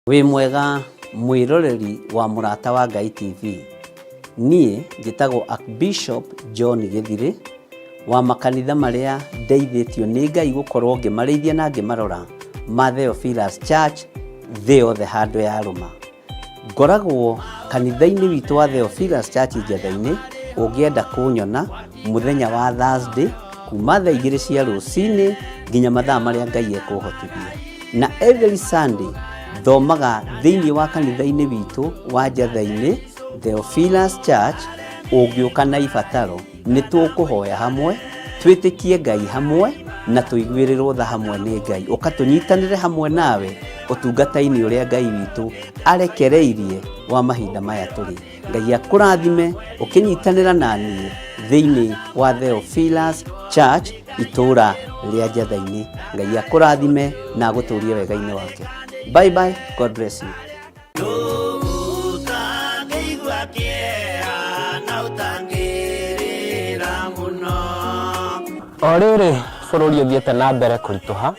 Wĩ mwega mwĩroreri wa Mũrata wa Ngai TV. Niĩ njĩtagwo Archbishop John Gĩthirĩ wa makanitha marĩa ndeithĩtio nĩ Ngai gũkorwo ngĩmarĩithia na ngĩmarora ma Theophilus Church thĩ yothe handũ yarũma. Ngoragwo kanitha-inĩ witũ wa Theophilus Church Njetha-inĩ, ũngĩenda kũnyona mũthenya wa Thursday kuma thaa igĩrĩ cia rũcinĩ nginya mathaa marĩa Ngai ekũhotithia. Na every Sunday thomaga thĩinĩ wa kanitha-inĩ witũ wa Njetha-inĩ Theophilus Church, ũngĩũka na ibataro nĩ tũkũhoya hamwe, twĩtĩkie Ngai hamwe na tũiguĩrĩrwo tha hamwe nĩ Ngai. Ũka tũnyitanĩre hamwe nawe ũtungata-inĩ ũrĩa Ngai witũ arekereirie wa mahinda maya tũrĩ. Ngai akũrathime ũkĩnyitanĩra na niĩ thĩinĩ wa Theophilus Church itũũra rĩa Njetha-inĩ. Ngai akũrathime na agũtũrie wega-inĩ wake. Bye bye, God bless you. O rĩrĩ bũrũri ũthiĩte na mbere kũritũha,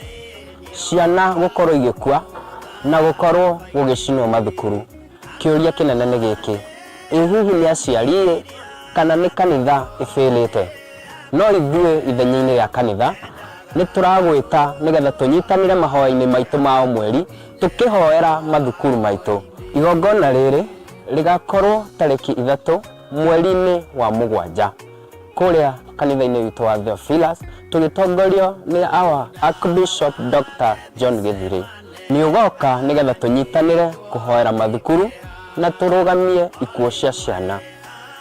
ciana gũkorwo igĩkua na gũkorwo gũgĩcinwo mathukuru, kĩũria kĩnene nĩ gĩkĩ, ĩ hihi nĩ aciari-ĩ kana nĩ kanitha ĩbĩlĩte? No ithuĩ ithenya-inĩ rĩa kanitha nĩ tũragwĩta nĩgetha tũnyitanĩre mahoya-inĩ maitũ ma o mweri tũkĩhoera mathukuru maitũ. Igongona rĩrĩ rĩgakorwo tarĩki 3 mweri-inĩ wa mũgwanja kũrĩa kanitha-inĩ witũ wa Theophilus tũgĩtongorio nĩ our Archbishop Doctor John Gĩthirĩ. Nĩ ũgoka nĩgetha tũnyitanĩre kũhoera mathukuru na tũrũgamie ikuũ cia ciana.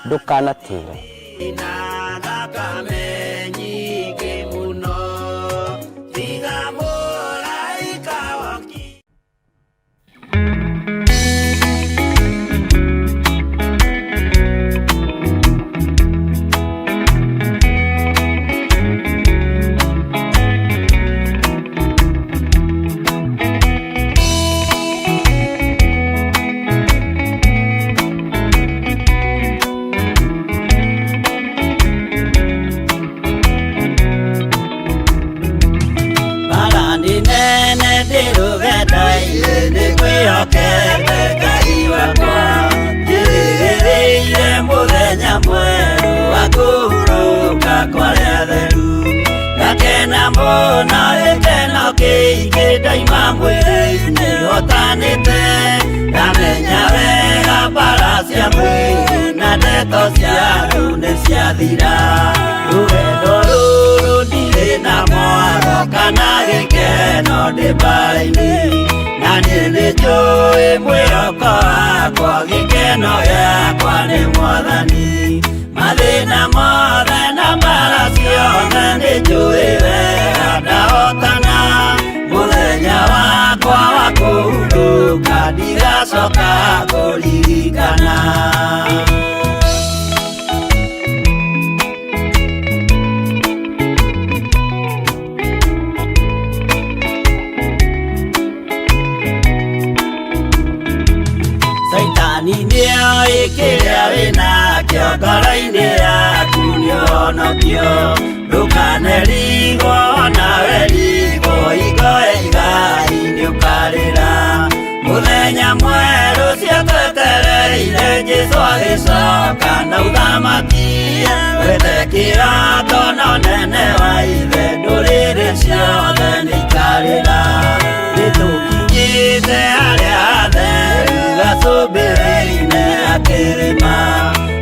Ndũkanatĩre. Bara nĩ nene ndĩ rũgendo-inĩ nĩ ngwĩhokete Ngai wakwa njĩrĩgĩrĩire mũthenya mwerũ wa kũhurũka kwa arĩa atheru ngakena mũno gĩkeno kĩingĩ ndaima mwĩrĩ-inĩ hotanĩte ndamenya wega bara cia mwĩrĩ na ndeto cia andũ nĩ ciathira rũgendo rũrũ ndirĩ na mwaro kana gĩkeno ndĩ mbara-inĩ na niĩ nĩ njũĩ mwĩhoko wakwa gĩkeno gĩakwa nĩ mwathani mathĩna mothe na mbara ciothe nĩ njũĩ wega ndahotana mũthenya wakwa wa kũhurũka ndigacoka kũririkana. Caitani nĩoĩ kĩrĩa wĩnakĩo ngoro-inĩ yaku nĩũhonokio ndũkanerigwo nawe rigwo hingo ya igai nĩũkarĩra mũthenya mwerũ ciatwetereire Jesũ agĩcoka na ũthamaki wethe kĩrato na ũnene wa ithe ndũrĩrĩ ciothe nĩikarĩra nĩtũkinyĩte harĩa hatheru gacũmbĩrĩ-inĩ ga kĩrĩma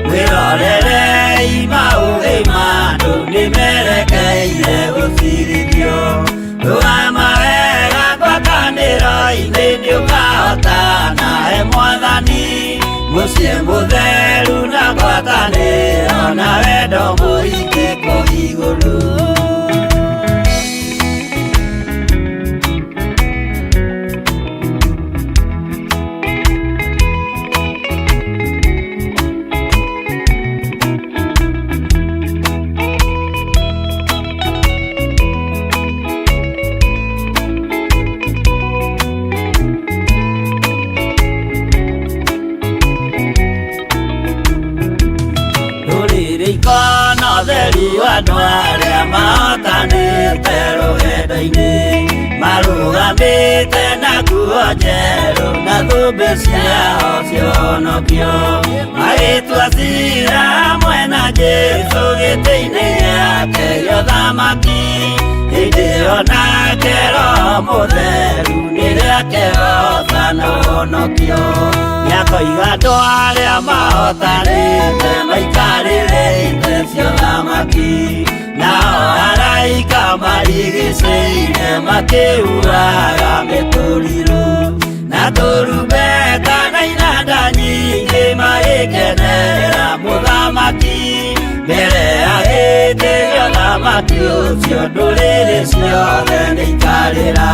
mwĩrorerei maũthĩ ma andũ nĩmerekeire gũcirithio rũgama wega ngwatanĩro-inĩ nĩũkahotana he mwathani mũciĩ mũtheru na ngwatanĩro na wendo mũingĩ kũu igũrũ. Ndũrĩrĩ ikona ũtheri wa andũ arĩa mahotanĩte rũgendo-inĩ. Marũgamĩte na nguo njerũ na thũmbĩ ciao cionokio, magĩtua cira hamwe na Jesũ gĩtĩ-inĩ gĩake gĩa ũthamaki. Hĩndĩ ĩyo nake Roho Mũtheru nĩrĩakehota na ũhonokio. Nĩakoiga andũ arĩa mahotanĩte maikarĩre itĩ cia ũthamaki, nao araika marigicĩirie makĩhuhaga mĩtũrirũ na tũrumbeta na inanda nyingĩ, magĩkenerera mũthamaki mbere ya gĩtĩ gĩa ũthamaki ũcio. Ndũrĩrĩ ciothe nĩikarĩra.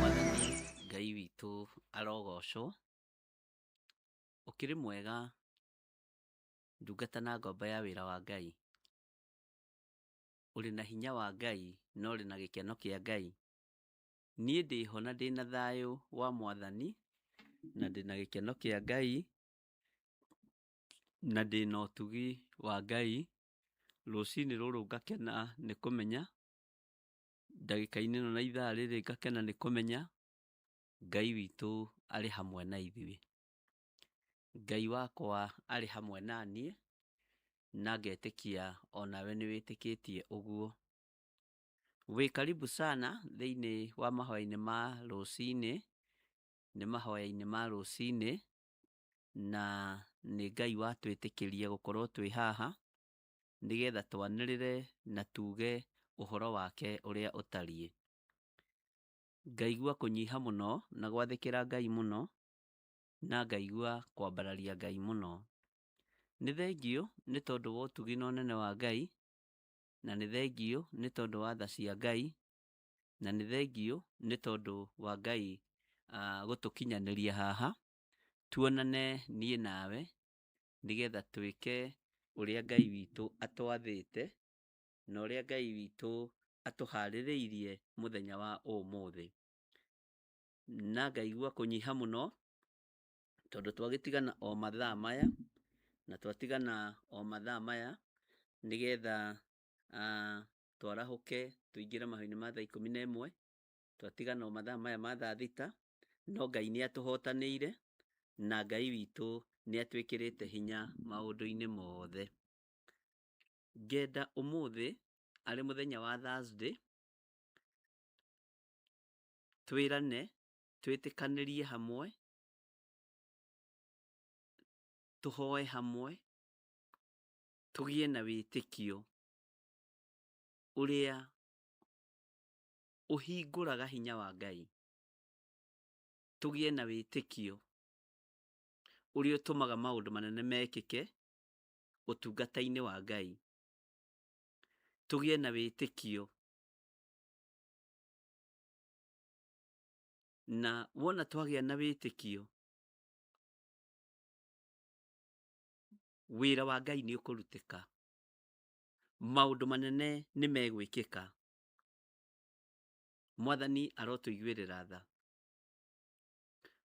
Mwathani Ngai witũ arogocwo. Ũkĩrĩ mwega ndungata na ngombo ya wĩra wa Ngai. Ũrĩ na hinya wa Ngai na ũrĩ na gĩkeno kĩa Ngai. Niĩ ndĩho na ndĩna thayũ wa Mwathani, na ndĩna gĩkeno kĩa Ngai, na ndĩna ũtugi wa Ngai. Rũcinĩ rũrũ ngakena nĩ kũmenya, ndagĩka-inĩ ĩno na ithaa rĩrĩ ngakena nĩ kũmenya Ngai witũ arĩ hamwe na ithuĩ. Ngai wakwa arĩ hamwe na niĩ, na ngetĩkia onawe nĩ wĩtĩkĩtie ũguo. Wĩ karibu sana thĩinĩ wa mahoya-inĩ ma rũcinĩ, nĩ mahoya-inĩ ma rũcinĩ, na nĩ Ngai watwĩtĩkĩria gũkorwo twĩ haha, nĩgetha twanĩrĩre na tuge ũhoro wake ũrĩa ũtariĩ. Ngaigua kũnyiha mũno na gwathĩkĩra Ngai mũno, na ngaigua kwambararia Ngai mũno. Nĩ thengiũ nĩ tondũ wa ũtugi na ũnene wa Ngai, na nĩ thengiũ nĩ tondũ wa tha cia Ngai, na nĩ thengiũ nĩ tondũ wa Ngai gũtũkinyanĩria haha, tuonane niĩ nawe, nĩgetha twĩke ũrĩa Ngai witũ atwathĩte, na ũrĩa Ngai witũ atũharĩrĩirie mũthenya wa ũmũthĩ. Na ngaigua kũnyiha mũno, tondũ twagĩtigana o mathaa maya, na twatigana o mathaa maya, nĩgetha twarahũke tũingĩre mahoya-inĩ ma thaa 11, twatigana o mathaa maya ma thaa 6, no Ngai nĩ atũhotanĩire, na Ngai witũ nĩ atwĩkĩrĩte hinya maũndũ-inĩ mothe. Ngenda ũmũthĩ arĩ mũthenya wa Thursday, twĩrane, twĩtĩkanĩrie hamwe, tũhoe hamwe, tũgĩe na wĩtĩkio ũrĩa ũhingũraga hinya wa Ngai. Tũgĩe na wĩtĩkio ũrĩa ũtũmaga maũndũ manene mekĩke ũtungata-inĩ wa Ngai. Tũgĩe na wĩtĩkio, na wona twagĩa na wĩtĩkio, wĩra wa Ngai nĩ ũkũrutĩka, maũndũ manene nĩ megwĩkĩka. Mwathani arotũiguĩrĩra tha.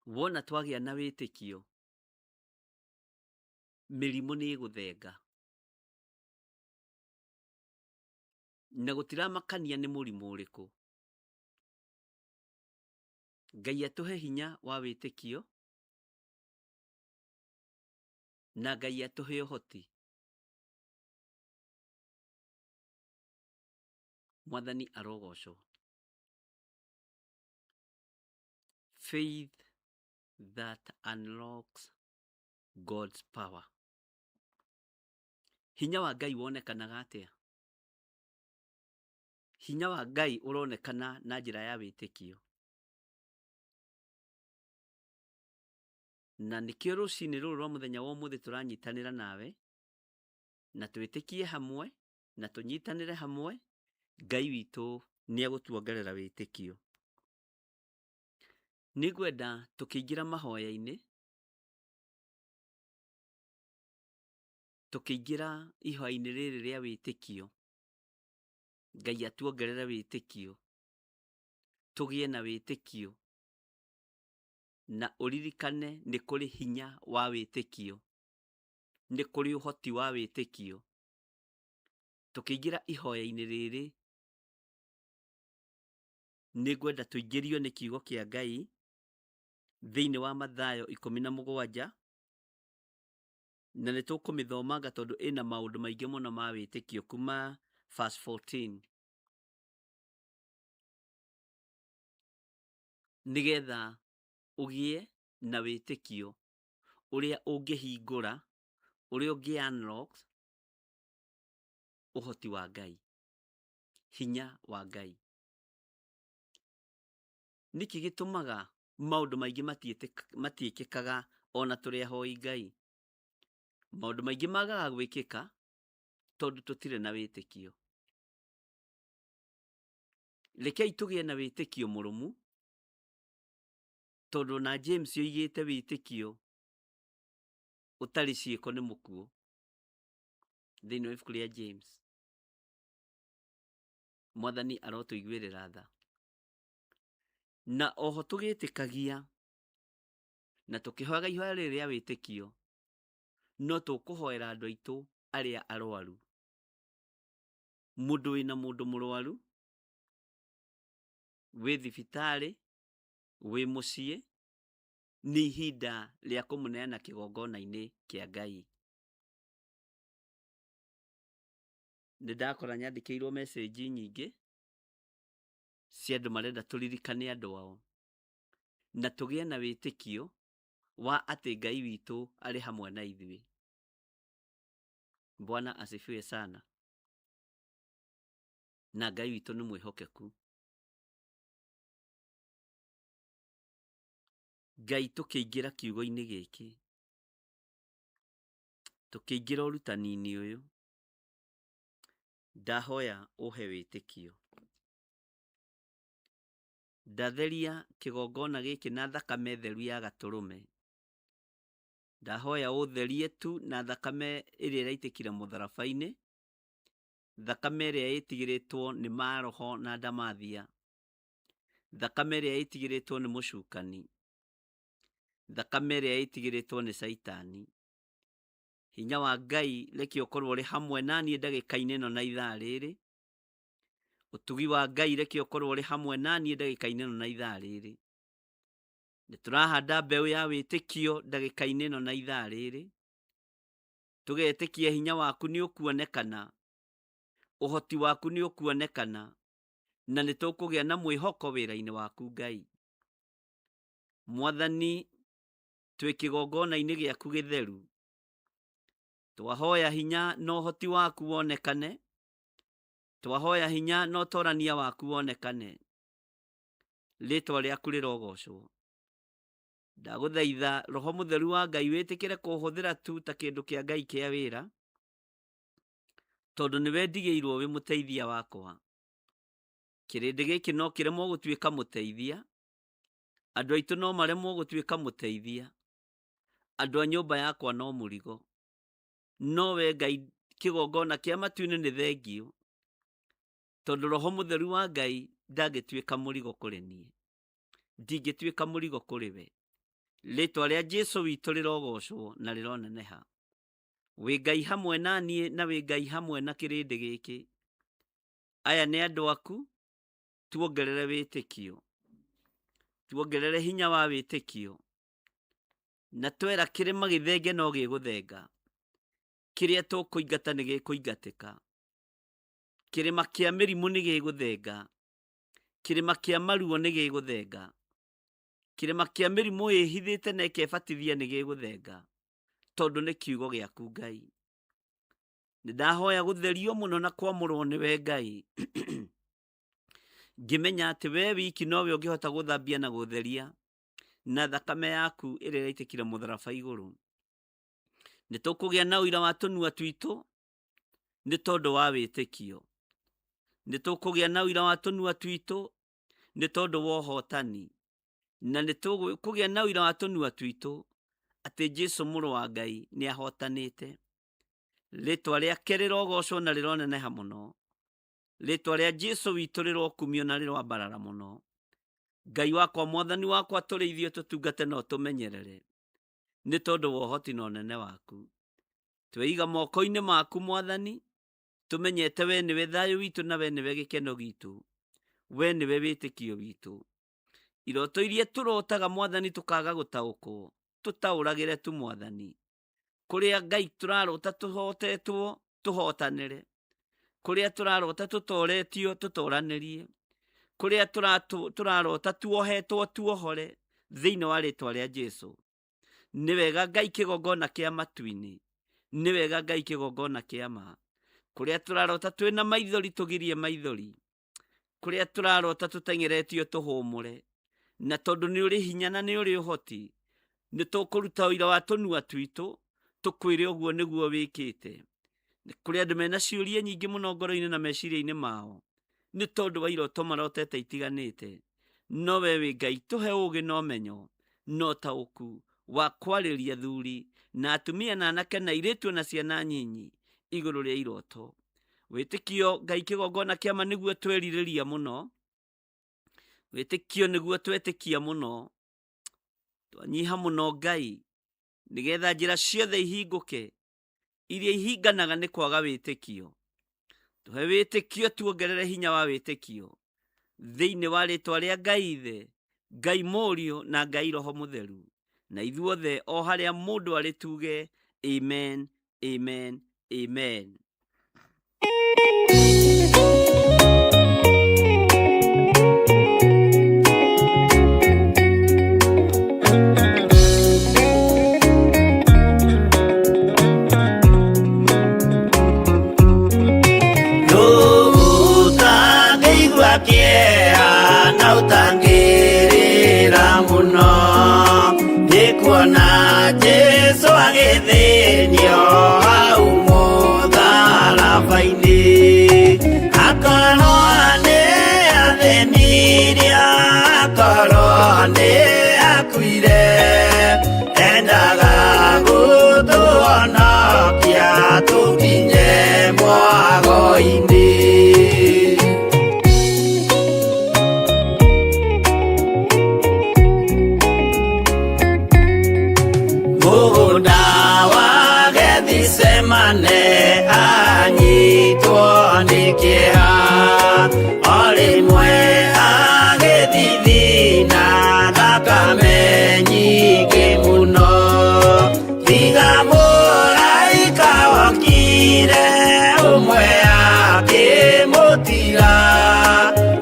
Wona twagĩa na wĩtĩkio, mĩrimũ nĩ ĩgũthenga, na gũtiramakania nĩ mũrimũ ũrĩkũ. Ngai atũhe hinya wa wĩtĩkio, na Ngai atũhe ũhoti. Mwathani arogocwo. Faith that unlocks God's power. Hinya wa Ngai wonekanaga atĩa? Hinya wa Ngai ũronekana na njĩra ya wĩtĩkio. Na nĩkĩo rũcinĩ rũrũ rwa mũthenya wa ũmũthĩ tũranyitanĩra nawe, na twĩtĩkie hamwe, na tũnyitanĩre hamwe, Ngai witũ nĩ egũtuongerera wĩtĩkio. Nĩngwenda tũkĩingĩra mahoya-inĩ, Tũkĩingĩra ihoya-inĩ rĩrĩ rĩa wĩtĩkio, Ngai atuongerere wĩtĩkio, tũgĩe na wĩtĩkio, na ũririkane nĩ kũrĩ hinya wa wĩtĩkio, nĩ kũrĩ ũhoti wa wĩtĩkio. Tũkĩingĩra ihoya-inĩ rĩrĩ, nĩ ngwenda tũingĩrio nĩ kiugo kĩa Ngai thĩinĩ wa Mathayo 17, na nĩ tũkũmĩthomanga tondũ ĩna maũndũ maingĩ mũno ma wĩtĩkio kuma verse 14, nĩgetha ũgĩe na wĩtĩkio ũrĩa ũngĩhingũra, ũrĩa ũngĩ unlock ũhoti wa Ngai, hinya wa Ngai. Nĩkĩ gĩtũmaga maũndũ maingĩ matiĩkĩkaga ona tũrĩ ahoi Ngai? Maũndũ maingĩ magaga gwĩkĩka tondũ tũtirĩ na wĩtĩkio. Rekei tũgĩe na wĩtĩkio mũrũmu, tondũ na James oigĩte wĩtĩkio ũtarĩ ciĩko nĩ mũkuũ, thĩinĩ wa ibuku rĩa James. Mwathani arotũiguĩrĩra tha. Na oho tũgĩtĩkagia na tũkĩhoyaga ihoya rĩrĩ rĩa wĩtĩkio, no tũkũhoera andũ aitũ arĩa arwaru. Mũndũ wĩna mũndũ mũrwaru, wĩ thibitarĩ, wĩ mũciĩ, nĩ ihinda rĩa kũmũneana kĩgongona-inĩ kĩa Ngai. Nĩ ndakora nyandĩkĩirwo message nyingĩ cia andũ marenda tũririkane andũ ao na tũgĩe na wĩtĩkio wa atĩ Ngai witũ arĩ hamwe na ithuĩ. Bwana asifiwe sana. Na Ngai witũ nĩ mwĩhokeku. Ngai tũkĩingĩra kiugo-inĩ gĩkĩ, tũkĩingĩra ũrutani-inĩ ũyũ, ndahoya ũhe wĩtĩkio. Ndatheria kĩgongona gĩkĩ na thakame theru ya gatũrũme. Ndahoya ũtherie tu na thakame ĩrĩa ĩraitĩkire mũtharaba-inĩ, thakame ĩrĩa ĩtigĩrĩtwo nĩ maroho na ndamathia, thakame ĩrĩa ĩtigĩrĩtwo nĩ mũcukani, thakame ĩrĩa ĩtigĩrĩtwo nĩ Caitani. Hinya wa Ngai reke ũkorwo ũrĩ hamwe na niĩ ndagĩka-inĩ ĩno na ithaa rĩrĩ. Ũtugi wa Ngai reke ũkorwo ũrĩ hamwe na niĩ ndagĩka-inĩ ĩno na ithaa rĩrĩ. Nĩ tũrahanda mbeũ ya wĩtĩkio ndagĩka-inĩ ĩno na ithaa rĩrĩ. Tũgetĩkia hinya waku nĩ ũkuonekana, ũhoti waku nĩ ũkuonekana, na nĩ tũkũgĩa na mwĩhoko wĩra-inĩ waku Ngai. Mwathani, twĩ kĩgongona-inĩ gĩaku gĩtheru, twahoya hinya na ũhoti waku wonekane, twahoya hinya na ũtorania waku wonekane. Rĩtwa rĩaku rĩrogocwo. Ndagũthaitha Roho Mũtheru wa Ngai wĩtĩkĩre kũhũthĩra tu ta kĩndũ kĩa Ngai kĩa wĩra, tondũ nĩwe ndigĩirwo wĩ mũteithia wakwa. Kĩrĩndĩ gĩkĩ no kĩremwo gũtuĩka mũteithia, andũ aitũ no maremwo gũtuĩka mũteithia, andũ a nyũmba yakwa no mũrigo. No we Ngai kĩgongona kĩa matu-inĩ nĩ thengiũ, tondũ Roho Mũtheru wa Ngai ndangĩtuĩka mũrigo kũrĩ niĩ, ndingĩtuĩka mũrigo kũrĩ we. Rĩtwa rĩa Jesu witũ rĩrogocwo na rĩroneneha. Wĩ Ngai hamwe na niĩ na wĩ Ngai hamwe na kĩrĩndĩ gĩkĩ. Aya nĩ andũ aku, tuongerere wĩtĩkio, tuongerere hinya wa wĩtĩkio, na twera kĩrĩma gĩthenge no gĩgũthenga, kĩrĩa tũkũingata nĩ gĩkũingatĩka, kĩrĩma kĩa mĩrimũ nĩ gĩgũthenga, kĩrĩma kĩa maruo nĩ gĩgũthenga, kĩrĩma kĩa mĩrimũ ĩhithĩte na ĩkebatithia nĩ gĩgũthenga, tondũ nĩ kiugo gĩaku Ngai. Nĩ ndahoya gũtherio mũno na kwamũrwo nĩwe Ngai, ngĩmenya atĩ we wiki nowe ũngĩhota gũthambia na gũtheria na thakame yaku ĩrĩa ĩraitĩkire mũtharaba igũrũ. Nĩ tũkũgĩa na ũira wa tũnua twitũ nĩ tondũ wa wĩtĩkio. Nĩ tũkũgĩa na ũira wa tũnua twitũ nĩ tondũ wa ũhotani. Na nĩ tũkũgĩa na ũira wa tũnua twitũ atĩ Jesu mũrũ wa Ngai nĩ ahotanĩte. Rĩtwa rĩake rĩrogocwo na rĩroneneha mũno. Rĩtwa rĩa Jesu witũ rĩrokumio na rĩroambarara mũno. Ngai wakwa, Mwathani wakwa, tũrĩithie, tũtungate na ũtũmenyerere nĩ tondũ wa ũhoti na ũnene waku. Tweiga moko-inĩ maku Mwathani, tũmenyete we nĩwe thayũ witũ na we nĩwe gĩkeno gitũ, we nĩwe wĩtĩkio witũ. Iroto iria tũrotaga Mwathani tũkaga gũtaũkwo, tũtaũragĩre tu Mwathani. Kũrĩa Ngai tũrarota tũhotetwo, tũhotanĩre. Kũrĩa tũrarota tũtoretio, tũtoranĩrie. Kũrĩa tũrarota tuohetwo, tuohore thĩinĩ wa rĩtwa rĩa Jesu. Nĩ wega Ngai kĩgongona kĩa matu-inĩ, nĩ wega Ngai kĩgongona kĩa ma. Kũrĩa tũrarota twĩna maithori, tũgirie maithori. Kũrĩa tũrarota tũteng'eretio, tũhũmũre. Na tondũ nĩ ũrĩ hinya na nĩ ũrĩ ũhoti, nĩ tũkũruta ũira wa tũnua twitũ, tũkwĩre ũguo nĩguo wĩkĩte. Nĩ kũrĩ andũ mena ciũria nyingĩ mũno ngoro-inĩ na meciria-inĩ mao, nĩ tondũ wa iroto marotete itiganĩte. No we wĩ Ngai, tũhe ũũgĩ na ũmenyo na ũtaũku wa kwarĩria athuri na atumia na anake na airĩtu na ciana nyinyi igũrũ rĩa iroto. Wĩtĩkio Ngai kĩgongona kĩama nĩguo twerirĩria mũno, wĩtĩkio nĩguo twetĩkia mũno, twanyiha mũno Ngai, nĩgetha njĩra ciothe ihingũke iria ihinganaga nĩ kwaga wĩtĩkio. Tũhe wĩtĩkio, tuongerere hinya wa wĩtĩkio thĩinĩ wa rĩtwa rĩa Ngai Ithe, Ngai Mũriũ na Ngai Roho Mũtheru. Na ithuothe o harĩa mũndũ arĩ tuge amen, amen, amen. Ũtangĩigua kĩeha na ũtangĩrĩra mũno nĩ kuona Jesũ agĩthĩnio hau mũtharaba-inĩ. Akorwo nĩ athĩnirie, akorwo nĩ akuire, endaga gũtũhonokia tũkinye mwago-inĩ. Mũgũnda wa Gethisemane anyitwo nĩ kĩeha, o rĩmwe agĩthithina thakame nyingĩ mũno. Tiga mũraika wokire ũmwe akĩmũtiga,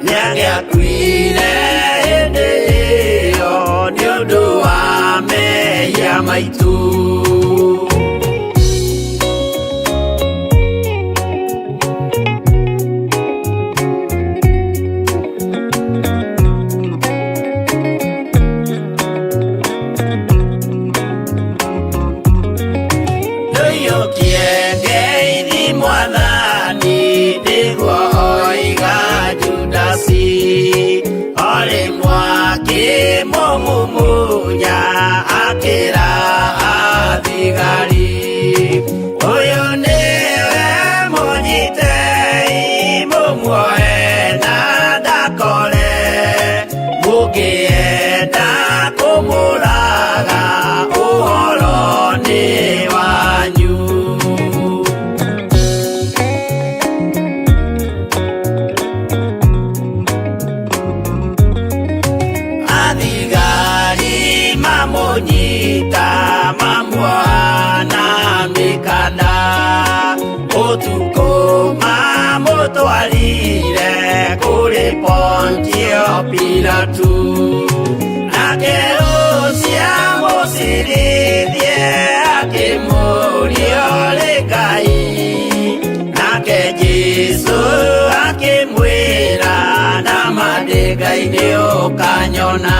nĩangĩakuire hĩndĩ ĩyo nĩ ũndũ wa mehia maitũ. Ndũiyũkie ngeithi Mwathani, nĩguo oiga Judasi, o rĩmwe akĩmũmumunya akĩra athigari, ũyũ nĩwe mũnyitei mũmuoe na ndakore, mũngĩenda kũmũraga ũhoro nĩ wanyu. Athigari mamũnyita mamuoha na mĩkanda, ũtukũ mamũtwarire kũrĩ Pontio Pilatu. Nake ũcio amũcirithie akĩmũũria ũrĩ Ngai, nake Jesũ akĩmwĩra nama ndĩ Ngai nĩ ũkanyona.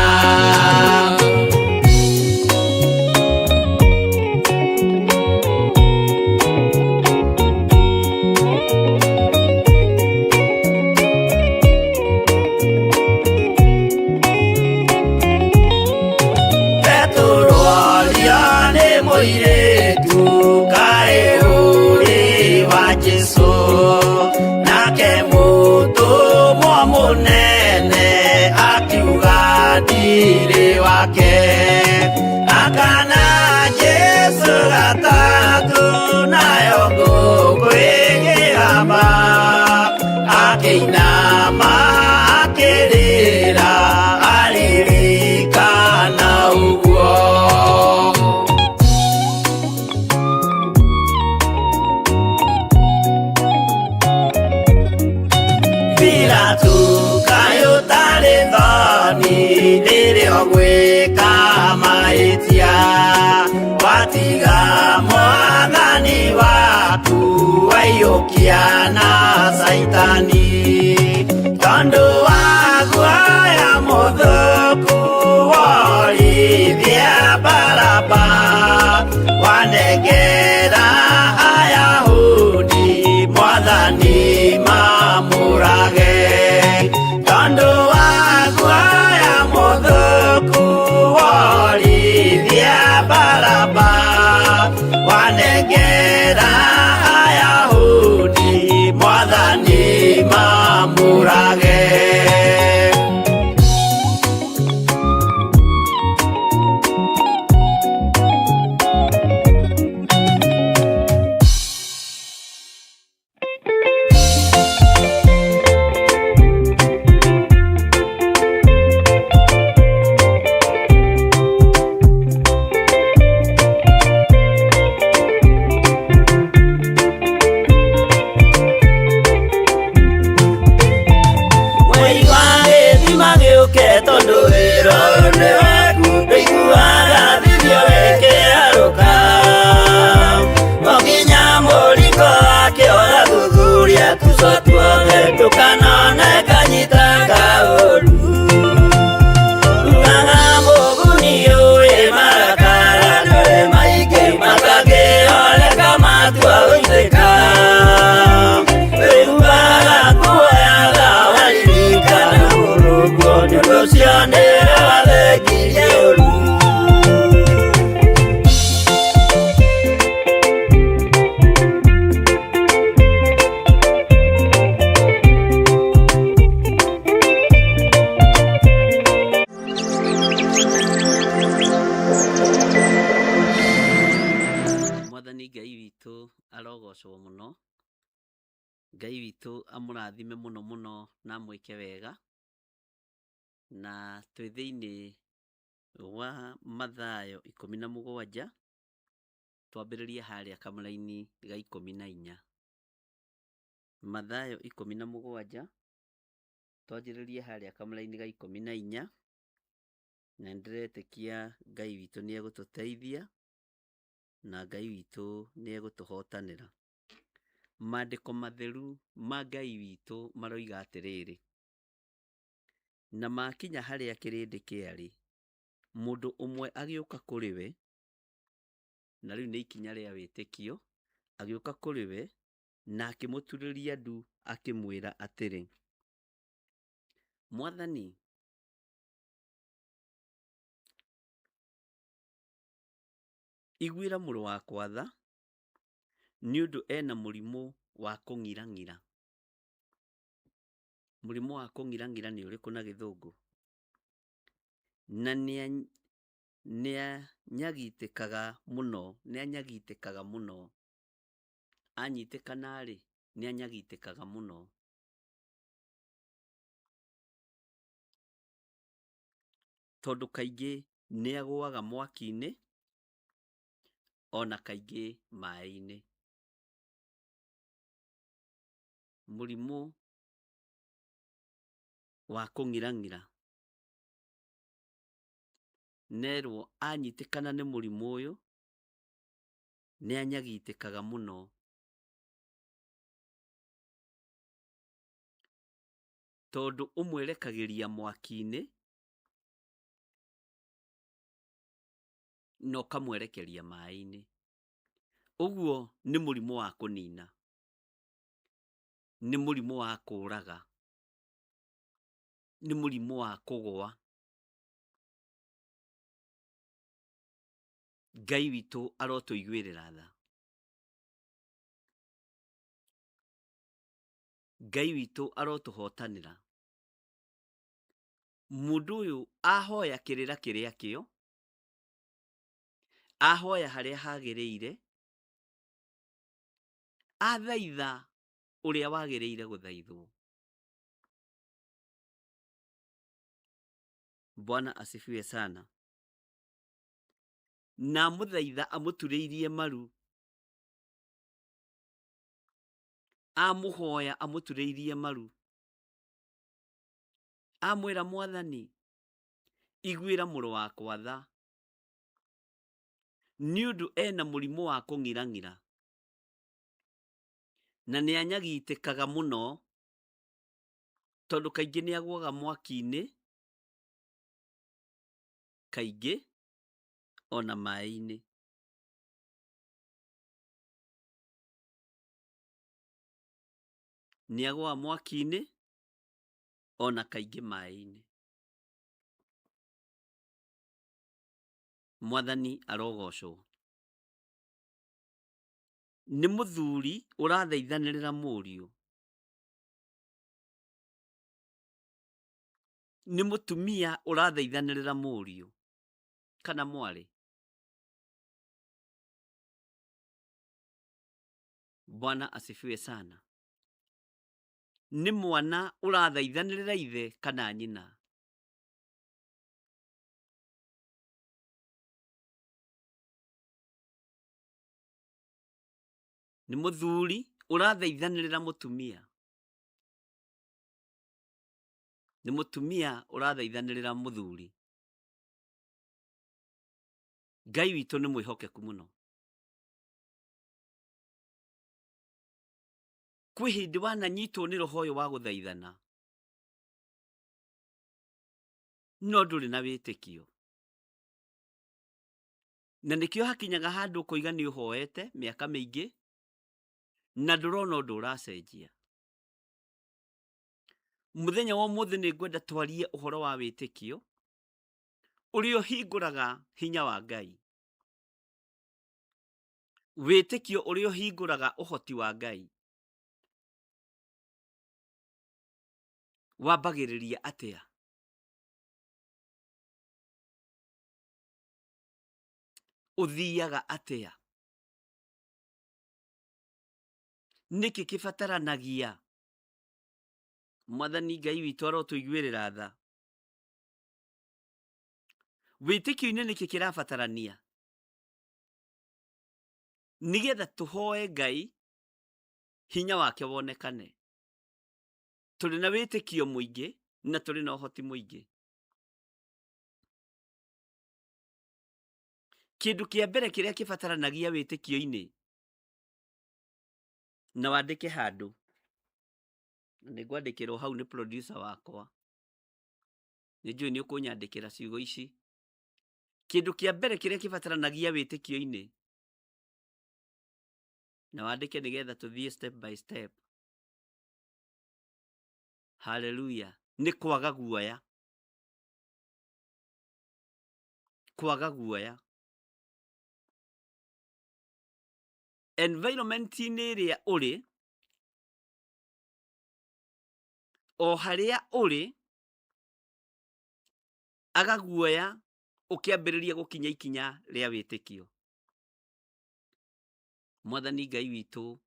Petero aria nĩ mũirĩtu kaĩ ũrĩ riri wake akana Jesu gatatu nayo ngũkũ ĩkĩhamba akĩinama akĩrĩra aririkana ũguo. Pilatu kaĩ ũtarĩ thoni rĩrĩa ũgwĩka mahĩtia watiga mwathani waku waiyũkia na Caitani tondũ wa guoya mũthũku worithia Baraba wanengera Ayahudi mwathani mamũrage tondũ wa guoya mũthũku worithia Baraba wanengera Ayahudi mwathani mamũrage. Mwei wa gĩthima gĩũke tondũ wĩra ũyũ nĩ waku ndũiguaga thithio wĩkĩharũka o nginya mũringo wake ũrathuthuria tuco tuothe ndũkanone kanyita kaũru ugaga mũguni ũĩ marakara ndũrĩ maingĩ matangĩoleka matua gũitĩka wĩhubaga kuoyaga waririkana mũrũguo nĩ ũndũ ũcio nĩwe wathengirie ũru. Mwathani Ngai witũ arogocwo mũno. Ngai witũ amũrathime mũno mũno na amwĩke wega. Na twĩ thĩinĩ wa Mathayo 17, twambĩrĩrie harĩa kamũraini ga 14. Mathayo 17, twanjĩrĩrie harĩa kamũraini ga 14, na nĩndĩretĩkia Ngai witũ nĩegũtũteithia na Ngai witũ nĩegũtũhotanĩra. Mandĩko matheru ma Ngai witũ maroiga atĩrĩrĩ, na makinya harĩa kĩrĩndĩ kĩarĩ, mũndũ ũmwe agĩũka kũrĩ we, na rĩu nĩ ikinya rĩa wĩtĩkio, agĩũka kũrĩ we na akĩmũturĩria ndu akĩmwĩra atĩrĩ, Mwathani, iguĩra mũrũ wakwa tha, nĩ ũndũ ena mũrimũ wa kũng'irang'ira. Mũrimũ wa kũng'irang'ira nĩ ũrĩkũ na gĩthũngũ? Na nĩanyagitĩkaga mũno, nĩanyagitĩkaga mũno. Anyitĩkana-rĩ, nĩanyagitĩkaga mũno. Tondũ kaingĩ nĩagũaga mwaki-inĩ, ona kaingĩ maĩ-inĩ. Mũrimũ wa kũng'irang'ira. Nerwo anyitĩkana nĩ mũrimũ ũyũ, nĩanyagitĩkaga mũno. Tondũ ũmwerekagĩria mwaki-inĩ, na ũkamwerekeria maĩ-inĩ. Ũguo nĩ mũrimũ wa kũnina, nĩ mũrimũ wa kũraga, nĩ mũrimũ wa kũgũa. Ngai witũ arotũiguĩrĩra tha. Ngai witũ arotũhotanĩra. Mũndũ ũyũ ahoya kĩrĩra kĩrĩa kĩo, ahoya harĩa hagĩrĩire, athaitha ũrĩa wagĩrĩire gũthaithwo. Bwana asifiwe sana. Na amũthaitha amũturĩirie maru, amũhoya amũturĩirie maru, amwĩra Mwathani, iguĩra mũrũ wakwa tha, nĩ ũndũ ena mũrimũ wa kũng'irang'ira na nĩ anyagitĩkaga mũno, tondũ kaingĩ nĩ agũaga mwaki-inĩ, kaingĩ ona maĩ-inĩ. Nĩ agũaga mwaki-inĩ ona kaingĩ maĩ-inĩ. Mwathani arogocwo. Nĩ mũthuri ũrathaithanĩrĩra mũriũ, nĩ mũtumia ũrathaithanĩrĩra mũriũ kana mwarĩ. Bwana asifiwe sana. Nĩ mwana ũrathaithanĩrĩra ithe kana nyina. Nĩ mũthuri ũrathaithanĩrĩra mũtumia, nĩ mũtumia ũrathaithanĩrĩra mũthuri. Ngai witũ nĩ mwĩhokeku mũno. Kwĩ hĩndĩ wananyitwo nĩ roho ũyũ wa gũthaithana, no ndũrĩ na wĩtĩkio, na nĩkĩo hakinyaga handũ ũkoiga nĩ ũhoete mĩaka mĩingĩ na ndũrona ũndũ ũracenjia. Mũthenya wa ũmũthĩ nĩ ngwenda twarie ũhoro wa wĩtĩkio ũrĩa ũhingũraga hinya wa Ngai, wĩtĩkio ũrĩa ũhingũraga ũhoti wa Ngai. Wambagĩrĩria atĩa? Ũthiaga atĩa? Nĩkĩ kĩbataranagia? Mwathani Ngai witũ arotũiguĩrĩra tha. Wĩtĩkio-inĩ nĩkĩ kĩrabatarania nĩgetha tũhoe Ngai hinya wake wonekane? Tũrĩ na wĩtĩkio mũingĩ na tũrĩ na ũhoti mũingĩ. Kĩndũ kĩa mbere kĩrĩa kĩbataranagia wĩtĩkio-inĩ, na wandĩke handũ, na nĩngwandĩkĩrwo hau nĩ producer wakwa, nĩ njũĩ nĩ ũkũnyandĩkĩra ciugo ici. Kĩndũ kĩa mbere kĩrĩa kĩbataranagia wĩtĩkio-inĩ, na wandĩke nĩgetha tũthiĩ step by step. Haleluya. Nĩ kwaga guoya. Kwaga guoya. Environment-inĩ ĩrĩa ũrĩ, o harĩa ũrĩ, aga guoya ũkĩambĩrĩria gũkinya ikinya rĩa wĩtĩkio. Mwathani Ngai witũ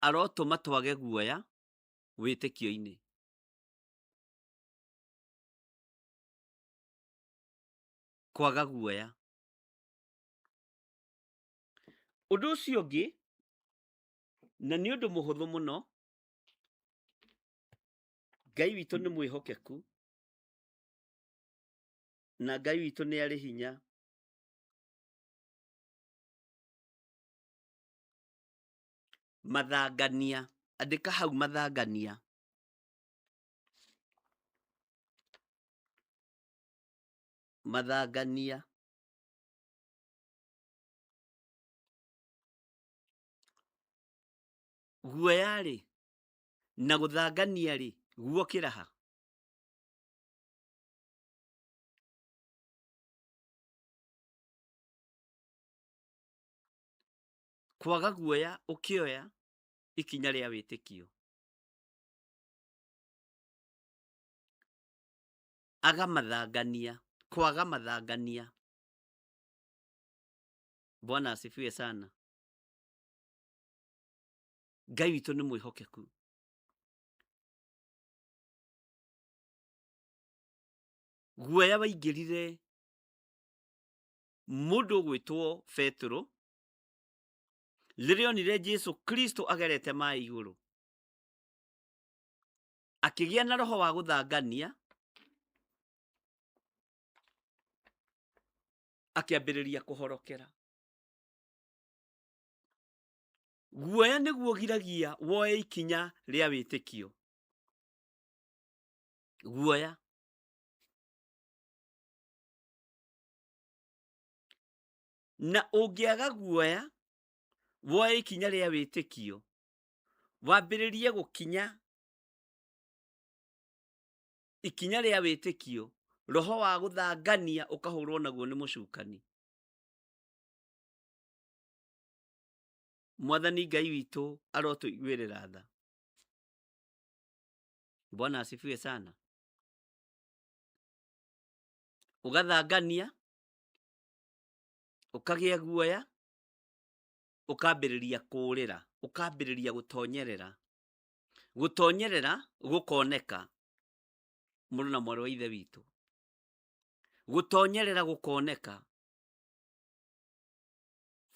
arotũma twage guoya wĩtĩkio-inĩ. Kwaga guoya. Ũndũ ũcio ũngĩ, na nĩ ũndũ mũhũthũ mũno, Ngai witũ nĩ mwĩhokeku na Ngai witũ nĩ arĩ hinya. Mathangania, andĩka hau mathangania. Mathangania. Guoya-rĩ na gũthangania-rĩ, guokĩra ha? Kwaga guoya ũkĩoya ikinya rĩa wĩtĩkio. Agamathangania, kwaga mathangania. Bwana asifiwe sana. Ngai witũ nĩ mwĩhokeku. Guoya waingĩrire mũndũ ũgwĩtwo Petero rĩrĩa onire Jesu Kristo agerete maĩ igũrũ, akĩgĩa na roho wa gũthangania, akĩambĩrĩria kũhorokera. Guoya nĩguo ũgiragia woe ikinya rĩa wĩtĩkio. Guoya. Na ũngĩaga guoya woe ikinya rĩa wĩtĩkio, wambĩrĩrie gũkinya ikinya rĩa wĩtĩkio, roho wa gũthangania ũkahũrwo naguo nĩ mũcukani. Mwathani Ngai witũ arotũiguĩrĩra tha. Bwana asifiwe sana. Ũgathangania, ũkagĩa guoya, ũkambĩrĩria kũũrĩra, ũkambĩrĩria gũtonyerera. Gũtonyerera gũkoneka, mũrũ na mwarĩ wa Ithe witũ. Gũtonyerera gũkoneka.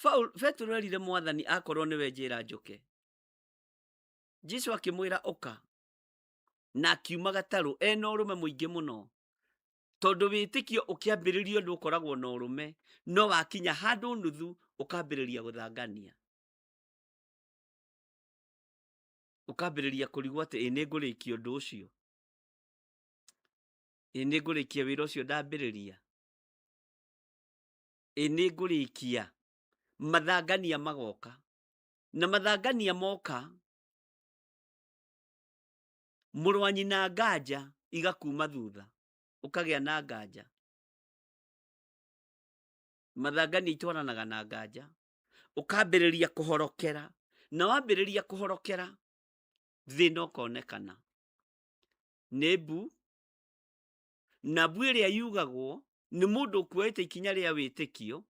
Paul, Petero erire Mwathani akorwo nĩwe njĩra njũke. Jesu akĩmwĩra ũka, na akiuma gatarũ ena ũrũme mũingĩ mũno, tondũ wĩtĩkio ũkĩambĩrĩrio ndũ ũkoragwo na ũrũme, no wakinya handũ nuthu ũkambĩrĩria gũthangania, ũkambĩrĩria kũrigwo atĩ ĩ nĩngũrĩkia ũndũ ũcio, ĩ nĩngũrĩkia wĩra ũcio ndambĩrĩria, ĩ nĩngũrĩkia. Mathangania magoka, na mathangania moka, mũrũ wa nyina nganja igakuma thutha, ũkagĩa na nganja. Mathangania itwaranaga na nganja, ũkambĩrĩria kũhorokera, na wambĩrĩria kũhorokera thĩna ũkonekana. Nĩ mbu, na mbu ĩrĩa yugagwo nĩ mũndũ ũkuoete ikinya rĩa wĩtĩkio,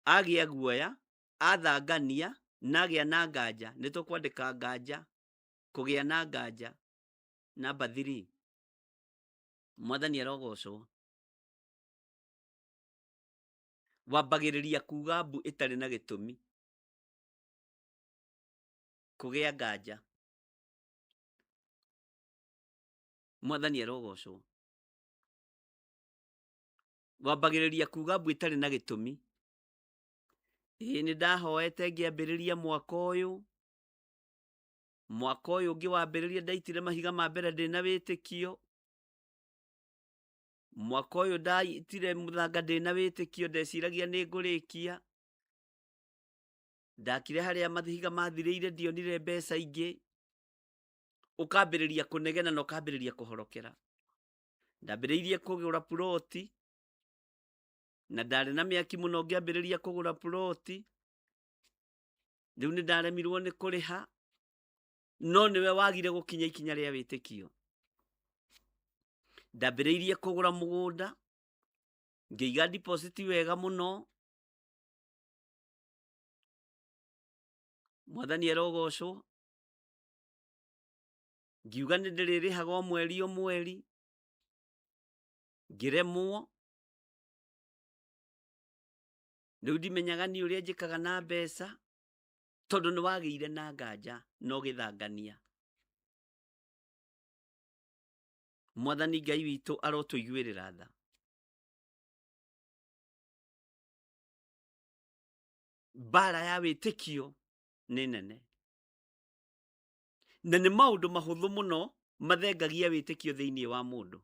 agĩa guoya, athangania, na agĩa na nganja. Nĩ tũkwandĩka nganja, kũgĩa na nganja namba 3. Mwathani arogocwo. Wambagĩrĩria kuga mbu ĩtarĩ na gĩtũmi, kũgĩa nganja. Mwathani arogocwo. Wambagĩrĩria kuga mbu ĩtarĩ na gĩtũmi. Ĩĩ nĩ ndahoete ngĩambĩrĩria mwaka ũyũ, mwaka ũyũ ngĩwambĩrĩria ndaitire mahiga ma mbere ndĩna wĩtĩkio, mwaka ũyũ ndaitire mũthanga ndĩna wĩtĩkio, ndeciragia nĩ ngũrĩkia, ndakire harĩa mahiga mathirĩire ndionire mbeca ingĩ. Ũkambĩrĩria kũnegena na ũkambĩrĩria kũhorokera. Ndambĩrĩirie kũgũra puroti na ndarĩ na mĩaki mũno ngĩambĩrĩria kũgũra puroti, rĩu nĩ ndaremirwo nĩ kũrĩha, no nĩwe wagire gũkinya ikinya rĩa wĩtĩkio. Ndambĩrĩirie kũgũra mũgũnda, ngĩiga deposit wega mũno. Mwathani arogocwo. Ngiuga nĩ ndĩrĩrĩhaga o mweri o mweri, ngĩremwo. Rĩu ndimenyaga niĩ ũrĩa njĩkaga na mbeca, tondũ nĩ wagĩire na nganja na ũgĩthangania. Mwathani Ngai witũ arotũiguĩrĩra tha. Mbara ya wĩtĩkio nĩ nene, na nĩ maũndũ mahũthũ mũno mathengagia wĩtĩkio thĩinĩ wa mũndũ.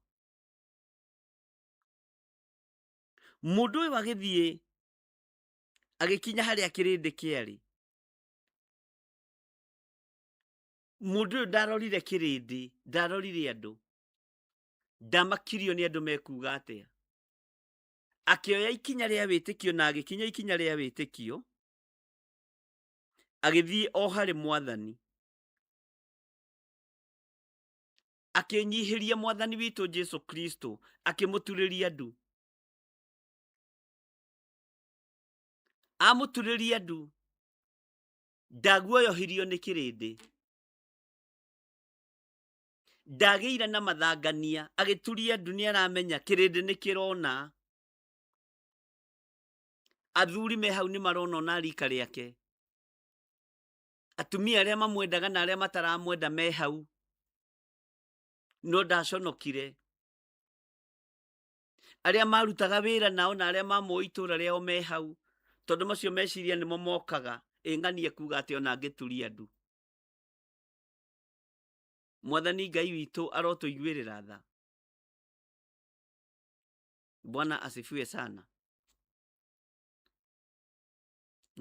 Mũndũ ũyũ agĩthiĩ agĩkinya harĩa kĩrĩndĩ kĩarĩ, mũndũ ũyũ ndarorire kĩrĩndĩ, ndarorire andũ, ndamakirio nĩ andũ mekuga atĩa. Akĩoya ikinya rĩa wĩtĩkio na agĩkinya ikinya rĩa wĩtĩkio, agĩthiĩ o harĩ Mwathani, Akĩnyihĩria Mwathani witũ Jesu Kristo, akĩmũturĩria ndu. Amũturĩria ndu, ndaguoyohirio nĩ kĩrĩndĩ. Ndagĩire na mathangania, agĩturia ndu nĩ aramenya kĩrĩndĩ nĩ kĩrona. Athuri me hau nĩ marona ona rika rĩake. Atumia arĩa mamwendaga na arĩa mataramwenda me hau. No ndaconokire. Arĩa marutaga wĩra nao na arĩa mamoĩ itũra rĩao me hau, tondũ macio meciria nĩmo mokaga, ĩ ng'ania kuga atĩ ona ngĩturia ndu. Mwathani Ngai witũ arotũiguĩrĩra tha. Bwana asifiwe sana.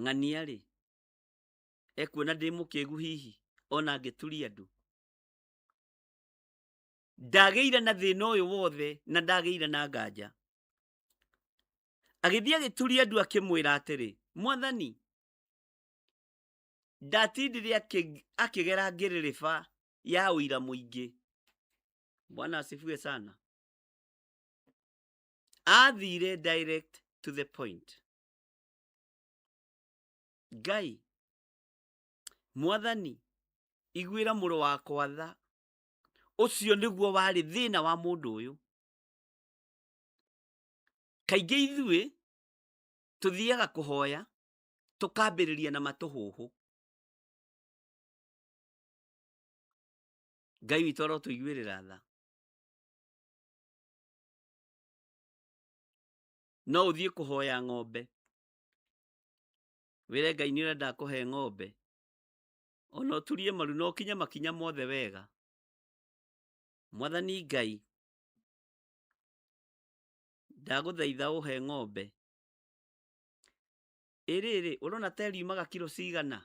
Ng'ania rĩ, ekuona ndĩ mũkĩgu hihi ona ngĩturia ndu? Ndagĩire na thĩna ũyũ wothe na ndagĩire na nganja. Agĩthiĩ agĩturia ndu akĩmwĩra atĩrĩ, Mwathani, ndatindire akĩgera ngĩrĩrĩba ya ũira mũingĩ. Bwana asifiwe sana. Athire direct to the point. Ngai, Mwathani, iguĩra mũrũ wakwa tha. Ũcio nĩguo warĩ thĩna wa mũndũ ũyũ. Kaingĩ ithuĩ tũthiaga kũhoya tũkambĩrĩria na matũhũhũ. Ngai witũ arotũiguĩrĩra tha. No ũthiĩ kũhoya ng'ombe, wĩre Ngai nĩ ũrenda akũhe ng'ombe, ona ũturie maru na ũkinye makinya mothe wega. Mwathani Ngai, ndagũthaitha ũhe ng'ombe. Ĩ rĩrĩ, ũrona ta ĩriumaga kiro cigana?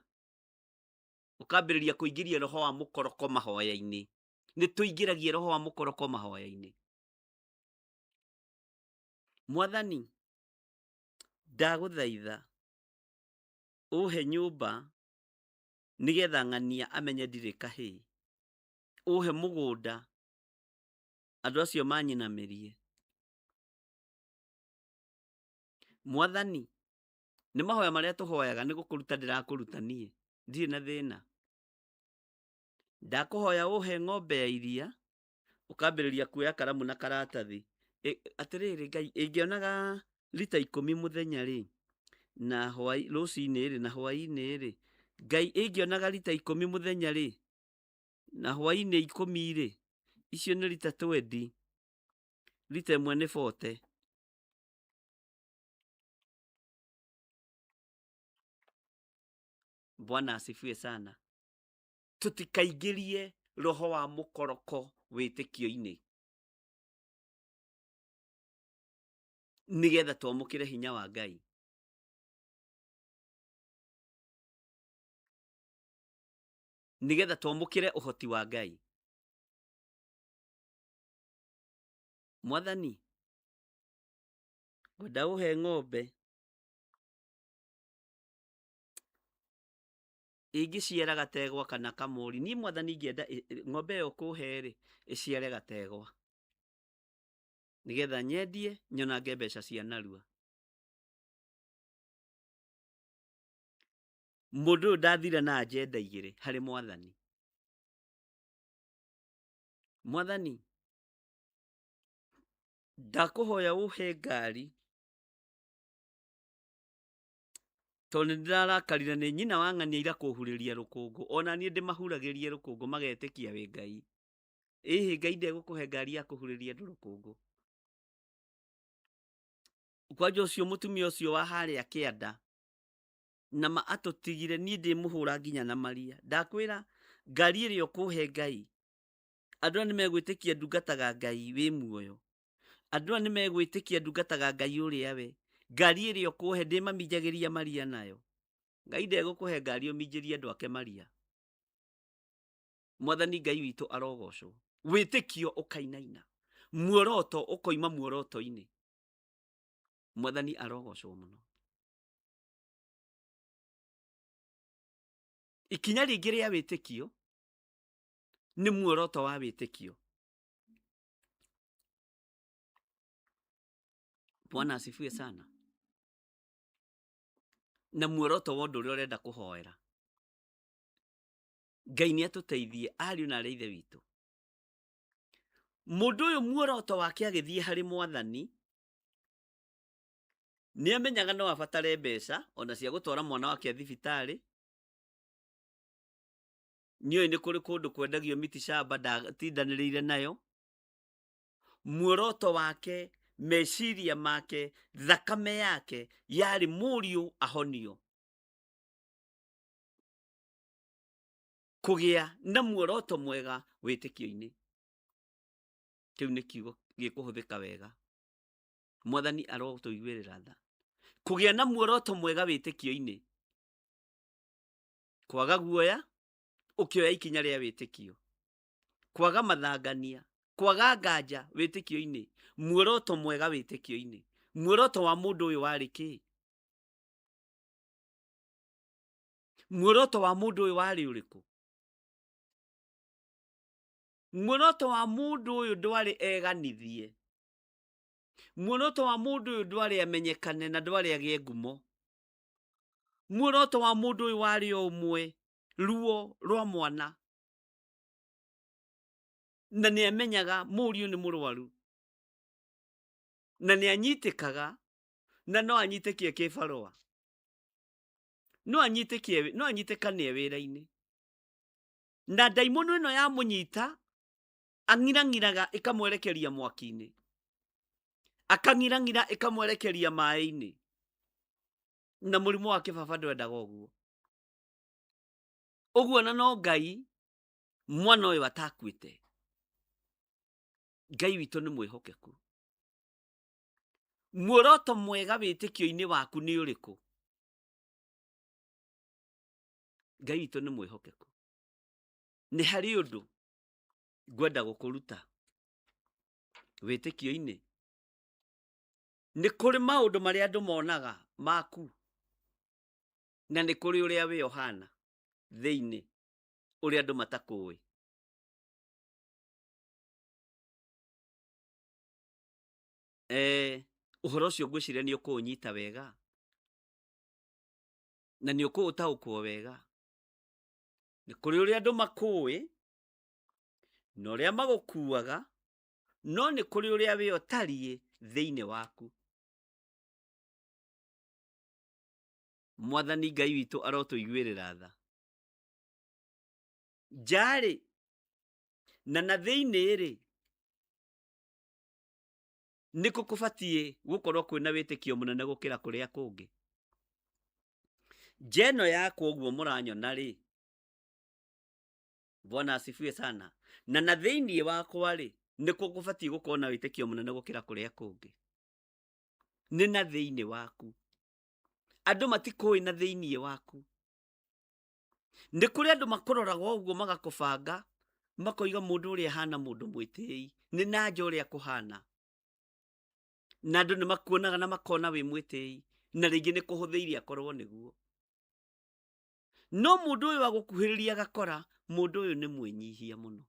Ũkambĩrĩria kũingĩria roho wa mũkoroko mahoya-inĩ. Nĩ tũingĩragia roho wa mũkoroko mahoya-inĩ. Mwathani, ndagũthaitha ũhe nyũmba nĩgetha ng'ania amenye ndirĩ kahĩĩ. Ũhe mũgũnda andũ acio manyinamĩrie. Mwathani, nĩ mahoya marĩa tũhoyaga nĩ gũkũruta ndĩrakũruta niĩ, ndirĩ na thĩna. Ndakũhoya ũhe ng'ombe ya iria, ũkambĩrĩria kuoya karamu na karatathi. Atĩrĩrĩ Ngai, ĩngĩonaga rita 10 mũthenya rĩ, na hwaĩ, rũcinĩ rĩ, na hwaĩ-inĩ rĩ, Ngai ĩngĩonaga rita 10 mũthenya rĩ, na hwaĩ-inĩ 10 rĩ, icio nĩ rita 20, rita 1 nĩ 40. Bwana asifiwe sana. Tũtikaingĩrie roho wa mũkoroko wĩtĩkio-inĩ nĩgetha twamũkĩre hinya wa Ngai. Nĩgetha twamũkĩre ũhoti wa Ngai. Mwathani, ngwenda ũhe ng'ombe ĩngĩciara gategwa kana kamũri. Niĩ Mwathani ingĩenda ng'ombe ĩyo ũkũhe rĩ, ĩciare gategwa nĩgetha nyendie nyonange mbeca cia narua. Mũndũ ũyũ ndathire na agenda igĩrĩ harĩ Mwathani. Mwathani, ndakũhoya ũhe ngari tondũ nĩ ndĩrarakarire nĩ nyina wa ng'ania ira kũhurĩria rũkũngũ, ona niĩ ndĩmahuragĩrie rũkũngũ magetĩkia wĩ Ngai. Ĩhĩ Ngai ndegũkũhe ngari ya kũhurĩria andũ rũkũngũ. Kwanja ũcio mũtumia ũcio wa harĩa kĩanda na ma atũtigire niĩ ndĩmũhũra nginya na maria. Ndakwĩra ngari ĩrĩa ũkũhe Ngai, andũ aya nĩmegwĩtĩkia ndungataga Ngai wĩ muoyo. Andũ aya nĩmegwĩtĩkia ndungataga Ngai ũrĩa we. Ngari ĩrĩa ũkũhe ndĩmaminjagĩria maria nayo. Ngai ndegũkũhe ngari ũminjĩrie andũ ake maria. Mwathani Ngai witũ arogocwo. Wĩtĩkio ũkainaina, muoroto ũkoima muoroto-inĩ. Mwathani arogocwo mũno. Ikinya rĩngĩ rĩa wĩtĩkio nĩ muoroto wa wĩtĩkio. Bwana asifiwe sana. Na muoroto wa ũndũ ũrĩa ũrenda kũhoera. Ngai nĩ atũteithie ariũ na arĩ ithe witũ. Mũndũ ũyũ muoroto wake agĩthiĩ harĩ mwathani nĩ amenyaga no abatare mbeca ona cia gũtwara mwana wake thibitarĩ. Nĩoĩ nĩ kũrĩ kũndũ kwendagio miti shamba ndatindanĩrĩire nayo. Muoroto wake, meciria make, thakame yake yarĩ mũriũ ahonio. Kũgĩa na muoroto mwega wĩtĩkio-inĩ. Kĩu nĩ kiugo gĩkũhũthĩka wega. Mwathani arotũiguĩrĩra tha. Kũgĩa na muoroto mwega wĩtĩkio-inĩ. Kwaga guoya ũkĩoya ikinya rĩa wĩtĩkio. Kwaga mathangania, kwaga nganja wĩtĩkio-inĩ. Muoroto mwega wĩtĩkio-inĩ. Muoroto wa mũndũ ũyũ warĩ kĩ? Muoroto wa mũndũ ũyũ warĩ ũrĩkũ? Muoroto wa mũndũ ũyũ ndwarĩ eganithie. Muoroto wa mũndũ ũyũ ndwarĩ amenyekane na ndwarĩ agĩe ngumo. Muoroto wa mũndũ ũyũ warĩ o ũmwe, ruo rwa mwana. Na nĩ amenyaga mũriũ nĩ mũrwaru. Na nĩ anyitĩkaga na no anyitĩkie kĩbarũa. No anyitĩkie, no anyitĩkane wĩra-inĩ. Na ndaimono ĩno yamũnyita, ang'irang'iraga ĩkamwerekeria mwaki-inĩ. Akang'irang'ira ĩkamwerekeria maĩ-inĩ. Na mũrimũ wa kĩbaba ndwendaga ũguo. Ũguo na no Ngai mwana ũyũ atakuĩte. Ngai witũ nĩ mwĩhokeku. Muoroto mwega wĩtĩkio-inĩ waku nĩ ũrĩkũ? Ngai witũ nĩ mwĩhokeku. Nĩ harĩ ũndũ ngwenda gũkũruta wĩtĩkio-inĩ. Nĩ kũrĩ maũndũ marĩa andũ monaga maku, na nĩ kũrĩ ũrĩa we ũhana thĩinĩ, ũrĩa andũ matakũĩ. Ũhoro ũcio ngwĩciria nĩ ũkũũnyita wega na nĩ ũkũũtaũkwo wega. Nĩ kũrĩ ũrĩa andũ makũĩ na ũrĩa magũkuaga, no nĩ kũrĩ ũrĩa we ũtariĩ thĩinĩ waku. Mwathani Ngai witũ arotũiguĩrĩra tha. Nja-rĩ, na na thĩinĩ-rĩ, nĩkũ kũbatiĩ gũkorwo kwĩna wĩtĩkio mũnene gũkĩra kũrĩa kũngĩ? Nja ĩno yakwa ũguo mũranyona-rĩ, Bwana asifiwe sana, na na thĩinĩ wakwa-rĩ, nĩkũ kũbatiĩ gũkorwo na wĩtĩkio mũnene gũkĩra kũrĩa kũngĩ? Nĩ na thĩinĩ waku. Andũ matikũĩ na thĩinĩ waku. Nĩ kũrĩ andũ makũroraga ũguo magakũbanga, makoiga mũndũ ũrĩa ahana mũndũ mwĩtĩi, nĩ na nja ũrĩa kũhana. Na andũ nĩ makuonaga na makona wĩ mwĩtĩi, na rĩngĩ nĩ kũhũthĩire akorwo nĩguo. No mũndũ ũyũ agũkuhĩrĩria agakora mũndũ ũyũ nĩ mwĩnyihia mũno.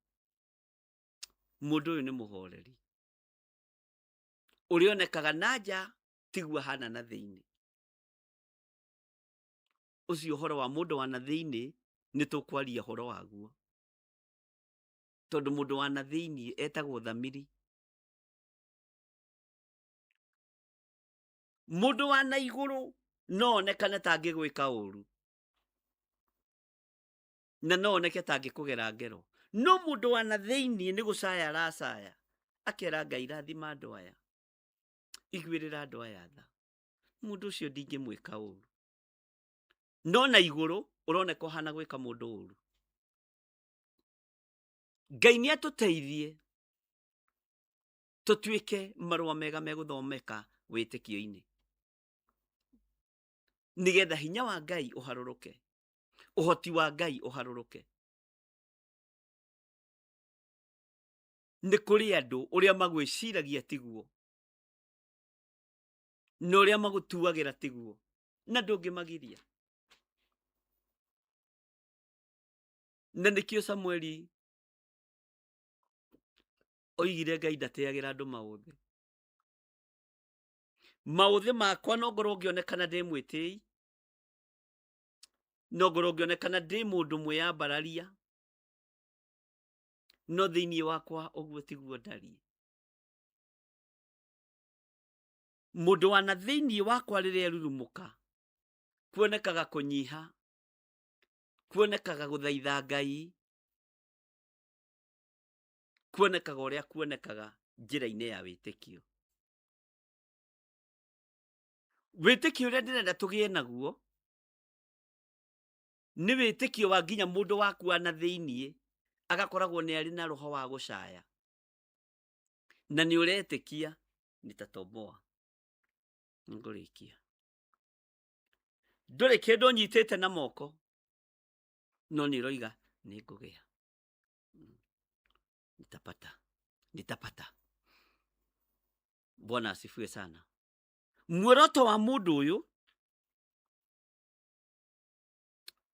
Mũndũ ũyũ nĩ mũhoreri. Ũrĩa onekaga na nja tiguo ahana na thĩinĩ. Ũcio ũhoro wa mũndũ wa na thĩinĩ nĩ tũkwaria ũhoro waguo. Tondũ mũndũ wa na thĩinĩ etagwo thamiri. Mũndũ wa na igũrũ no onekane ta angĩgwĩka ũru. Na no oneke ta angĩkũgera ngero. No mũndũ wa na thĩinĩ nĩ gũcaya aracaya. Akera Ngai rathima andũ aya. Iguĩrĩra andũ aya tha. Mũndũ ũcio ndingĩmwĩka ũru. No na igũrũ ũroneka ũhana gwĩka mũndũ ũru. Ngai nĩ atũteithie tũtuĩke marũa mega megũthomeka wĩtĩkio-inĩ. Nĩgetha hinya wa Ngai ũharũrũke. Ũhoti wa Ngai ũharũrũke. Nĩ kũrĩ andũ ũrĩa magwĩciragia tiguo. Na ũrĩa magũtuagĩra tiguo. Na ndũngĩmagiria. Na nĩkĩo Samueli oigire Ngai ndateagĩra andũ maũthĩ. Maũthĩ makwa no ngorwo ngĩonekana ndĩ mwĩtĩi, no ngorwo ngĩonekana ndĩ mũndũ mwĩyambararia, no thĩinĩ wakwa ũguo tiguo ndariĩ. Mũndũ wa na thĩinĩ wakwa rĩrĩa erurumũka, kuonekaga kũnyiha, kuonekaga gũthaitha Ngai, kuonekaga ũrĩa kuonekaga njĩra-inĩ ya wĩtĩkio. Wĩtĩkio ũrĩa ndĩrenda tũgĩe naguo nĩ wĩtĩkio wa nginya mũndũ waku wa na thĩiniĩ agakoragwo nĩ arĩ na roho wa gũcaya na nĩ ũretĩkia nitatoboa. Ngũrĩkia. Ndũrĩ kĩndũ ũnyitĩte na moko no nĩ ũroiga nĩ ngũgĩa, nitapata, nitapata. Bwana asifiwe sana. Muoroto wa mũndũ ũyũ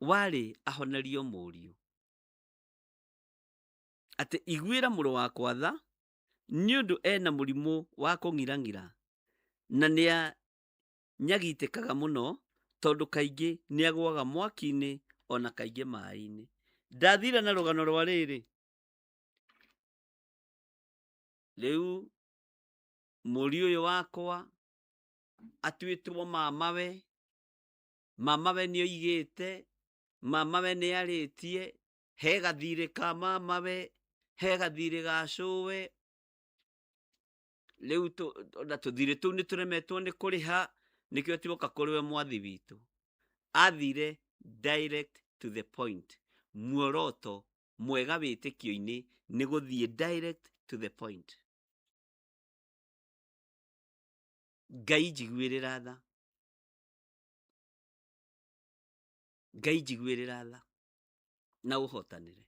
warĩ ahonerio mũriũ, atĩ iguĩra mũrũ wakwa tha nĩ ũndũ ena mũrimũ wa kũng'irang'ira na nĩanyagitĩkaga mũno tondũ kaingĩ nĩagũaga mwaki-inĩ ona kaingĩ maĩ-inĩ. Ndathira na rũgano rwa rĩrĩ, rĩu mũriũ ũyũ wakwa atuĩtwo mamawe, mamawe nĩoigĩte, mamawe nĩarĩtie, he gathirĩ ka mamawe, he gathirĩ ga cũwe, rĩu ona tũthirĩ tũu nĩtũremetwo nĩ kũrĩha, nĩkĩo tuoka kũrĩ we mwathi witũ. Athire direct to the point. Muoroto mwega wĩtĩkio-inĩ nĩ gũthiĩ direct to the point. Ngai njiguĩrĩra tha, Ngai njiguĩrĩra tha na ũhotanĩre.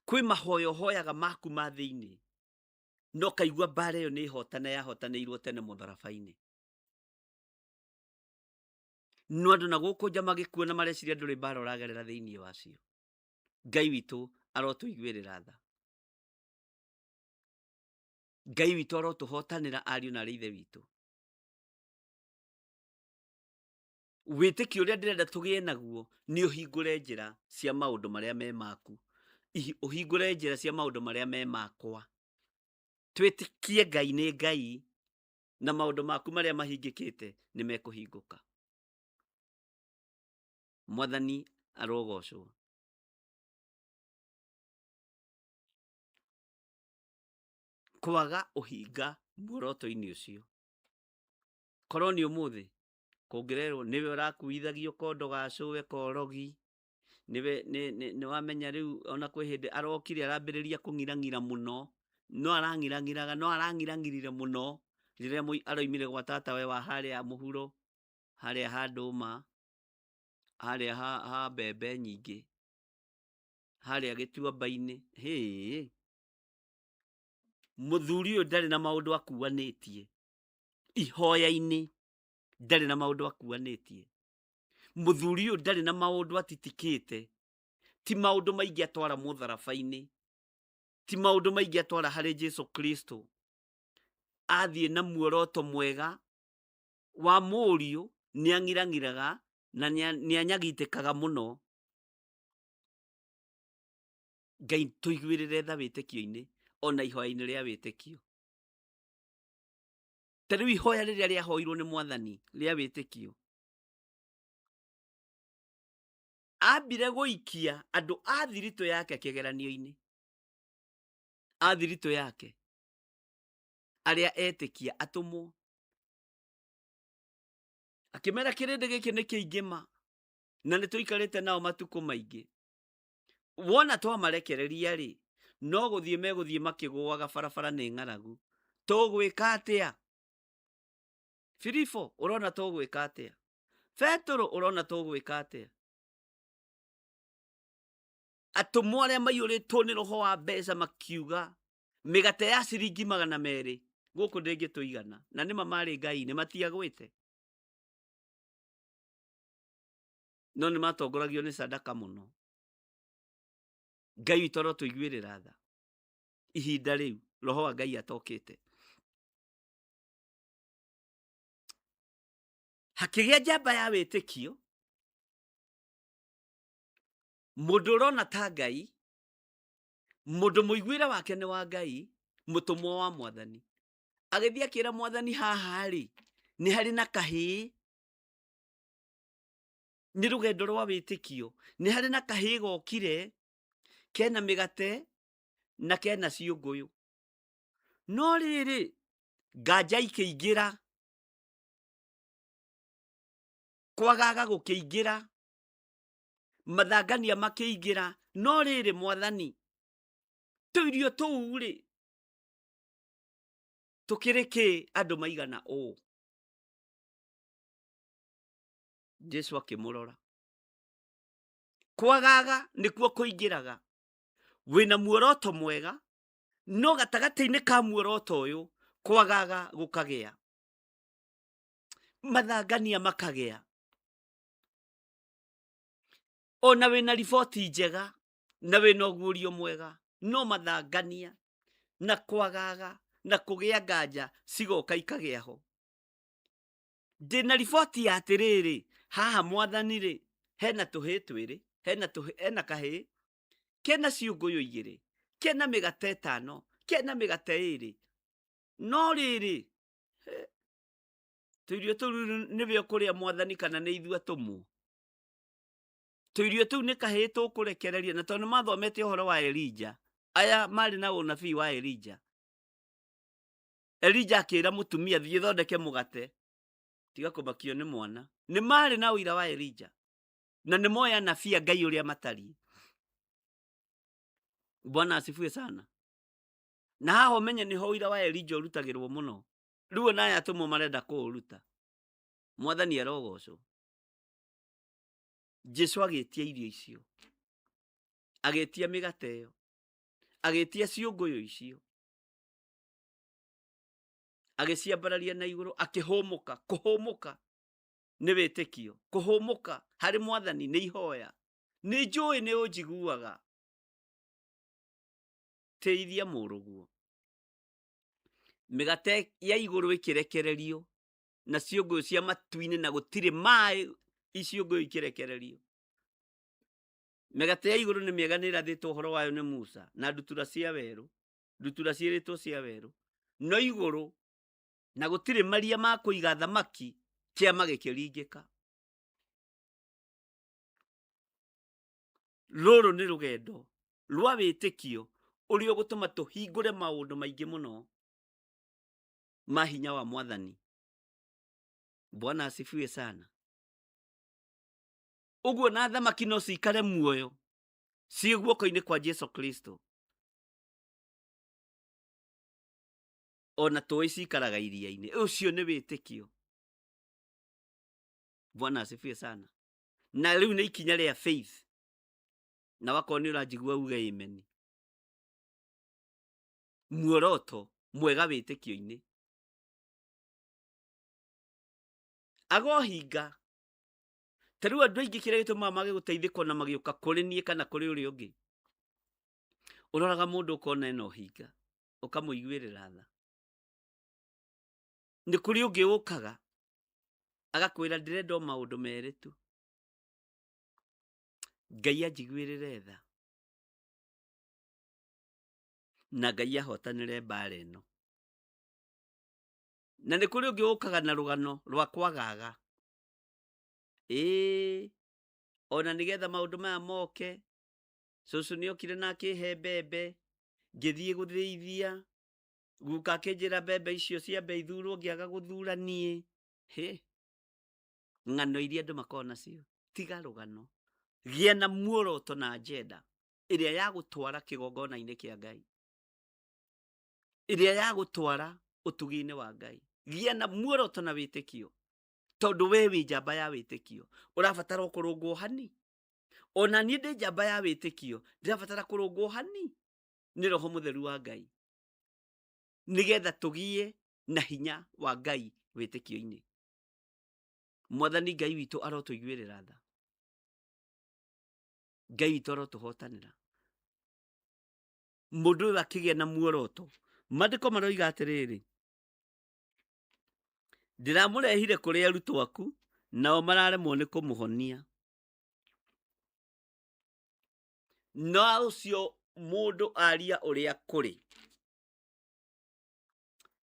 Kwĩ mahoya ũhoyaga maku ma thĩinĩ no kaigua mbara ĩyo nĩ hotane, yahotanĩirwo tene mũtharaba-inĩ. No andũ na gũkũ nja magĩkuona mareciria ndũrĩ mbara ũragerera thĩinĩ wacio. Ngai witũ arotũiguĩrĩra tha, Ngai witũ arotũhotanĩra ariũ na arĩ ithe witũ. Wĩtĩkio ũrĩa ndĩrenda tũgĩe naguo nĩ ũhingũre njĩra cia maũndũ marĩa me maku, ũhingũre njĩra cia maũndũ marĩa me makwa. Twĩtĩkie Ngai nĩ Ngai na maũndũ maku marĩa mahingĩkĩte nĩ mekũhingũka. Mwathani arogocwo. Kwaga ũhinga muoroto-inĩ ũcio, korwo nĩ ũmũthĩ kũngĩrerwo nĩwe ũrakuithagio kondo ga cũwe korogi, nĩwe nĩ wamenya rĩu ona kwĩ hĩndĩ arokire arambĩrĩria kũng'irang'ira mũno, no arang'irang'iraga, no arang'irang'irire mũno rĩrĩa aroimire gwa tatawe wa harĩa mũhuro, harĩa ha ndũma, harĩa ha mbembe nyingĩ, harĩa gĩtuamba-inĩ. Hĩĩ, mũthuri ũyũ ndarĩ na maũndũ akuanĩtie ihoya-inĩ, ndarĩ na maũndũ akuanĩtie. Mũthuri ũyũ ndarĩ na maũndũ atitikĩte, ti maũndũ maingĩ atwara mũtharaba-inĩ, ti maũndũ maingĩ atwara harĩ Jesu Kristo. Athiĩ na muoroto mwega wa mũriũ, nĩang'irang'iraga na nĩanyagitĩkaga mũno. Ngai tũiguĩrĩre tha wĩtĩkio-inĩ ona ihoya-inĩ rĩa wĩtĩkio. Ta rĩu ihoya rĩrĩa rĩahoirwo nĩ mwathani rĩa wĩtĩkio, ambire gũikia andũ a thiritũ yake kĩgeranio-inĩ, a thiritũ yake arĩa etĩkia atũmwo, akĩmera kĩrĩndĩ gĩkĩ nĩ kĩingĩ ma na nĩ tũikarĩte nao matukũ maingĩ, wona twamarekereria rĩ, no gũthiĩ megũthiĩ makĩgũaga barabara nĩ ng'aragu. Tũgwĩka atĩa? Filipo, ũrona tũgwĩka atĩa? Petũrũ, ũrona tũgwĩka atĩa? Atũmwo arĩa maiyũrĩtwo nĩ roho wa mbeca makiuga mĩgate ya ciringi 200 gũkũ ndĩngĩtũigana, na nĩma marĩ Ngai-inĩ matiagwĩte, no nĩ matongoragio nĩ sadaka mũno. Ngai witũ arotũiguĩrĩra tha ihinda rĩu. Roho wa Ngai atokĩte. Hakĩgĩa njamba ya wĩtĩkio, mũndũ ũrona ta Ngai, mũndũ mũiguĩre wake nĩ wa Ngai, mũtũmwo wa Mwathani. Agĩthiĩ akĩra Mwathani, haha rĩ nĩ harĩ na kahĩĩ, nĩ rũgendo rwa wĩtĩkio, nĩ harĩ na kahĩĩ gokire kena mĩgate na kena ciũngũyũ. No rĩrĩ, nganja ikĩingĩra, kwagaga gũkĩingĩra, mathangania makĩingĩra. No rĩrĩ, Mwathani, tũirio tũu rĩ tũkĩrĩ kĩ andũ maigana ũũ? Jesu akĩmũrora. Kwagaga nĩkuo kũingĩraga. Wĩna muoroto mwega, no gatagatĩ-inĩ ka muoroto ũyũ kwagaga gũkagĩa, mathangania makagĩa. Ona wĩna riboti njega na wĩna ũguũrio mwega, no mathangania na kwagaga na kũgĩa nganja cigoka ikagĩa ho. Ndĩna riboti ya atĩrĩrĩ, haha Mwathani rĩ, hena tũhĩĩ twĩrĩ, hena tũhĩĩ, hena kahĩĩ kena ciũngũyũ igĩrĩ, kena mĩgate ĩtano, kena mĩgate ĩrĩ. No rĩrĩ, tũirio tũu nĩwe ũkũrĩa Mwathani kana nĩ ithuĩ atũmwo? Tũirio tũu nĩ kahĩĩ tũkũrekereria, na tondũ nĩmathomete ũhoro wa Elija, aya marĩ na ũnabii wa Elija. Elija akĩra mũtumia, thiĩ thondeke mũgate, tiga kũmakio nĩ mwana. Nĩ marĩ na ũira wa Elija, na nĩ moĩ anabii a Ngai ũrĩa matariĩ. Bwana asifiwe sana. Na haha ũmenye nĩho ũira wa Elija ũrutagĩrwo mũno. Rĩu ona aya atũmwo marenda kũũruta. Mwathani arogocwo. Jesu agĩtia irio icio, agĩtia mĩgate ĩyo, agĩtia ciũngũyũ icio, agĩciambararia na igũrũ, akĩhũmũka. Kũhũmũka nĩ wĩtĩkio, kũhũmũka harĩ Mwathani nĩ ihoya. Nĩ njũĩ nĩ ũnjiguaga, tĩithia mũrũguo. Mĩgate ya igũrũ ĩkĩrekererio na ciũngũyũ cia matu-inĩ, na gũtirĩ maĩ, iciũngũyũ ikĩrekererio. Mĩgate ya igũrũ nĩ mĩega, nĩ ĩrathĩtwo ũhoro wayo nĩ Musa, na ndutura cia werũ, ndutura ciĩrĩtwo cia werũ, no igũrũ, na gũtirĩ maria ma kũiga thamaki, kĩama gĩkĩringĩka. Rũrũ nĩ rũgendo rwa wĩtĩkio ũrĩa ũgũtũma tũhingũre maũndũ maingĩ mũno ma hinya wa Mwathani. Bwana asifiwe sana. Ũguo na thamaki no cikare muoyo ciĩ guoko-inĩ kwa Jesu Kristo, ona tũĩ cikaraga iria-inĩ. Ũcio nĩ wĩtĩkio. Bwana asifiwe sana. Na rĩu nĩ ikinya rĩa faith, na wakorwo nĩ ũranjigua uge amen. Muoroto mwega wĩtĩkio-inĩ agohinga. Ta rĩu andũ aingĩ kĩrĩa gĩtũmaga mage gũteithĩka ona magĩũka kũrĩ niĩ kana kũrĩ ũrĩa ũngĩ, ũroraga mũndũ ũkona ena ũhinga, ũkamũiguĩrĩra tha. Nĩ kũrĩ ũngĩ ũkaga agakwĩra ndĩrenda o maũndũ merĩ tu, Ngai anjiguĩrĩre tha na Ngai ahotanĩre mbara ĩno. Na nĩ kũrĩ ũngĩ ũkaga na rũgano rwa kwagaga, ĩĩ ona nĩgetha maũndũ maya moke, cũcũ nĩokire na akĩhe mbembe, ngĩthiĩ gũthĩithia, guka akĩnjĩra mbembe icio ciambe ithurwo, ngĩaga gũthura niĩ. Hĩ, ng'ano iria andũ makoragwo nacio, tiga rũgano, gĩa na muoroto na agenda ĩrĩa ya gũtwara kĩgongona-inĩ kĩa Ngai, ĩrĩa ya gũtwara ũtugi-inĩ wa Ngai. Gĩa na muoroto na wĩtĩkio, tondũ we wĩ njamba ya wĩtĩkio, ũrabatara kũrũngwo hani. Ona niĩ ndĩ njamba ya wĩtĩkio, ndĩrabatara kũrũngwo hani nĩ Roho Mũtheru wa Ngai, nĩgetha tũgĩe na hinya wa Ngai wĩtĩkio-inĩ. Mwathani Ngai witũ arotũiguĩrĩra tha, Ngai witũ arotũhotanĩra. Mũndũ ũyũ akĩgĩa na muoroto Maandĩko maroiga atĩrĩrĩ, ndĩramũrehire kũrĩ arutwo aku nao mararemwo nĩ kũmũhonia. No ũcio mũndũ aria ũrĩa kũrĩ,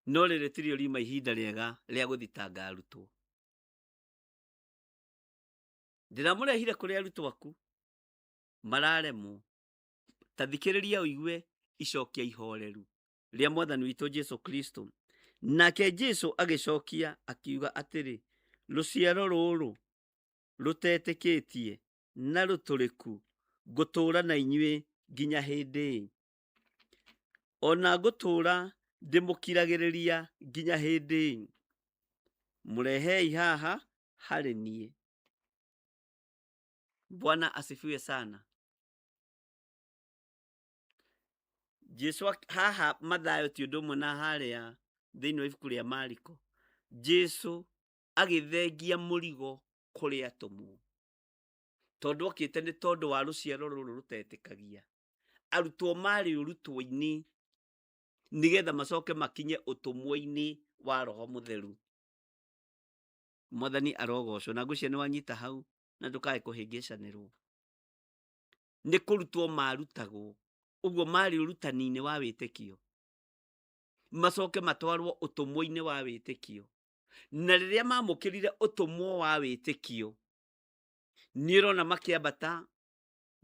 no rĩrĩ tirĩo riuma ihinda rĩega rĩa gũthitanga arutwo. Ndĩramũrehire kũrĩ arutwo aku mararemwo. Ta thikĩrĩria ũigue icokia ihoreru rĩa mwathani witũ Jesu Kristo. Nake Jesu agĩcokia akiuga atĩrĩ, rũciaro rũrũ rũtetĩkĩtie na rũtũrĩku, ngũtũũra na inyuĩ nginya hĩndĩ ĩ? Ona ngũtũũra ndĩmũkiragĩrĩria nginya hĩndĩ ĩ? Mũrehei haha harĩ niĩ. Bwana asifiwe sana. Jesu haha Mathayo ti ũndũ ũmwe na harĩa thĩinĩ wa ibuku rĩa Mariko. Jesu agĩthengia mũrigo kũrĩ atũmwo, tondũ okĩte nĩ tondũ wa rũciaro rũrũ rũtetĩkagia. Arutwo marĩ ũrutwo-inĩ nĩgetha macoke makinye ũtũmwo-inĩ wa Roho Mũtheru. Mwathani arogocwo. Na ngwĩciria nĩ wanyita hau na ndũkae kũhĩngĩcanĩrwo. Nĩ kũrutwo marutagwo, ũguo marĩ ũrutani-inĩ wa wĩtĩkio, macoke matwarwo ũtũmwo-inĩ wa wĩtĩkio. Na rĩrĩa mamũkĩrire ũtũmwo wa wĩtĩkio, nĩ ũrona makĩambata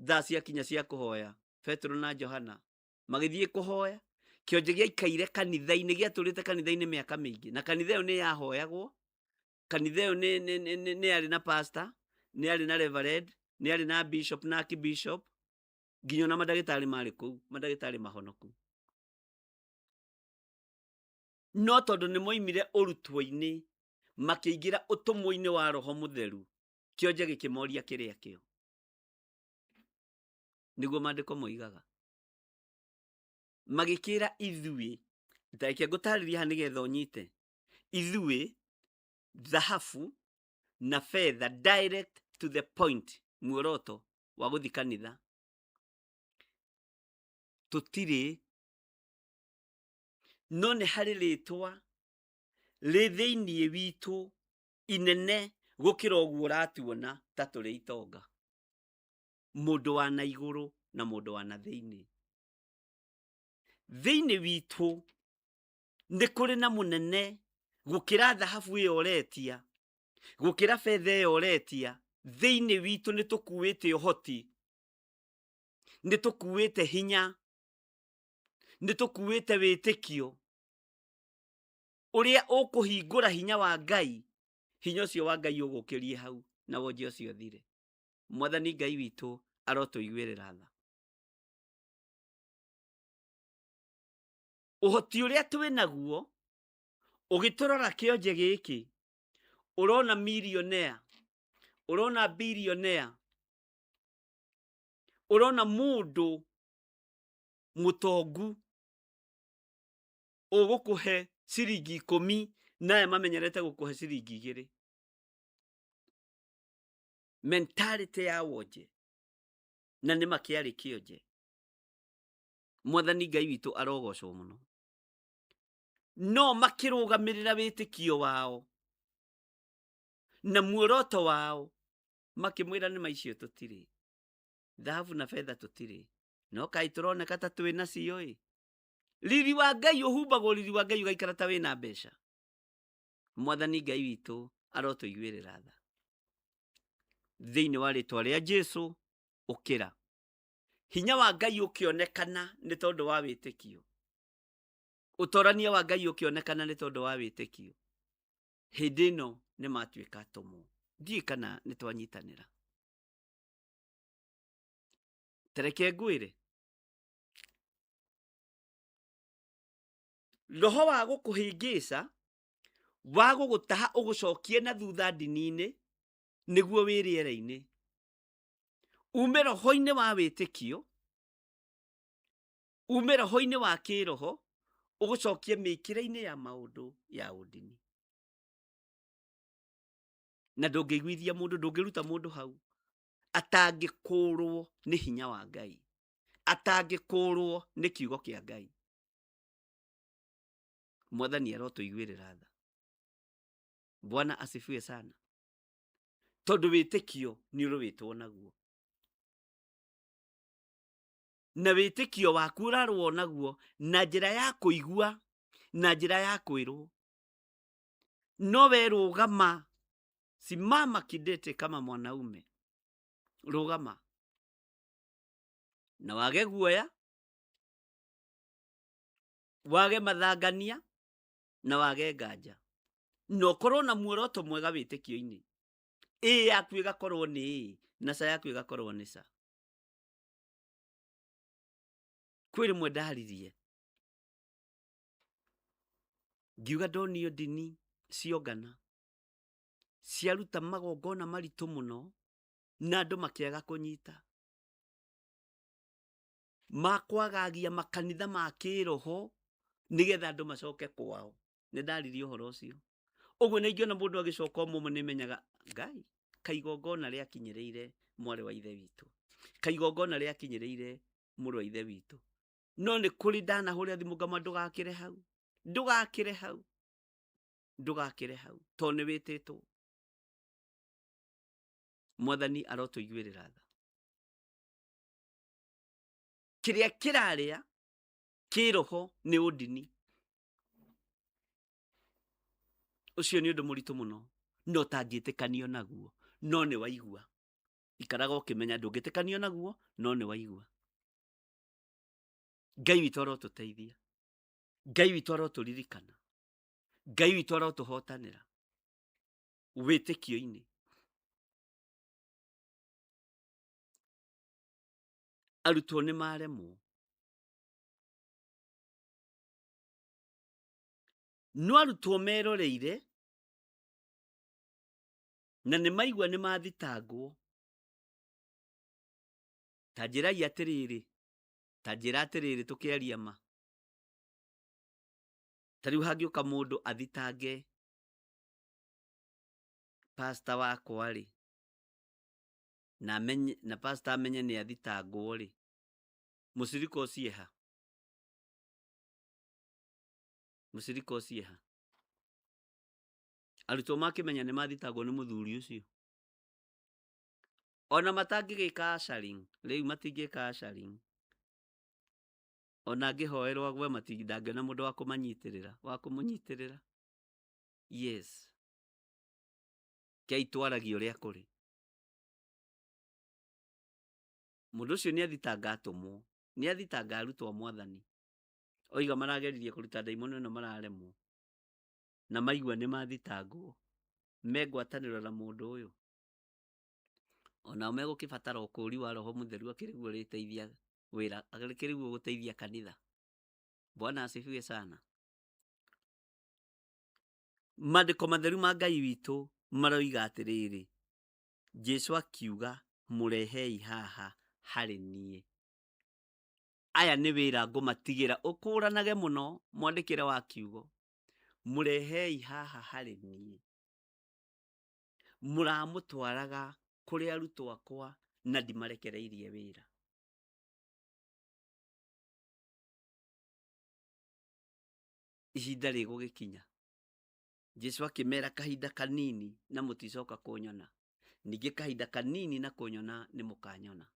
thaa ciakinya cia kũhoya, Petero na Johana magĩthiĩ kũhoya. Kĩonje gĩaikaire kanitha-inĩ, gĩatũrĩte kanitha-inĩ mĩaka mĩingĩ, na kanitha ĩyo nĩ yahoyagwo, kanitha ĩyo nĩ yarĩ na pastor, nĩ yarĩ na reverend, nĩ yarĩ na bishop na archbishop, nginya ona mandagĩtarĩ marĩ kũu, mandagĩtarĩ mahonoku. No tondũ nĩ moimire ũrutwo-inĩ makĩingĩra ũtũmwo-inĩ wa Roho Mũtheru, kĩonje gĩkĩmoria kĩrĩa kĩo. Nĩguo maandĩko moigaga. Magĩkĩra ithuĩ, ta reke ngũtarĩrie haha nĩgetha ũnyite. Ithuĩ thahabu na betha, direct to the point, muoroto wa gũthiĩ kanitha tũtirĩ, no nĩ harĩ rĩtwa rĩ thĩinĩ witũ inene gũkĩra ũguo ũratuona ta tũrĩ itonga, mũndũ wa na igũrũ na mũndũ wa na thĩinĩ. Thĩinĩ witũ nĩ kũrĩ na mũnene gũkĩra thahabu ĩyo ũretia, gũkĩra betha ĩyo ũretia. Thĩinĩ witũ nĩ tũkuĩte ũhoti, nĩ tũkuĩte hinya, nĩ tũkuĩte wĩtĩkio ũrĩa ũkũhingũra hinya wa Ngai. Hinya ũcio wa Ngai ũgũkĩrie hau na wonje ũcio ũthire. Mwathani Ngai witũ arotũiguĩrĩra tha. Ũhoti ũrĩa twĩ naguo ũgĩtũrora kĩonje gĩkĩ, ũrona millionaire, ũrona billionaire, ũrona mũndũ mũtongu ũgũkũhe ciringi 10 na aya mamenyerete gũkũhe ciringi 2. Mentality ya wonje na nĩ makĩarĩ kĩonje. Mwathani Ngai witũ arogocwo mũno. No makĩrũgamĩrĩra wĩtĩkio wao na muoroto wao, makĩmwĩra nĩ maicio tũtirĩ, thahabu na betha tũtirĩ, no kaĩ tũroneka ta twĩ nacio ĩ. Riri wa Ngai ũhumbagwo, riri wa Ngai ũgaikara ta wĩna mbeca. Mwathani Ngai witũ arotũiguĩrĩra tha. Thĩinĩ wa rĩtwa rĩa Jesu, ũkĩra. Hinya wa Ngai ũkĩonekana nĩ tondũ wa wĩtĩkio. Ũtorania wa Ngai ũkĩonekana nĩ tondũ wa wĩtĩkio. Hĩndĩ ĩno nĩ matuĩka atũmwo. Ndiũĩ kana nĩ twanyitanĩra. Tareke ngwĩre, roho wa gũkũhĩngĩca, wa gũgũtaha ũgũcokie na thutha ndini-inĩ, nĩguo wĩ rĩera-inĩ. Ume roho-inĩ wa wĩtĩkio, ume roho-inĩ wa kĩroho, ũgũcokie mĩkĩre-inĩ ya maũndũ ya ũndini. Na ndũngĩiguithia mũndũ, ndũngĩruta mũndũ hau atangĩkũrwo nĩ hinya wa Ngai, atangĩkũrwo nĩ kiugo kĩa Ngai. Mwathani arotũiguĩrĩra tha. Bwana asifiwe sana. Tondũ wĩtĩkio nĩ ũrũĩtwo naguo, na wĩtĩkio waku ũrarũo naguo na njĩra ya kũigua na njĩra ya kwĩrwo. No we rũgama, simama kidete kama mwanaume, rũgama na wage guoya, wage mathangania na wage nganja, na ũkorwo na muoroto mwega wĩtĩkio-inĩ. Ĩ yaku ĩgakorwo nĩ ĩ na ca yaku ĩgakorwo nĩ ca. Kwĩ rĩmwe ndaririe ngiuga ndonio ndini ciongana ciaruta magongona maritũ mũno na andũ makĩaga kũnyita, makwagagia makanitha ma kĩroho nĩgetha andũ macoke kwao. Nĩ ndaririe ũhoro ũcio ũguo, na ingĩona mũndũ agĩcoka ũmwe nĩ menyaga Ngai kaigongona rĩakinyĩrĩire mwarĩ wa ithe witũ, kaigongona rĩakinyĩrĩire mũrũ wa ithe witũ. No nĩ kũrĩ ndanahũrĩra thimũ ngamwĩra ndũgakĩre hau, ndũgakĩre hau, ndũgakĩre hau, tondũ nĩ wĩtĩtwo. Mwathani arotũiguĩrĩra tha. Kĩrĩa kĩrarĩa kĩroho nĩ ũndini. Ũcio nĩ ũndũ mũritũ mũno no ũtangĩtĩkanio naguo, no nĩ waigua. Ikaraga ũkĩmenya ndũngĩtĩkanio naguo, no nĩ waigua. Ngai witũ arotũteithia, Ngai witũ arotũririkana, Ngai witũ arotũhotanĩra wĩtĩkio-inĩ. Arutwo nĩ maremwo, no arutwo meroreire na nĩ maigua nĩ mathitangwo. Ta njĩrai atĩrĩrĩ, ta njĩra atĩrĩrĩ, tũkĩaria ma, ta rĩu hangĩũka mũndũ athitange pastor wakwa rĩ, na amenye, na pastor amenye nĩ athitangwo rĩ, mũcirika ũcio ha? Mũcirika ũcio ha? Arutwo makĩmenya nĩ mathitangwo nĩ mũthuri ũcio, ona matangĩgĩka ushering, rĩu matingĩka ushering, ona angĩhoerwo agwe ndangĩona mũndũ wa kũmanyitĩrĩra, wa kũmũnyitĩrĩra. Yes, kei twaragie ũrĩa kũrĩ. Mũndũ ũcio nĩ athitanga atũmwo, nĩ athitanga arutwo a Mwathani. Oiga marageririe kũruta ndaimono ĩno mararemwo, na maigua nĩ mathitangwo, me ngwatanĩro na mũndũ ũyũ. Onao megũkĩbatara ũkũũri wa Roho Mũtheru akĩrĩ guo ũrĩteithia wĩra, akĩrĩ guo gũteithia kanitha. Bwana asifiwe sana. Maandĩko matheru ma Ngai witũ maroiga atĩrĩrĩ, Jesu akiuga mũrehei haha harĩ niĩ. Aya nĩ wĩra ngũmatigĩra, ũkũranage mũno mwandĩkĩre wa kiugo. Mũrehei haha harĩ niĩ. Mũramũtwaraga kũrĩ arutwo akwa na ndimarekereirie wĩra. Ihinda rĩgũgĩkinya. Jesu akĩmera kahinda kanini na mũticoka kũnyona, ningĩ kahinda kanini na kũnyona nĩ mũkanyona.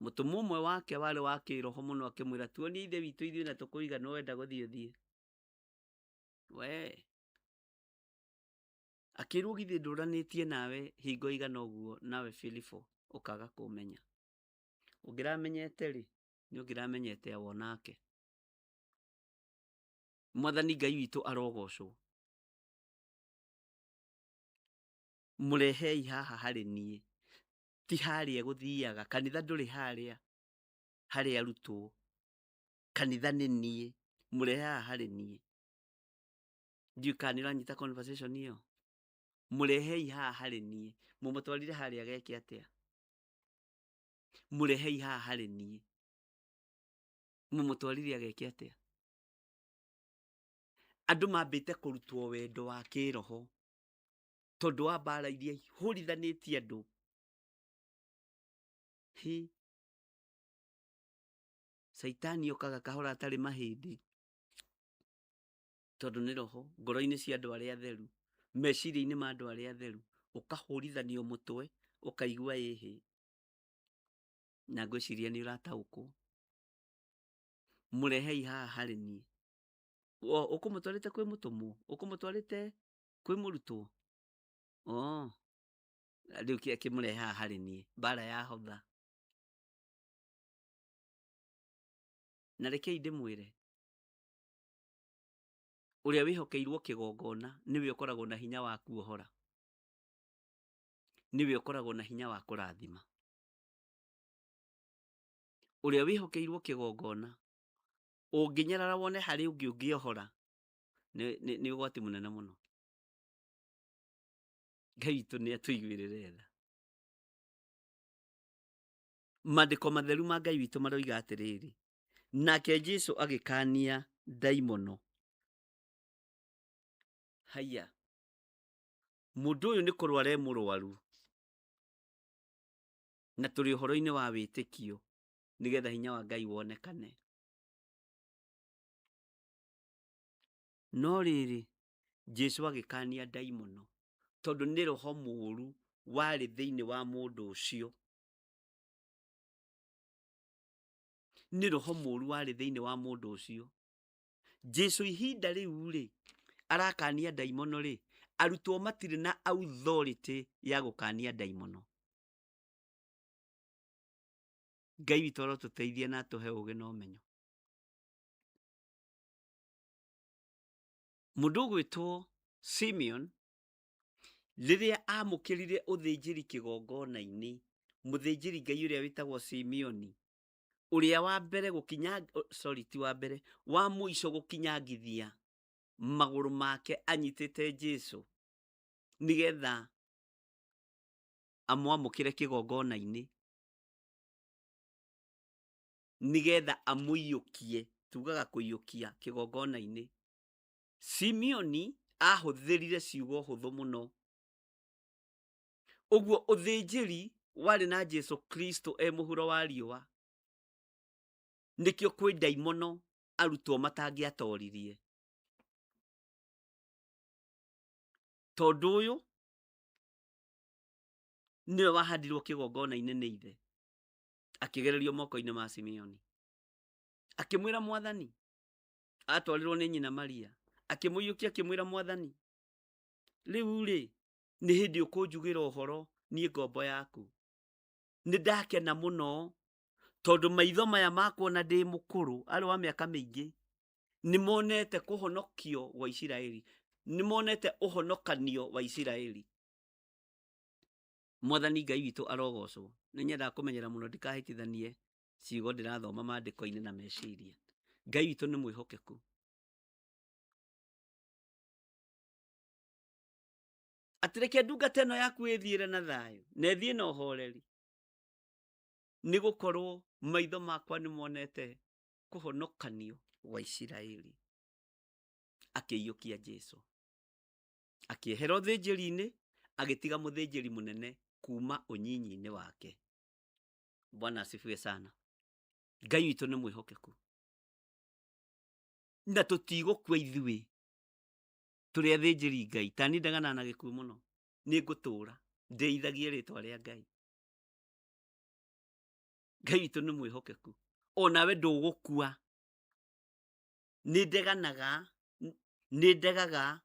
Mũtũmwo ũmwe wake warĩ wa kĩroho mũno akĩmwĩra, tuonie ithe witũ ithuĩ na tũkũiga no wenda gũthiĩ ũthiĩ. We akĩrwo githĩ ndũranĩtie nawe hingo igana ũguo nawe Filipo ũkaga kũmenya. Ũngĩramenyete rĩ, nĩ ũngĩramenyete awa onake. Mwathani Ngai witũ arogocwo. Mũrehei haha harĩ niĩ, ti harĩa gũthiaga. Kanitha ndũrĩ harĩa harĩ arutwo, kanitha nĩ niĩ. Mũrehe haha harĩ niĩ. Ndiũĩ kana nĩ ũranyita conversation ĩyo. Mũrehei haha harĩ niĩ. Mũmũtwarire harĩa ageke atĩa? Mũrehei haha harĩ niĩ. Mũmũtwarire ageke atĩa? Andũ mambĩte kũrutwo wendo wa kĩroho tondũ wa mbara iria ihũrithanĩtie andũ. Hi. Caitani okaga kahora atarĩ mahĩndĩ, tondũ nĩ roho ngoro-inĩ cia andũ arĩa atheru, meciria-inĩ ma andũ arĩa atheru, ũkahũrithanio mũtwe ũkaigua ĩhĩ. Na ngwĩciria nĩ ũrataũkwo. Mũrehei haha harĩ niĩ. Ũkũmũtwarĩte kwĩ mũtũmwo? Ũkũmũtwarĩte kwĩ mũrutwo? Oh, rĩu kĩmũrehe haha harĩ niĩ. Mbara yahotha. Na rekei ndĩmwĩre, ũrĩa wĩhokeirwo kĩgongona nĩwe ũkoragwo na hinya wa kuohora, nĩwe ũkoragwo na hinya wa kũrathima. Ũrĩa wĩhokeirwo kĩgongona, ũngĩnyarara wone harĩ ũngĩ ũngĩohora, nĩ ũgwati mũnene mũno. Ngai witũ nĩ atũiguĩrĩre tha. Maandĩko matheru ma Ngai witũ maroiga atĩrĩrĩ, nake Jesu agĩkania ndaimono. Haiya, mũndũ ũyũ nĩ kũrwara e mũrwaru, na tũrĩ ũhoro-inĩ wa wĩtĩkio nĩgetha hinya wa Ngai wonekane. No rĩrĩ, Jesu agĩkania ndaimono tondũ nĩ roho mũũru warĩ thĩinĩ wa mũndũ ũcio. Nĩ roho mũũru warĩ thĩinĩ wa mũndũ ũcio. Jesu ihinda rĩu rĩ, arakania ndaimono rĩ, arutwo matirĩ na authority ya gũkania ndaimono. Ngai witũ arotũteithia na atũhe ũgĩ na ũmenyo. Mũndũ ũgwĩtwo Simeon rĩrĩa amũkĩrire ũthĩnjĩri kĩgongona-inĩ, mũthĩnjĩri Ngai ũrĩa wĩtagwo Simeoni, ũrĩa wa mbere gũkinya, sorry ti wa mbere, wa mũico gũkinyangithia magũrũ make anyitĩte Jesu nĩgetha amwamũkĩre kĩgongona-inĩ, nĩgetha amũiyũkie, tugaga kũiyũkia kĩgongona-inĩ. Simeoni ahũthĩrire ciugo hũthũ mũno. Ũguo ũthĩnjĩri warĩ na Jesu Kristo e mũhuro wa riũa. Nĩkĩo kwĩ ndaimono arutwo matangĩatoririe. Tondũ ũyũ nĩwe wahandirwo kĩgongona-inĩ nĩ ithe, akĩgererio moko-inĩ ma Simeoni. Akĩmwĩra Mwathani, atwarirwo nĩ nyina Maria, akĩmũiyũkia akĩmwĩra Mwathani, rĩu rĩ, nĩ hĩndĩ ũkũnjugĩra ũhoro niĩ ngombo yaku. Nĩ ndakena mũno tondũ maitho maya makwa ona ndĩ mũkũrũ, arĩ wa mĩaka mĩingĩ, nĩ monete kũhonokio gwa Isiraeli, nĩ monete ũhonokanio wa Isiraeli. Mwathani Ngai witũ arogocwo. Nĩ nyendaga kũmenyera mũno ndikahĩtithanie ciugo ndĩrathoma maandĩko-inĩ na meciria. Ngai witũ nĩ mwĩhokeku. Atĩ reke ndungata ĩno yaku ĩthiĩre na thayũ na ĩthiĩ na ũhoreri, nĩ gũkorwo maitho makwa nĩ monete kũhonokanio gwa Isiraeli. Akĩiyũkia Jesu, akĩehera ũthĩnjĩri-inĩ, agĩtiga mũthĩnjĩri mũnene kuma ũnyinyi-inĩ wake. Bwana asifiwe sana. Ngai witũ nĩ mwĩhokeku na tũtigũkua ithuĩ tũrĩ athĩnjĩri Ngai. Tani ndagana na gĩkuũ mũno, nĩ ngũtũra ndĩithagie rĩtwa rĩa Ngai. Ngai witũ nĩ mwĩhokeku, onawe ndũgũkua. Nĩ ndeganaga, nĩ ndegaga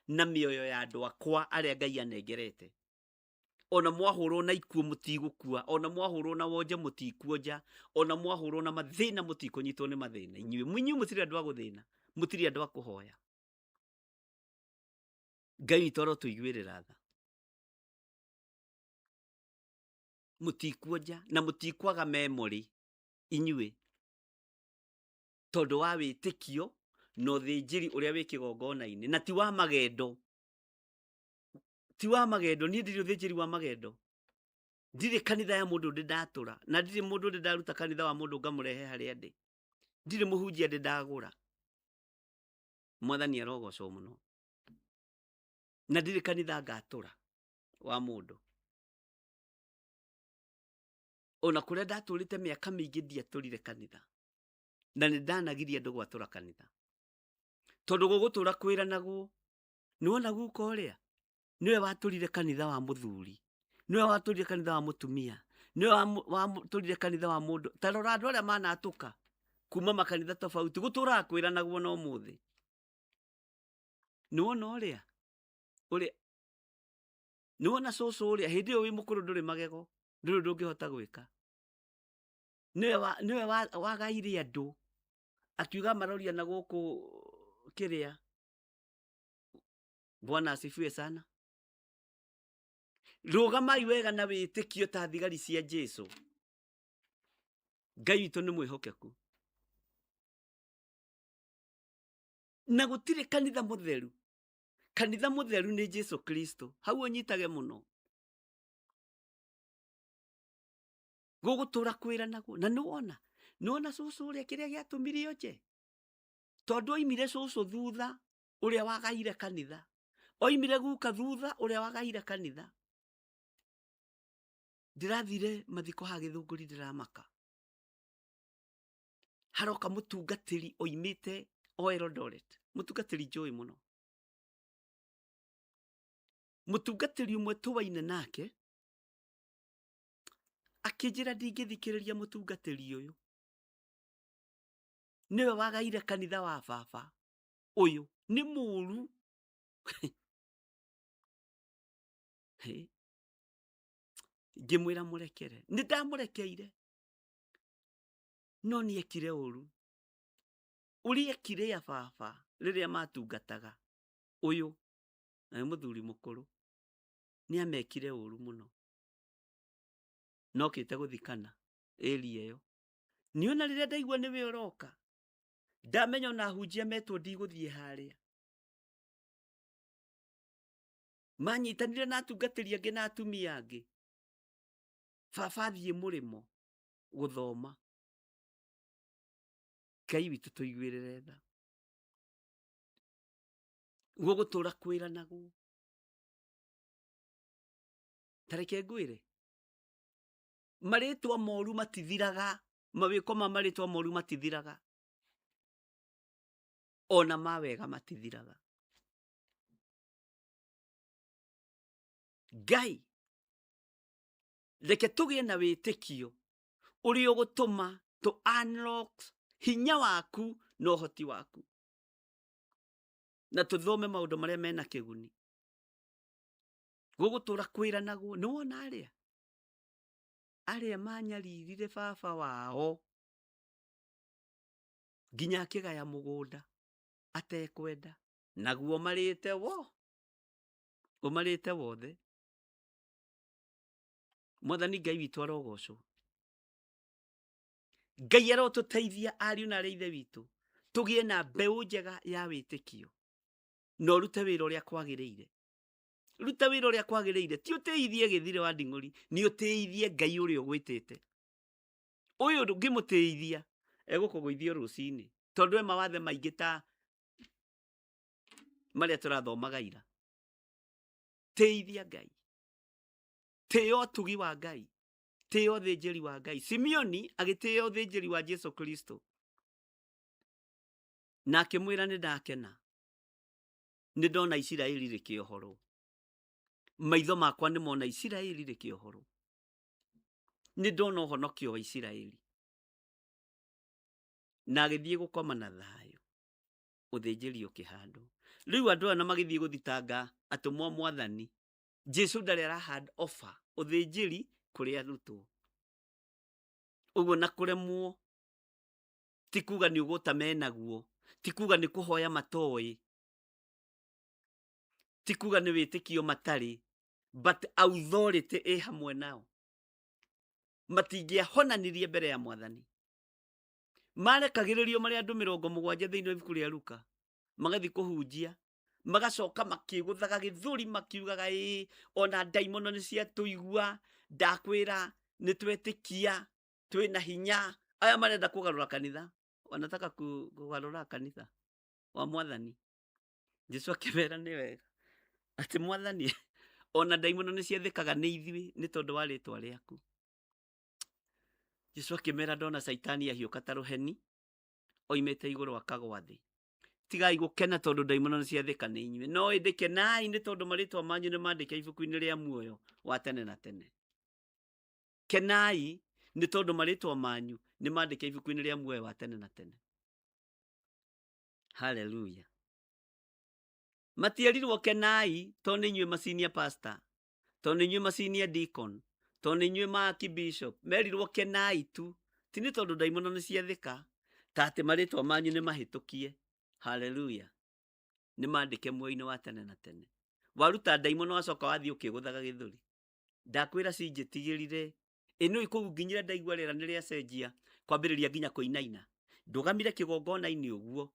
na mĩoyo ya andũ akwa arĩa Ngai anengerete. Ona mwahũrwo na ikuũ mũtigũkua, ona mwahũrwo na wonje mũtikuonja, ona mwahũrwo na mathĩna mũtikũnyitwo nĩ mathĩna. Inyuĩ inyuĩ mũtirĩ andũ a gũthĩna, mũtirĩ andũ a kũhoya. Ngai witũ arotũiguĩrĩra tha. Mũtikuonja na mũtikwaga memory inyuĩ, tondũ wa wĩtĩkio na ũthĩnjĩri ũrĩa wĩ kĩgongona-inĩ, na ti wa magendo, ti wa magendo. Niĩ ndirĩ ũthĩnjĩri wa magendo, ndirĩ kanitha ya mũndũ ndĩ ndatũra, na ndirĩ mũndũ ndĩ ndaruta kanitha wa mũndũ ngamũrehe harĩa ndĩ, ndirĩ mũhunjia ndĩ ndagũra. Mwathani arogocwo mũno. Na ndirĩ kanitha ngatũra wa mũndũ. Ona kũrĩa ndatũrĩte mĩaka mĩingĩ ndiatũrire kanitha. Na nĩ ndanagiria andũ gwatũra kanitha tondũ gũgũtũra kwĩranagwo nĩwona guka ũrĩa nĩwe watũrire kanitha wa mũthuri, nĩwe watũrire kanitha wa mũtumia, nĩwe watũrire kanitha wa mũndũ. Ta rora andũ arĩa manatũka kuma makanitha tofauti gũtũraga kwĩranagwo na ũmũthĩ. Nĩwona ũrĩa ũrĩa nĩwona cũcũ ũrĩa hĩndĩ ĩyo wĩ mũkũrũ ndũrĩ magego, ndũrĩ ũndũ ũngĩhota gwĩka. Nĩwe wagaire andũ akiuga maroria na gũkũ kĩrĩa. Bwana asifiwe sana. Rũgamai wega na wĩtĩkio ta thigari cia Jesu. Ngai witũ nĩ mwĩhokeku na gũtirĩ kanitha mũtheru. Kanitha mũtheru nĩ Jesu Kristo. Hau ũnyitage mũno. Gũgũtũra kwĩranagwo na nĩwona nĩwona cũcũ ũrĩa kĩrĩa gĩatũmire onje tondũ oimire cũcũ thutha ũrĩa wagaire kanitha, oimire guka thutha ũrĩa wagaire kanitha. Ndĩrathire mathiko ha Gĩthũngũri ndĩramaka, haroka mũtungatĩri oimĩte o Eldoret, mũtungatĩri njũĩ mũno, mũtungatĩri ũmwe tũwaine nake akĩnjĩra ndingĩthikĩrĩria mũtungatĩri ũyũ, nĩwe wagaire kanitha wa baba ũyũ nĩ mũru. Ngĩmwĩra mũrekere, nĩ ndamũrekeire no nĩ ekire ũru ũrĩa ekire ya baba rĩrĩa matungataga ũyũ na nĩ mũthuri mũkũrũ nĩ amekire ũru mũno nokĩte gũthikana ĩria ĩyo. Niona rĩrĩa ndaigua nĩwe ũroka ndamenya ona hunjia metwo ndigũthiĩ harĩa. Manyitanire na atungatĩri angĩ na atumia angĩ, baba athiĩ mũrĩmo gũthoma. Ngai witũ tũiguĩrĩre tha. Gũgũtũra kwĩranagwo. Ta reke ngwĩre, marĩtwa moru matithiraga, mawĩko ma marĩtwa moru matithiraga, ona ma wega matithiraga. Ngai reke tũgĩe na wĩtĩkio ũrĩa ũgũtũma tũ unlock hinya waku na ũhoti waku, na tũthome maũndũ marĩa mena kĩguni. Gũgũtũra kwĩranagwo nĩ wona arĩa arĩa manyaririre baba wao nginya akĩgaya mũgũnda atekwenda, naguo marĩte wo ũmarĩte wothe. Mwathani Ngai witũ arogocwo. Ngai arotũteithia ariũ na arĩ ithe witũ tũgĩe na mbeũ njega ya wĩtĩkio na ũrute wĩra ũrĩa kwagĩrĩire. Ruta wĩra ũrĩa kwagĩrĩire, ti ũtĩithie gĩthire wa nding'ũri, nĩ ũtĩithie Ngai ũrĩa ũgwĩtĩte. Ũyũ ũngĩmũtĩithia egũkũgũithio rũcinĩ tondũ e mawathe maingĩ ta marĩa tũrathomaga ira. Tĩithia Ngai, tĩĩa ũtugi wa Ngai, tĩĩa ũthĩnjĩri wa Ngai. Simeoni agĩtĩĩa ũthĩnjĩri wa Jesu Kristo na akĩmwĩra nĩ ndakena, nĩ ndona Isiraeli rĩkĩohorwo, maitho makwa nĩ mona Isiraeli rĩkĩohorwo, nĩ ndona ũhonokio wa Isiraeli. Na agĩthiĩ gũkoma na thayũ, ũthĩnjĩri ũkĩhandwo. Rĩu andũ aya na magĩthiĩ gũthitanga atũmwo a Mwathani, Jesu ndarĩ arahand over ũthĩnjĩri kũrĩ arutwo. Ũguo na kũremwo ti kuga nĩ ũgũta menaguo, ti kuga nĩ kũhoya matoĩ, ti kuga nĩ wĩtĩkio matarĩ, but authority ĩ hamwe nao. Matingĩahonanirie mbere ya Mwathani. Marekagĩrĩrio marĩ andũ 70 thĩinĩ wa ibuku rĩa Luka, magathiĩ kũhunjia, magacoka makĩgũthaga gĩthũri makiugaga ĩĩ ona ndaimono nĩ ciatũigua, ndakwĩra nĩ twetĩkia, twĩna hinya. Aya marenda kũgarũra kanitha, wanataka kũgarũra kanitha wa Mwathani. Jesu akĩmera nĩ wega atĩ Mwathani ona ndaimono nĩ ciathĩkaga nĩ ithuĩ nĩ tondũ wa rĩtwa rĩaku. Jesu akĩmera ndona Caitani ahiũka ta rũheni. Oimĩte igũrũ akagwa thĩ. Tigai gũkena tondũ ndaimono nĩ ciathĩka nĩ inyuĩ, no ĩndĩ kenai nĩ tondũ marĩtwa manyu nĩ mandĩke ibuku-inĩ rĩa muoyo wa tene na tene. Kenai nĩ tondũ marĩtwa manyu nĩ mandĩke ibuku-inĩ rĩa muoyo wa tene na tene. Haleluya. Matierirwo kenai tondũ nĩ inyuĩ ma senior pastor, tondũ nĩ inyuĩ ma senior deacon, tondũ nĩ inyuĩ ma archbishop. Merirwo kenai tu, ti nĩ tondũ ndaimono nĩ ciathĩka, ta atĩ marĩtwa manyu nĩ mahĩtũkie. Haleluya. Nĩ mandĩke muoyo-inĩ wa tene na tene. Waruta ndaimono wacoka wathiĩ ũkĩgũthaga gĩthũri. Ndakwĩra cinjĩtigĩrire. Ĩ nĩ kũu nginyire ndaigua rĩera nĩ rĩacenjia kwambĩrĩria nginya kũinaina. Ndũgamire kĩgongona-inĩ ũguo.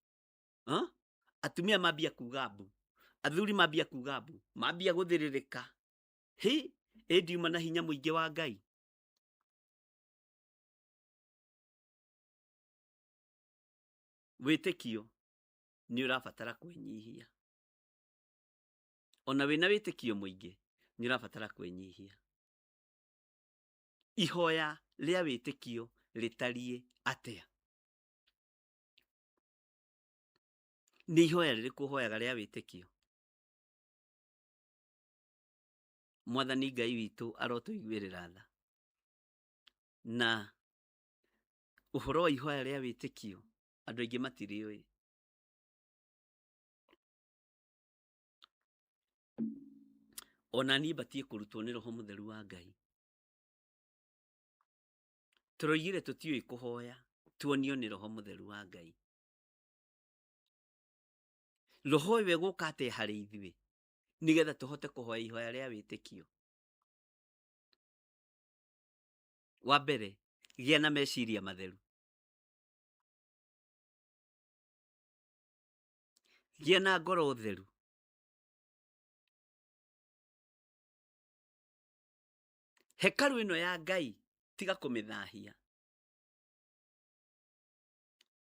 Atumia mambia kuga mbu, athuri mambia kuga mbu, mambia gũthĩrĩrĩka. Hi, ĩ ndiuma na hinya mũingĩ wa Ngai. Wĩtĩkio nĩ ũrabatara kwĩnyihia. Ona wĩna wĩtĩkio mũingĩ nĩ ũrabatara kwĩnyihia. Ihoya rĩa wĩtĩkio rĩtariĩ atĩa? Nĩ ihoya rĩrĩkũ ũhoyaga rĩa wĩtĩkio? Mwathani Ngai witũ arotũiguĩrĩra tha. Na ũhoro wa ihoya rĩa wĩtĩkio andũ aingĩ matirĩũĩ. Ona niĩ batiĩ kũrutwo nĩ Roho Mũtheru wa Ngai. Tũroigire tũtiũĩ kũhoya, tuonio nĩ Roho Mũtheru wa Ngai. Roho ũyũ egũka atĩa harĩ ithuĩ nĩgetha tũhote kũhoya ihoya rĩa wĩtĩkio? Wa mbere, gĩa na meciria matheru. Gĩa na ngoro theru. Hekarũ ĩno ya Ngai tiga kũmĩthahia.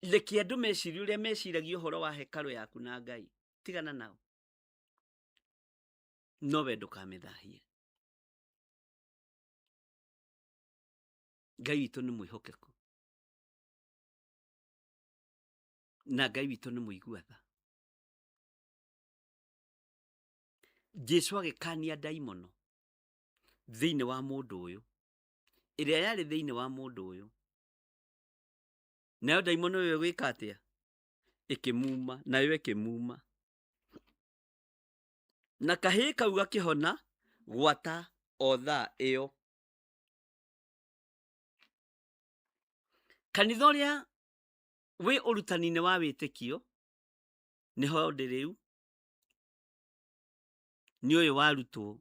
Reke andũ mecirie ũrĩa meciragia ũhoro wa hekarũ yaku na Ngai, tigana nao, no we ndũkamĩthahie. Ngai witũ nĩ mwĩhokeku na Ngai witũ nĩ mũigua tha. Jesu agĩkania ndaimono thĩinĩ wa mũndũ ũyũ, ĩrĩa yarĩ thĩinĩ wa mũndũ ũyũ, nayo ndaimono ĩyo ĩgwĩka atĩa? Ĩkĩmuma, nayo ĩkĩmuma. Na kahĩĩ kau gakĩhona gwata o thaa ĩyo. Kanitha ũrĩa wĩ ũrutani-inĩ wa wĩtĩkio nĩho ndĩ rĩu, nĩ ũyũ warutwo.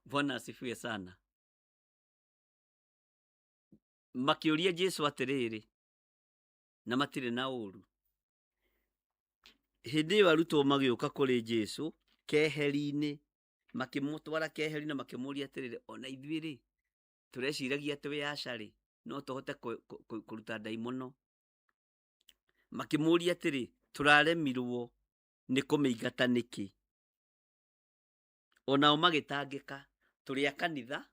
Bwana asifiwe sana. Makĩũria Jesu atĩrĩrĩ, na matirĩ na ũru. Hĩndĩ ĩyo arutwo magĩũka kũrĩ Jesu keheri-inĩ, makĩmũtwara keheri na makĩmũria atĩrĩrĩ, ona ithuĩ rĩ, tũreciragia twĩ aca rĩ, no tũhote kũruta ndaimono. Makĩmũria atĩrĩ, tũraremirwo nĩ kũmĩingata nĩkĩ? Onao magĩtangĩka, tũrĩ a kanitha,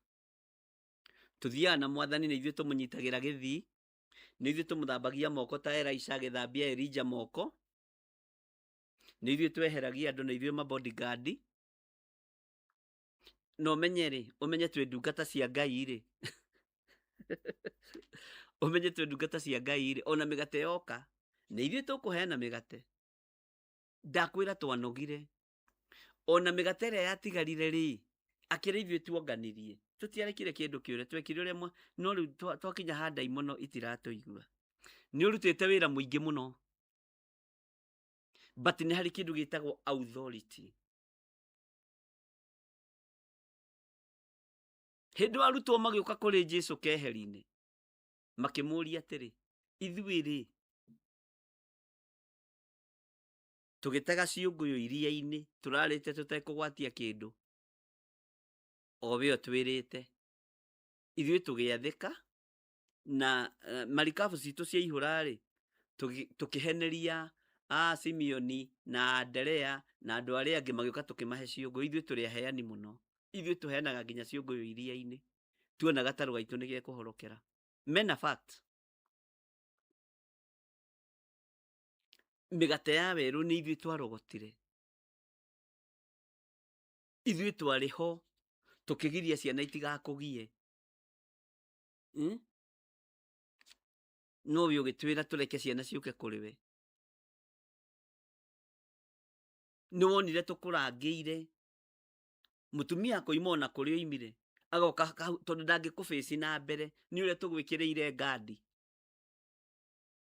tũthiaga na mwathani nĩ ithuĩ tũmũnyitagĩra gĩthii, nĩ ithuĩ tũmũthambagia moko ta Elisha agĩthambia Elijah moko, nĩ ithuĩ tweheragia andũ, nĩ ithuĩ ma bodyguard. Na ũmenye rĩ, ũmenye twĩ ndungata cia Ngai rĩ, ũmenye twĩ ndungata cia Ngai rĩ, ona mĩgate yoka, nĩ ithuĩ tũkũheana mĩgate. Ndakwĩra twanogire. Ona mĩgate ĩrĩa yatigarire rĩ, akĩrĩ ithuĩ tuonganirie. Tũtiarekire kĩndũ kĩũre, twekire ũrĩa no rĩu twakinya ha ndaimono itiratũigua. Nĩ ũrutĩte wĩra mũingĩ mũno. But nĩ harĩ kĩndũ gĩtagwo authority. Hĩndĩ ĩyo arutwo magĩũka kũrĩ Jesu keheri-inĩ, makĩmũria atĩrĩ, ithuĩ rĩ, tũgĩtega ciũngũyũ iria-inĩ, tũrarĩte tũtekũgwatia kĩndũ, o we ũtwĩrĩte. Ithuĩ tũgĩathĩka, na marikabu citũ ciaihũra-rĩ, tũkĩheneria a Simeoni na Anderea na andũ arĩa angĩ magĩũka tũkĩmahe ciũngũyũ. Ithuĩ tũrĩ aheani mũno. Ithuĩ tũheanaga nginya ciũngũyũ iria-inĩ. Tuona gatarũ gaitũ nĩ gekũhorokera. Mena fact. Mĩgate ya werũ nĩ ithuĩ twarogotire. Ithuĩ twarĩ ho tũkĩgiria ciana itigakũgie. No we ũgĩtwĩra tũreke ciana ciũke kũrĩ we. Nĩ wonire tũkũrangĩire mũtumia akoima ona kũrĩa oimire agoka tondũ ndangĩkũbĩci na mbere nĩ ũrĩa tũgwĩkĩrĩire ngandi,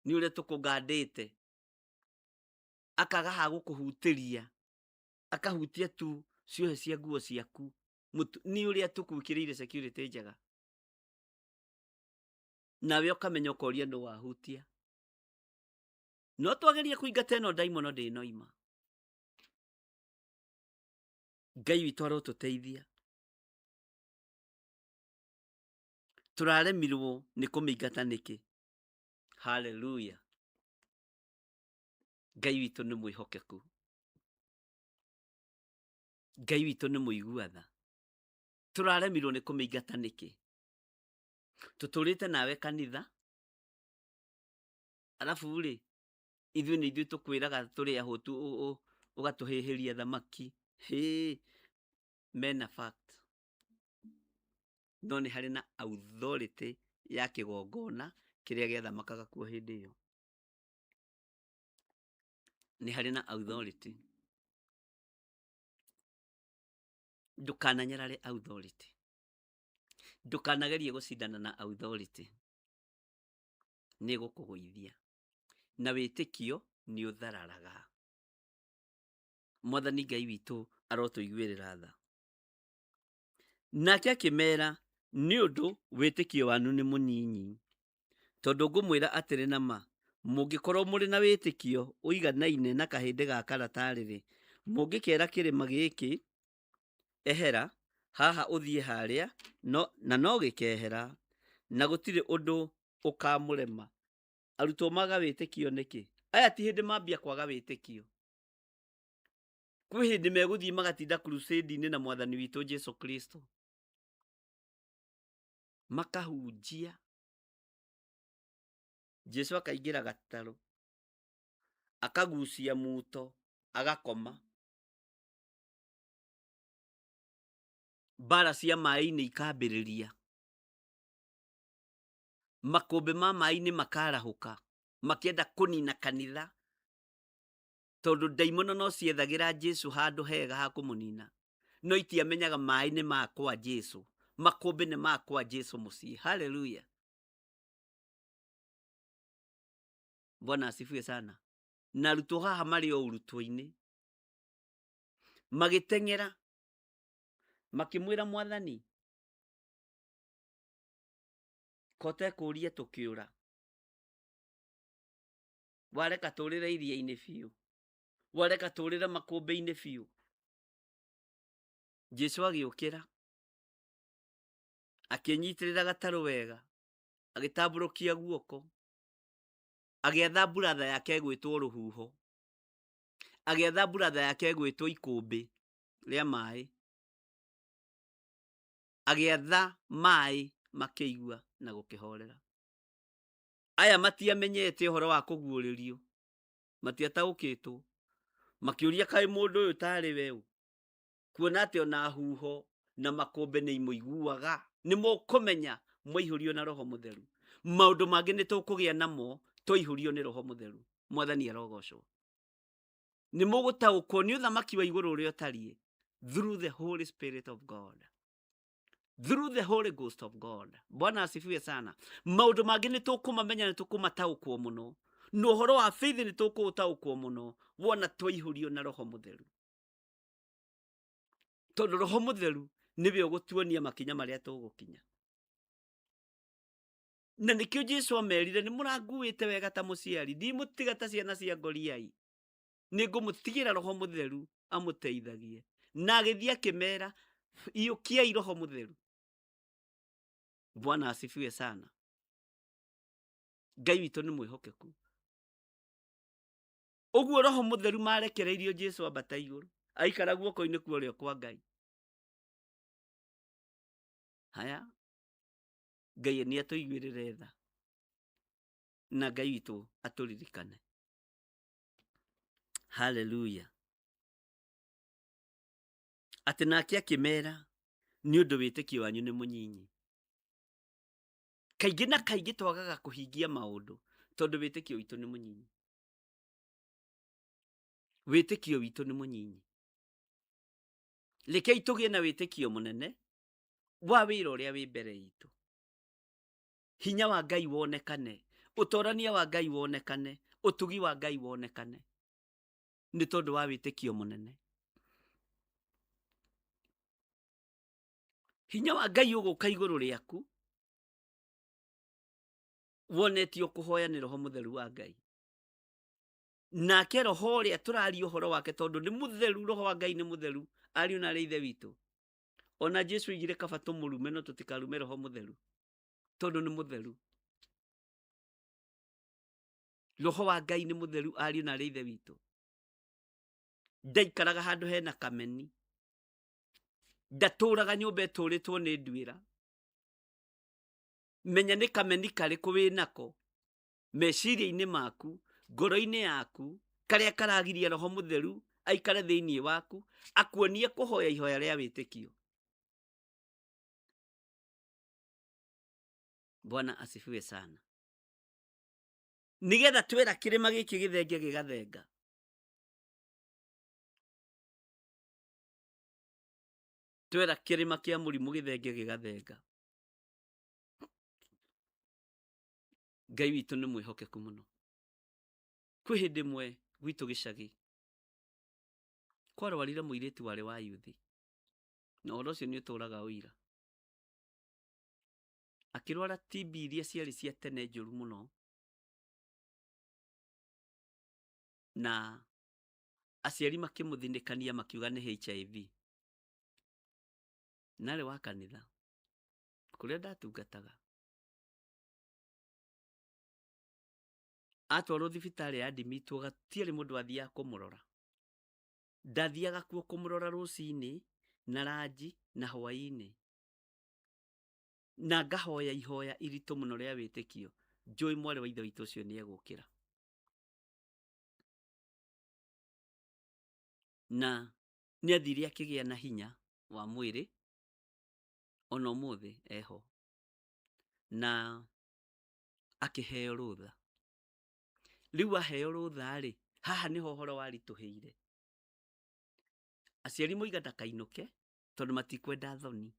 nĩ ũrĩa tũkũngandĩte, akaga ha gũkũhutĩria, akahutia tu ciohe cia nguo ciaku, nĩ ũrĩa tũgwĩkĩrĩire security njega, nawe ũkamenya ũkoria nũ wahutia. No twageria kũingata ĩno ndaimono ndĩnoima. Ngai witũ arotũteithia. Tũraremirwo nĩ kũmĩingata nĩkĩ? Haleluya. Ngai witũ nĩ mwĩhokeku. Ngai witũ nĩ mũigua tha. Tũraremirwo nĩ kũmĩingata nĩkĩ? Tũtũrĩte nawe kanitha, arabu rĩ, ithuĩ nĩ ithuĩ tũkwĩraga tũrĩ ahũtu ũgatũhĩhĩria thamaki. Hĩ, mena fact. No nĩ harĩ na authority ya kĩgongona kĩrĩa gĩathamakaga kuo hĩndĩ ĩyo. Nĩ harĩ na authority. Ndũkananyarare authority. Ndũkanagerie gũcindana na authority. Nĩ ĩgũkũgũithia. Na wĩtĩkio nĩ ũthararaga. Mwathani Ngai witũ arotũiguĩrĩra tha. Nake akĩmera, nĩ ũndũ wĩtĩkio wanyu nĩ mũnyinyi. Tondũ ngũmwĩra atĩrĩ na ma, mũngĩkorwo mũrĩ na wĩtĩkio ũiganaine na kahĩndĩ ga karatarĩ-rĩ, mũngĩkera kĩrĩma gĩkĩ, ehera haha ũthiĩ harĩa, no, na no gĩkehera, na gũtirĩ ũndũ ũkamũrema. Arutwo maga wĩtĩkio nĩkĩ? Aya ti hĩndĩ mambia kwaga wĩtĩkio. Kwĩ hĩndĩ megũthiĩ magatinda crusade-inĩ na mwathani witũ Jesu Kristo. Makahunjia. Jesu akaingĩra gatarũ, akagucia muto, agakoma. Mbara cia maĩ-inĩ ikambĩrĩria. Makũmbĩ ma maĩ-inĩ makarahũka, makĩenda kũnina kanitha, tondũ ndaimono no ciethagĩra Jesu handũ hega ha kũmũnina, no itiamenyaga maĩ nĩ ma kwa Jesu, makũmbĩ nĩ ma kwa Jesu mũciĩ. Haleluya, Bwana asifiwe sana. Na arutwo haha marĩ o ũrutwo-inĩ, magĩteng'era makĩmwĩra Mwathani, ko ũtekũũria tũkĩũra, wareka tũrĩre iria-inĩ biũ, wareka tũrĩre makũmbĩ-inĩ biũ. Jesu agĩũkĩra, akĩnyitĩrĩra gatarũ wega, agĩtambũrũkia guoko, agĩatha mburatha yake ĩgwĩtwo rũhuho, agĩatha mburatha yake ĩgwĩtwo ikũmbĩ rĩa maĩ, agĩatha maĩ makĩigua na gũkĩhorera. Aya matiamenyete ũhoro wa kũguũrĩrio, matiataũkĩtwo, makĩũria kaĩ mũndũ ũyũ tarĩ we ũ, kuona atĩ ona huho na makũmbĩ nĩ imũiguaga. Nĩ mũkũmenya mwaihũrio na Roho Mũtheru. Maũndũ mangĩ nĩ tũkũgĩa namo twaihũrio nĩ Roho Mũtheru. Mwathani arogocwo. Nĩ mũgũtaũkwo nĩ ũthamaki wa igũrũ ũrĩa ũtariĩ through the Holy Spirit of God, through the Holy Ghost of God. Bwana asifiwe sana. Maũndũ mangĩ nĩ tũkũmamenya, nĩ tũkũmataũkwo mũno, na ũhoro wa faith nĩ tũkũũtaũkwo mũno wona twaihũrio na Roho Mũtheru, tondũ Roho Mũtheru nĩwe ũgũtuonia makinya marĩa tũgũkinya. Na nĩkĩo Jesu amerire, nĩ mũranguĩte wega ta mũciari, ndimũtiga ta ciana cia ngoriai, nĩ ngũmũtigĩra Roho Mũtheru amũteithagie. Na agĩthiĩ akĩmera, iyũkiai Roho Mũtheru. Bwana asifiwe sana. Ngai witũ nĩ mwĩhokeku. Ũguo Roho Mũtheru marekereirio Jesu ambata igũrũ, aikara guoko-inĩ kwa ũrĩo kwa Ngai. Haya, Ngai nĩ atũiguĩrĩre tha na Ngai witũ atũririkane. Haleluya. Atĩ nake akĩmera, nĩ ũndũ wĩtĩkio wanyu nĩ mũnyinyi. Kaingĩ na kaingĩ twagaga kũhingia maũndũ tondũ wĩtĩkio witũ nĩ mũnyinyi. Wĩtĩkio witũ nĩ mũnyinyi. Rekei tũgĩe na wĩtĩkio mũnene wa wĩra ũrĩa wĩ mbere itũ. Hinya wa Ngai wonekane, ũtorania wa Ngai wonekane, ũtugi wa Ngai wonekane nĩ tondũ wa wĩtĩkio mũnene. Hinya wa Ngai ũgũka igũrũ rĩaku wonetio kũhoya nĩ Roho Mũtheru wa Ngai. Nake Roho ũrĩa tũraria ũhoro wake tondũ nĩ mũtheru, Roho wa Ngai nĩ mũtheru, ariũ na arĩ Ithe witũ. Ona Jesu oigire kaba tũmũrume no tũtikarume Roho Mũtheru tondũ nĩ mũtheru. Roho wa Ngai nĩ mũtheru, ariũ na arĩ Ithe witũ. Ndaikaraga handũ hena kameni, ndatũraga nyũmba ĩtũrĩtwo nĩ nduĩra. Menya nĩ kameni karĩkũ wĩ nako meciria-inĩ maku, ngoro-inĩ yaku, karĩa karagiria Roho Mũtheru aikare thĩinĩ waku, akuonie kũhoya ihoya rĩa wĩtĩkio. Bwana asifiwe sana. Nigetha twera kĩrĩma gĩkĩ gĩthenge gĩgathenga. Twera kĩrĩma kĩa mũrimũ gĩthenge gĩgathenga. Ngai witũ nĩ mwĩhokeku mũno. Kwĩ hĩndĩ ĩmwe gwitũ gĩcagi kwarwarire mũirĩtu warĩ wa yuthi, na ũhoro ũcio nĩ ũtũraga ũira. Akĩrwara TB iria ciarĩ cia tene njũru mũno, na aciari makĩmũthinĩkania makiuga nĩ HIV. Narĩ wa kanitha kũrĩa ndatungataga, atwarwo thibitarĩ yadimitwo gatiarĩ mũndũ wathiaga kũmũrora. Ndathiaga kuo kũmũrora rũcinĩ na ranji na hwaĩ-inĩ, na ngahoya ihoya iritũ mũno rĩa wĩtĩkio, njũĩ mwarĩ wa ithe witũ ũcio nĩ egũkĩra. Na nĩ athire akĩgĩa na hinya wa mwĩrĩ, ona ũmũthĩ eho, na akĩheo rũtha. Rĩu aheo rũtha rĩ, haha nĩho ũhoro waritũhĩire. Aciari moiga ndakainũke tondũ matikwenda thoni.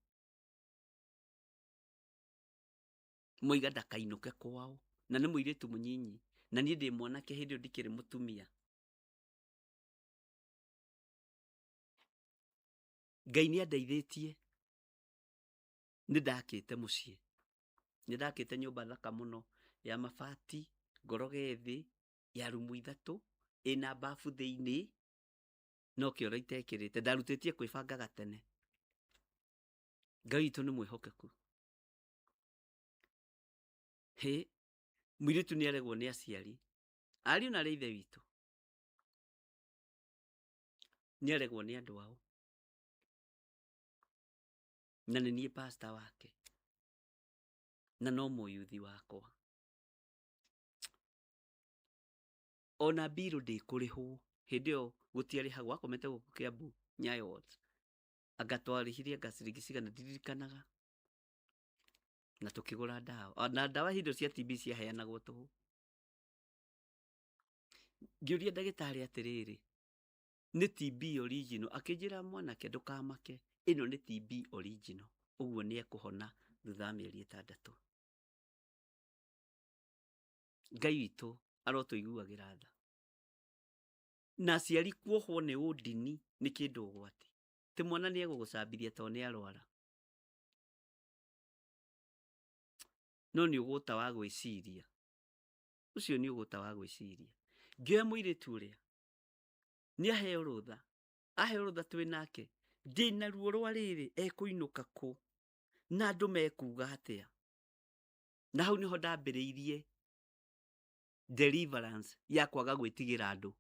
Moiga ndakainũke kwao, na nĩ mũirĩtu mũnyinyi, na niĩ ndĩ mwanake hĩndĩ ĩyo ndikĩrĩ mũtumia. Ngai nĩ andeithĩtie, nĩ ndakĩte mũciĩ, nĩ ndakĩte nyũmba thaka mũno ya mabati, ngoroge thĩ, ya rumu ithatũ, ĩna bafu thĩinĩ, no kĩoro itekĩrĩte, ndarutĩtie kwĩbangaga tene. Ngai witũ nĩ mwĩhokeku. Hĩ, mũirĩtu nĩ aregwo nĩ aciari, ariũ na arĩ ithe witũ, nĩ aregwo nĩ andũ ao, na nĩ niĩ pastor wake, na no mũyuthi wakwa. Ona mbirũ ndĩkũrĩhwo, hĩndĩ ĩyo gũtiarĩhagwo, akomete gũkũ Kiambu Nyayo Wards, anga twarĩhirie anga ciringi cigana ndiririkanaga, na tũkĩgũra ndawa, na ndawa hĩndĩ ĩyo cia TB ciaheanagwo tũhũ. Ngĩũria ndagĩtarĩ atĩrĩrĩ, nĩ TB original? Akĩnjĩra mwanake ndũkamake, ĩno nĩ TB original, ũguo nĩ ekũhona thutha wa mĩeri 6. Ngai witũ arotũiguagĩra tha. Na aciari kuohwo nĩ ũndini nĩ kĩndũ ũgwati. Ti mwana nĩ egũgũcambithia tondũ nĩ arwara, no nĩ ũgũta wa gwĩciria. Ũcio nĩ ũgũta wa gwĩciria. Ngĩoya mũirĩtu ũrĩa, nĩ aheo rũtha, aheo rũtha twĩ nake, ndĩna ruo rwa rĩrĩ ekũinũka kũ, na andũ mekuga atĩa. Na hau nĩho ndambĩrĩirie deliverance ya kwaga gwĩtigĩra andũ.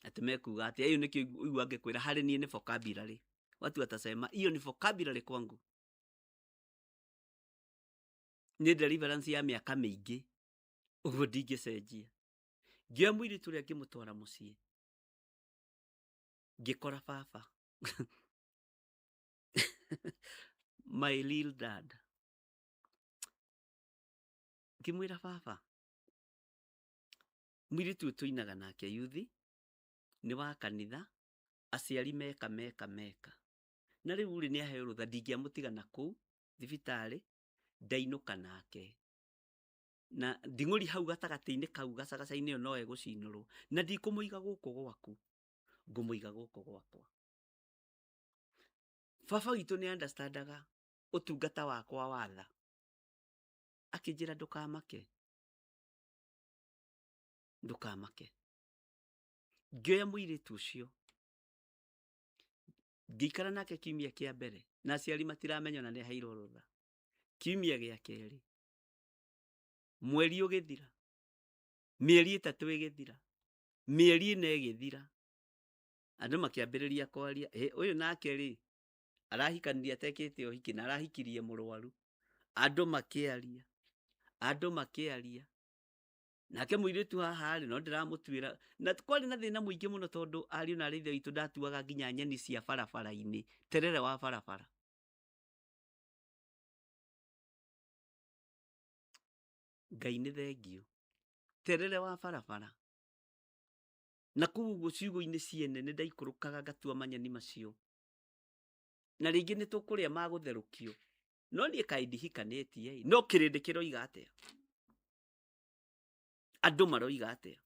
Atĩ mekuga atĩa, ĩyo nĩkĩo ũigua ngĩkwĩra harĩ niĩ nĩ vocabulary. Watu watasema hiyo ni vocabulary kwangu. Nĩ deliverance ya mĩaka mĩingĩ ũguo ndingĩcenjia. Ngĩoya mũirĩtu ũrĩa ngĩmũtwara mũciĩ, ngĩkora baba my real dad. Ngĩmwĩra baba, mũirĩtu ũyũ tũinaga nake yuthi nĩ wa kanitha, aciari meka meka meka, na rĩu rĩ nĩ aheo rũtha, ndingĩamũtiga na kũu thibitarĩ, ndainũka nake na nding'ũri hau gatagatĩ-inĩ kau gacagaca-inĩ ĩyo no egũcinũrwo, na ndikũmũiga gũkũ gwaku, ngũmũiga gũkũ gwakwa. Baba witũ nĩ understandaga ũtungata wakwa wa tha, akĩnjĩra ndũkamake, ndũkamake. Ngĩoya mũirĩtu ũcio ngĩikara nake kiumia kĩa mbere, na aciari matiramenya ona nĩ aheirwo rũtha. Kiumia gĩa kerĩ, mweri ũgĩthira, mĩeri 3 ĩgĩthira, mĩeri 4 ĩgĩthira, andũ makĩambĩrĩria kwaria, ĩ ũyũ nake rĩ arahikanirie atekĩte ũhiki na arahikirie mũrwaru. Andũ makĩaria, andũ makĩaria. Nake mũirĩtu haha rĩ, no ndĩramũtuĩra, na kwarĩ na thĩna mũingĩ mũno tondũ ariũ na arĩ ithe witũ ndatuaga nginya nyeni cia barabara-inĩ, terere wa barabara. Ngai nĩ thengiũ, terere wa barabara. Na kũu ũguo ciugũ-inĩ ciene nĩ ndaikũrũkaga ngatua manyeni macio, na rĩngĩ nĩ tũkũrĩa ma gũtherũkio, no niĩ kaĩ ndihikanĩtie ĩ, no kĩrĩndĩ kĩroiga atĩa? Andũ maroiga atĩa?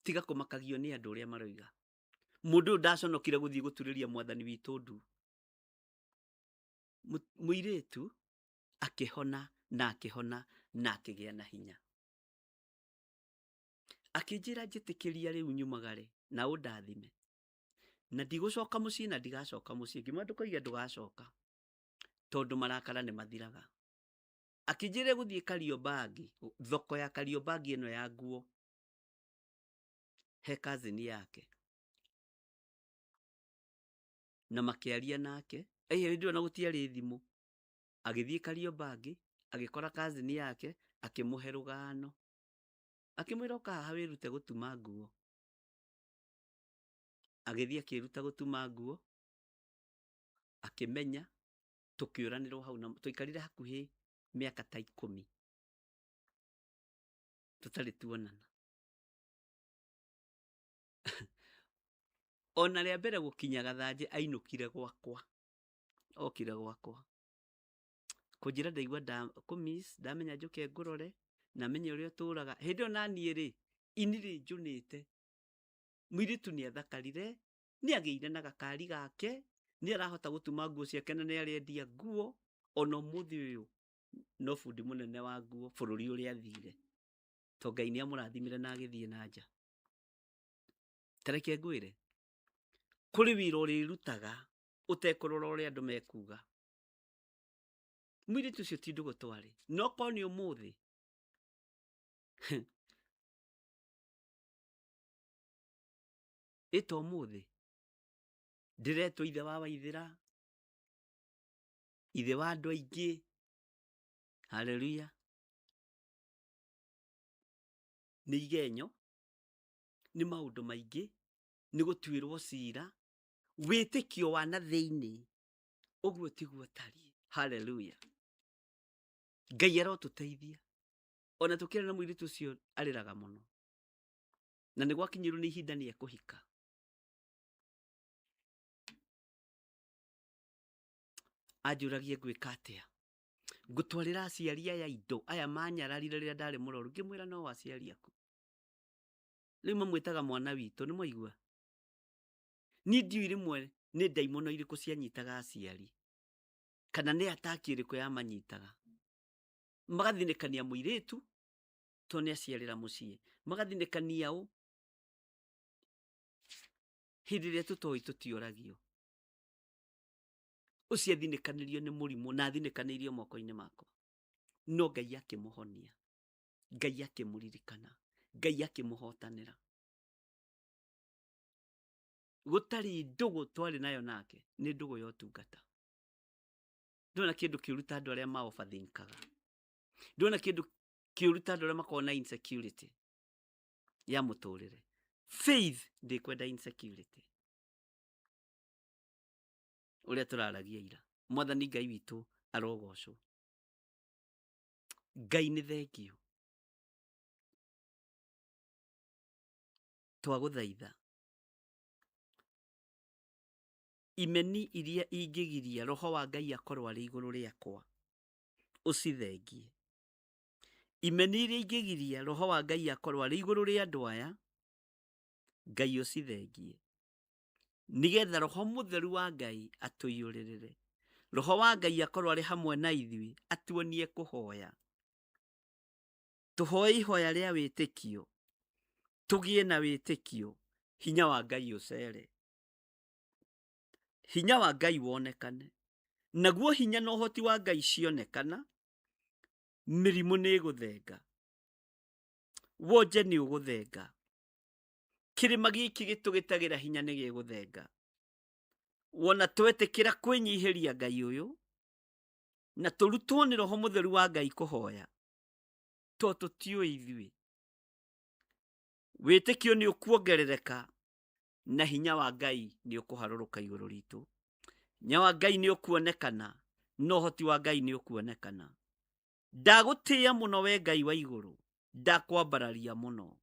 Tiga kũmakagio nĩ andũ ũrĩa maroiga. Mũndũ ũyũ ndaconokire gũthiĩ gũturĩria mwathani witũ ndu. Mũirĩtu akĩhona na akĩhona na akĩgĩa na hinya. Akĩnjĩra njĩtĩkĩria rĩu nyumagare na ũndathime, na ndigũcoka mũciĩ na ndigacoka mũciĩ. Ngĩmwĩra ndũkoige ndũgacoka tondũ marakara nĩ mathiraga. Akĩnjĩra gũthiĩ Kariobangi, thoko ya Kariobangi ĩno ya nguo, he cousin yake, na makĩaria nake. Ĩ hĩndĩ ĩyo na gũtiarĩ thimũ. Agĩthiĩ Kariobangi, agĩkora cousin yake, akĩmũhe rũgano, akĩmwĩra ũka haha wĩrute gũtuma nguo. Agĩthiĩ akĩĩruta gũtuma nguo, akĩmenya, tũkĩũranĩrwo hau, na tũikarire hakuhĩ mĩaka ta 10 tũtarĩ tuonana. Ona rĩa mbere gũkinya Gathanjĩ ainũkire gwakwa, okire gwakwa kũnjĩra ndaigua ndakũmiss, ndamenya njũke ngũrore na menye ũrĩa ũtũraga. Hĩndĩ ĩyo naniĩ rĩ, ini rĩ njũnĩte, mũirĩtu nĩ athakarire, nĩ agĩire na gakari gake, nĩ arahota gũtuma nguo ciake na nĩ arendia nguo. Ona ũmũthĩ ũyũ no bundi mũnene wa nguo bũrũri ũrĩa athire, to Ngai nĩ amũrathimire na agĩthiĩ na nja. Ta reke ngwĩre, kũrĩ wĩra ũrĩrutaga ũtekũrora ũrĩa andũ mekuga. Mũirĩtu ũcio ti ndũgũ twarĩ, no korwo nĩ ũmũthĩ ĩta ũmũthĩ ndĩretwo ithe wa Waithĩra, ithe wa andũ aingĩ. Haleluya. Nĩ igenyo, nĩ maũndũ maingĩ, nĩ gũtuĩrwo cira, wĩtĩkio wa na thĩinĩ ũguo tiguo ũtariĩ. Haleluya. Ngai arotũteithia. Ona tũkĩra na mũirĩtu ũcio arĩraga mũno, na nĩ gwakinyĩrwo nĩ ihinda nĩ ekũhika. Anjũragie ngwĩka atĩa, ngũtwarĩra aciari aya indo, aya manyararire rĩrĩa ndarĩ mũrwaru. Ngĩmwĩra no aciari aku, rĩu mamwĩtaga mwana witũ, nĩ mwaigua? Niĩ ndiũĩ rĩmwe nĩ ndaimono irĩkũ cianyitaga aciari, kana nĩ ataki ĩrĩkũ yamanyitaga, magathinĩkania mũirĩtu to nĩ aciarĩra mũciĩ, magathinĩkania ũ hĩndĩ ĩrĩa tũtoĩ tũtioragio. Ũcio athinĩkanĩrio nĩ mũrimũ na athinĩkanĩirio moko-inĩ makwa, no Ngai akĩmũhonia, Ngai akĩmũririkana, Ngai akĩmũhotanĩra. Gũtarĩ ndũgũ twarĩ nayo nake, nĩ ndũgũ ya ũtungata. Ndona kĩndũ kĩũru ta andũ arĩa ma overthinkaga. Ndona kĩndũ kĩũru ta andũ arĩa makoragwo na insecurity ya mũtũrĩre. Faith ndĩkwenda insecurity. Ũrĩa tũraragia ira. Mwathani Ngai witũ arogocwo. Ngai nĩ thengio. Twagũthaitha imeni iria ingĩgiria roho wa Ngai akorwo arĩ igũrũ rĩakwa ũcithengie. Imeni iria ingĩgiria roho wa Ngai akorwo arĩ igũrũ rĩa andũ aya, Ngai ũcithengie, nĩgetha roho mũtheru wa Ngai atũiyũrĩrĩre. Roho wa Ngai akorwo arĩ hamwe na ithuĩ, atuonie kũhoya. Tũhoe ihoya rĩa wĩtĩkio, tũgĩe na wĩtĩkio, hinya wa Ngai ũcere, hinya wa Ngai wonekane. Naguo hinya na ũhoti wa Ngai cionekana, mĩrimũ nĩ ĩgũthenga, wonje nĩ ũgũthenga, kĩrĩma gĩkĩ gĩtũgĩtagĩra hinya nĩ gĩgũthenga. Wona twetĩkĩra kwĩnyihĩria Ngai ũyũ, na tũrutwo nĩ roho mũtheru wa Ngai kũhoya, to tũtiũĩ ithuĩ, wĩtĩkio nĩ ũkuongerereka na hinya wa Ngai nĩ ũkũharũrũka igũrũ ritũ. Hinya wa Ngai nĩ ũkuonekana na ũhoti wa Ngai nĩ ũkuonekana. Ndagũtĩĩa mũno we Ngai wa igũrũ, ndakwambararia mũno,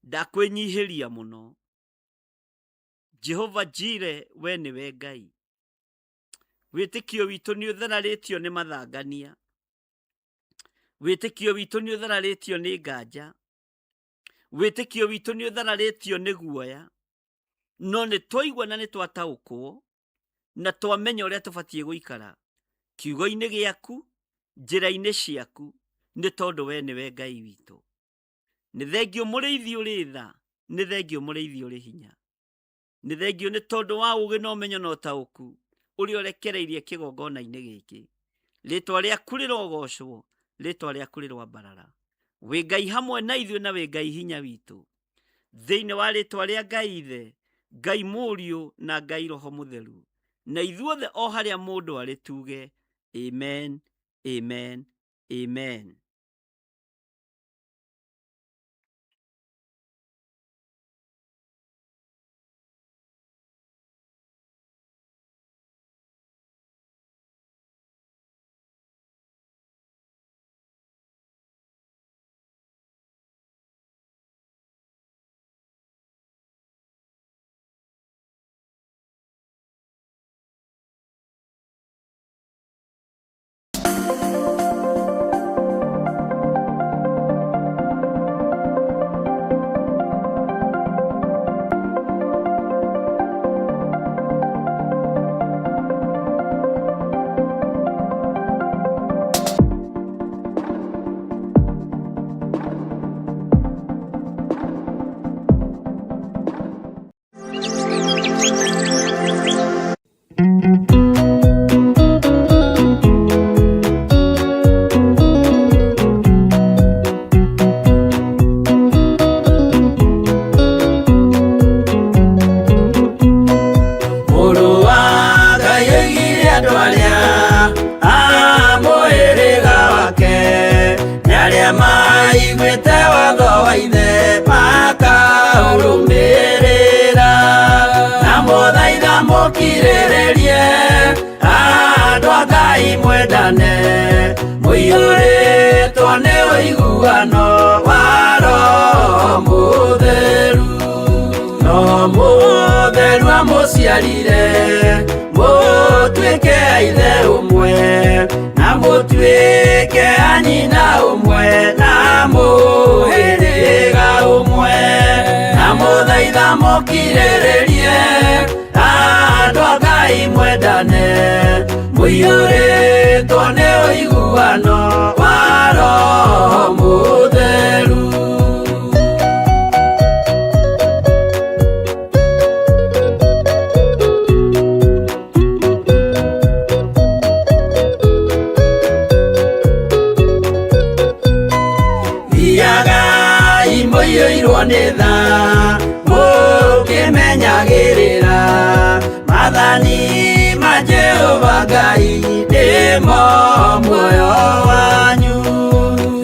ndakwĩnyihĩria mũno. Jehova Jire, we nĩwe Ngai. Wĩtĩkio witũ nĩ ũthararĩtio nĩ mathangania, wĩtĩkio witũ nĩ ũthararĩtio nĩ nganja, wĩtĩkio witũ nĩ ũthararĩtio nĩ guoya, no nĩ twaigua na nĩ twataũkwo na twamenya ũrĩa tũbatiĩ gũikara kiugo-inĩ gĩaku, njĩra-inĩ ciaku, nĩ tondũ we nĩwe Ngai witũ. Nĩ thengio mũrĩithi ũrĩ tha, nĩ thengio mũrĩithi ũrĩ hinya, nĩ thengio nĩ tondũ wa ũũgĩ na ũmenyo na ũtaũku ũrĩa ũrekereirie kĩgongona-inĩ gĩkĩ. Rĩtwa rĩaku rĩrogocwo, rĩtwa rĩaku rĩroambarara. Wĩ Ngai hamwe na ithuĩ na wĩ Ngai hinya witũ. Thĩinĩ wa rĩtwa rĩa Ngai Ithe, Ngai Mũriũ na Ngai Roho Mũtheru, na ithuothe o harĩa mũndũ arĩ tuge amen, amen, amen. Mũrũ wa Ngai oigire andũ arĩa a mũhĩrĩga wake nĩ arĩa maiguĩte watho wa ithe makaũrũmĩrĩra, na mũthaitha mũkirĩrĩrie andũ a Ngai mwendane, mũiyũrĩtwo nĩ ũiguano wa Roho Mũtheru. No mũtheru amũciarire mũtuĩke a ithe ũmwe, na mũtuĩke a nyina ũmwe, na mũhĩrĩga ũmwe, na mũthaitha mũkirĩrĩrie andũ a Ngai mwendane, mũiyũrĩtwo nĩ ũiguano wa Roho Mũtheru. Thiagai mũiyũirwo nĩ tha, mũkĩmenyagĩrĩra maathani ma Jehova Ngai. Nĩmo muoyo wanyu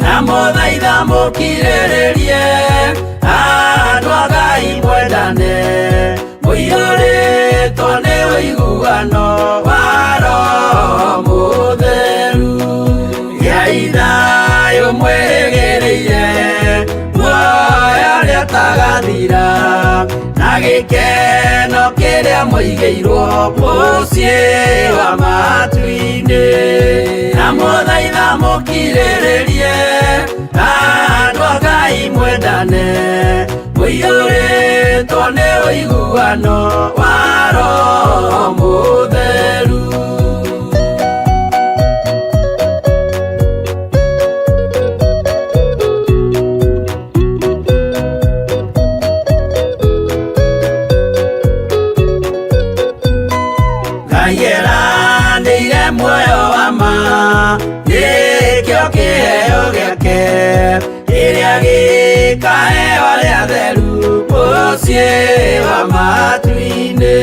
na mũthaitha mũkirĩrĩrie andũ a Ngai mwendane mũiyũrĩtwo nĩ ũiguano wa Roho Mũtheru. Gĩai thayũ mwĩrĩgĩrĩire muoyo ũrĩa ũtagathira na gĩkeno kĩrĩa mũigĩirwo mũciĩ wa matu-inĩ. Na mũthaitha mũkirĩrĩrie andũ a Ngai mwendane mũiyũrĩtwo nĩ ũiguano wa Roho Mũtheru. Ngai eranĩire muoyo wa ma nĩkĩo kĩheo gĩake kĩrĩa gĩkaheo arĩa atheru mũciĩ wa matu-inĩ.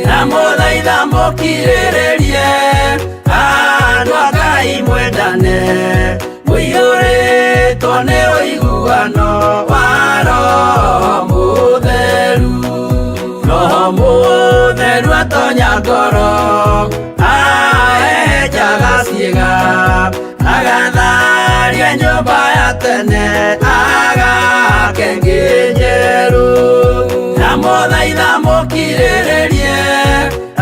Na mũthaitha mũkirĩrĩrie andũ a Ngai mwendane mũiyũrĩtwo nĩ ũiguano wa Roho Mũtheru. Roho Mũtheru atonya ngoro ahehenjaga ciĩga agatharia nyũmba ya tene agake ĩngĩ njerũ. Na mũthaitha mũkirĩrĩrie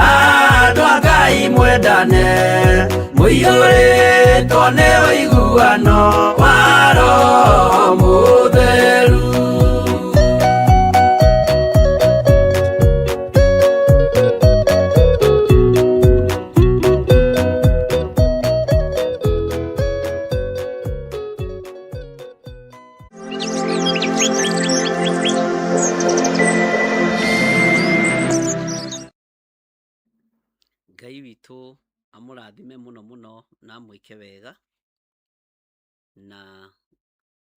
andũ a Ngai mwendane mũiyũrĩtwo nĩ ũiguano wa Roho Mũtheru. Ngai witũ amũrathime mũno mũno na amwĩke wega, na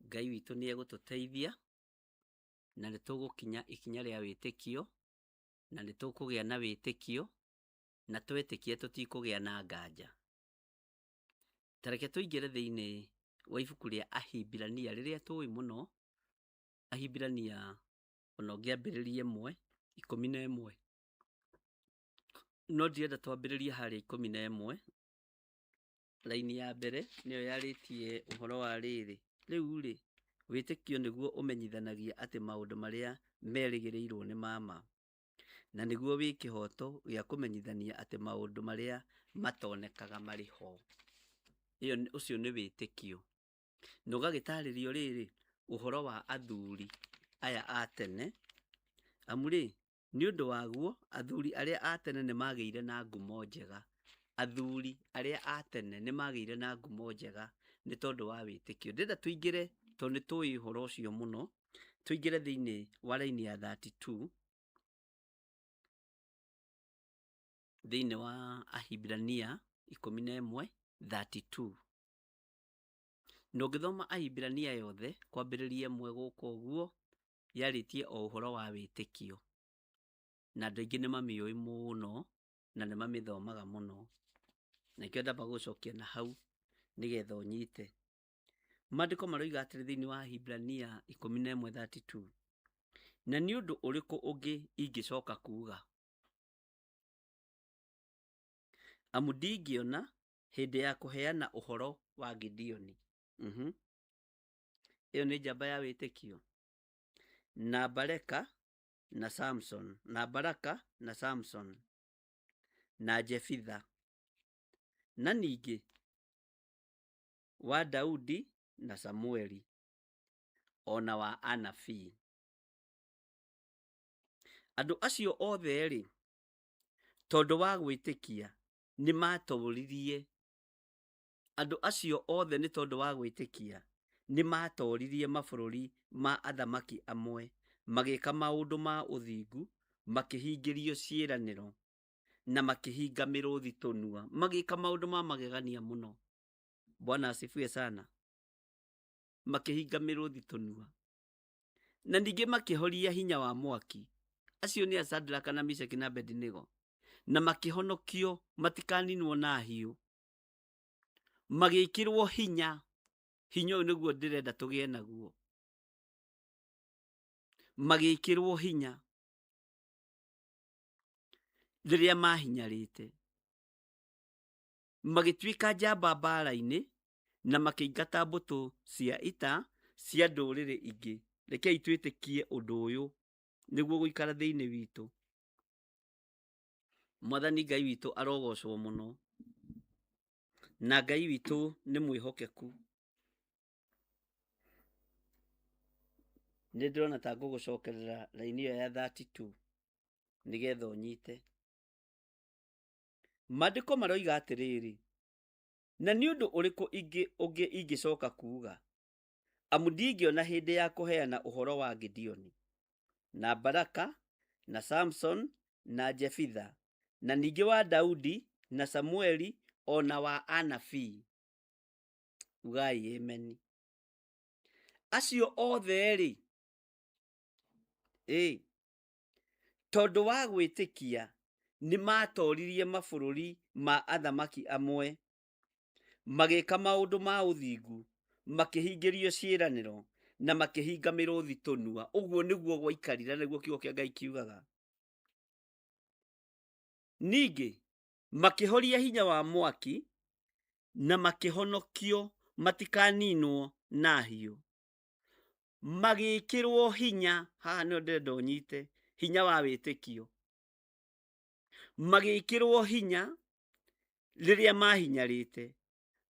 Ngai witũ nĩ egũtũteithia na nĩ tũgũkinya ikinya rĩa wĩtĩkio, na nĩ tũkũgĩa na wĩtĩkio, na twetĩkia tũtikũgĩa na nganja. Ta reke tũingĩre thĩinĩ wa ibuku rĩa Ahibirania rĩrĩa tũĩ mũno. Ahibirania ona ũngĩambĩrĩria 1:11, no ndirenda twambĩrĩrie harĩa 11. Raini ya mbere nĩyo yarĩtie ũhoro wa rĩrĩ, rĩu rĩ, wĩtĩkio nĩguo ũmenyithanagia atĩ maũndũ marĩa merĩgĩrĩirwo nĩ ma ma, na nĩguo wĩ kĩhoto gĩa kũmenyithania atĩ maũndũ marĩa matonekaga marĩ ho. Ĩyo ũcio nĩ wĩtĩkio. Na ũgagĩtarĩrio rĩrĩ, ũhoro wa athuri aya a tene, amu rĩ, nĩ ũndũ waguo athuri arĩa a tene nĩ magĩire na ngumo njega. Athuri arĩa a tene nĩ magĩire na ngumo njega nĩ tondũ wa wĩtĩkio. Ndĩrenda tũingĩre, tondũ nĩ tũĩ ũhoro ũcio mũno, tũingĩre thĩinĩ wa raini ya 32 thĩinĩ wa Ahibirania 11:32. Na ũngĩthoma Ahibirania yothe kwambĩrĩria 1 gũkũ ũguo, yarĩtie o ũhoro wa wĩtĩkio. Na andũ aingĩ nĩ mamĩũĩ mũno na nĩ mamĩthomaga mũno. Na nĩkĩo ndamba gũcokia na hau nĩgetha ũnyite. Maandĩko maroiga atĩrĩ thĩinĩ wa Ahibirania 11:32, na nĩ ũndũ ũrĩkũ ũngĩ ingĩcoka kuuga? Amu ndingĩona hĩndĩ ya kũheana ũhoro wa Gideoni. Ĩyo nĩ njamba ya wĩtĩkio. Na Bareka na Samson, na Baraka na Samson, na Jefitha, na ningĩ wa Daudi na Samueli, ona wa anabii. Andũ acio othe-rĩ, tondũ wa gwĩtĩkia nĩ matoririe, andũ acio othe nĩ tondũ wa gwĩtĩkia nĩ matoririe mabũrũri ma athamaki amwe, magĩka maũndũ ma ũthingu, makĩhingĩrio ciĩranĩro, na makĩhinga mĩrũthi tũnua, magĩka maũndũ ma magegania mũno. Bwana asifiwe sana. Makĩhinga mĩrũthi tũnua, na ningĩ makĩhoria hinya wa mwaki. Acio nĩ a Shadraka na Meshaki na Abednego, na makĩhonokio matikaninwo na hiũ. Magĩkĩrwo hinya, hinya ũyũ nĩguo ndĩrenda tũgĩe naguo. Magĩkĩrwo hinya rĩrĩa mahinyarĩte, magĩtuĩka njamba mbara-inĩ na makĩingata mbũtũ cia ita cia ndũrĩrĩ ingĩ. Rekei twĩtĩkie ũndũ ũyũ nĩguo gũikara thĩinĩ witũ. Mwathani Ngai witũ arogocwo mũno, na Ngai witũ nĩ mwĩhokeku. Nĩ ndĩrona ta ngũgũcokerera raini ĩyo ya 32 nĩgetha ũnyite. Maandĩko maroiga atĩrĩrĩ, na nĩ ũndũ ũrĩkũ ũngĩ ingĩcoka kuuga? Amu ndingĩona hĩndĩ ya kũheana ũhoro wa Gideoni, na Baraka, na Samson, na Jefitha, na ningĩ wa Daudi, na Samueli, o na wa anabii. Ugai ameni. Acio othe-rĩ, ĩ, tondũ wa gwĩtĩkia nĩ maatoririe mabũrũri ma athamaki amwe, magĩka maũndũ ma ũthingu, makĩhingĩrio ciĩranĩro, na makĩhinga mĩrũthi tũnua. Ũguo nĩguo gwaikarire, na nĩguo kiugo kĩa Ngai kiugaga. Ningĩ makĩhoria hinya wa mwaki, na makĩhonokio matikaninwo na hiũ. Magĩkĩrwo hinya, haha nĩho ndĩrenda ũnyite, hinya wa wĩtĩkio. Magĩkĩrwo hinya rĩrĩa mahinyarĩte,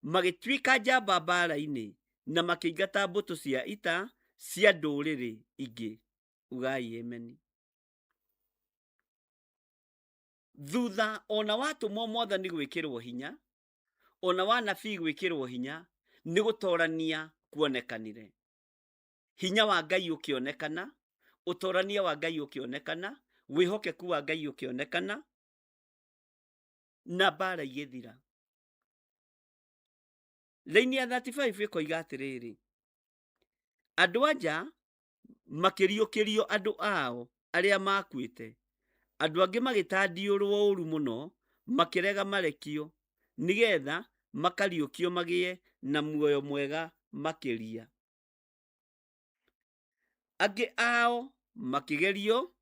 magĩtuĩka njamba mbara-inĩ, na makĩingata mbũtũ cia ita cia ndũrĩrĩ ingĩ. Ugai ameni. Thutha ona watũmwo mwathani gwĩkĩrwo hinya, ona wa nabii gwĩkĩrwo hinya, nĩ gũtorania kuonekanire. Hinya wa Ngai ũkĩonekana, ũtorania wa Ngai ũkĩonekana, wĩhokeku wa Ngai ũkĩonekana, na mbara igĩthira. Raini ya 35 ĩkoiga atĩrĩrĩ, andũ anja makĩriũkĩrio andũ ao arĩa makuĩte, andũ angĩ magĩtandiũrwo ũru mũno, makĩrega marekio, nĩgetha makariũkio magĩe na muoyo mwega makĩria. Angĩ ao makĩgerio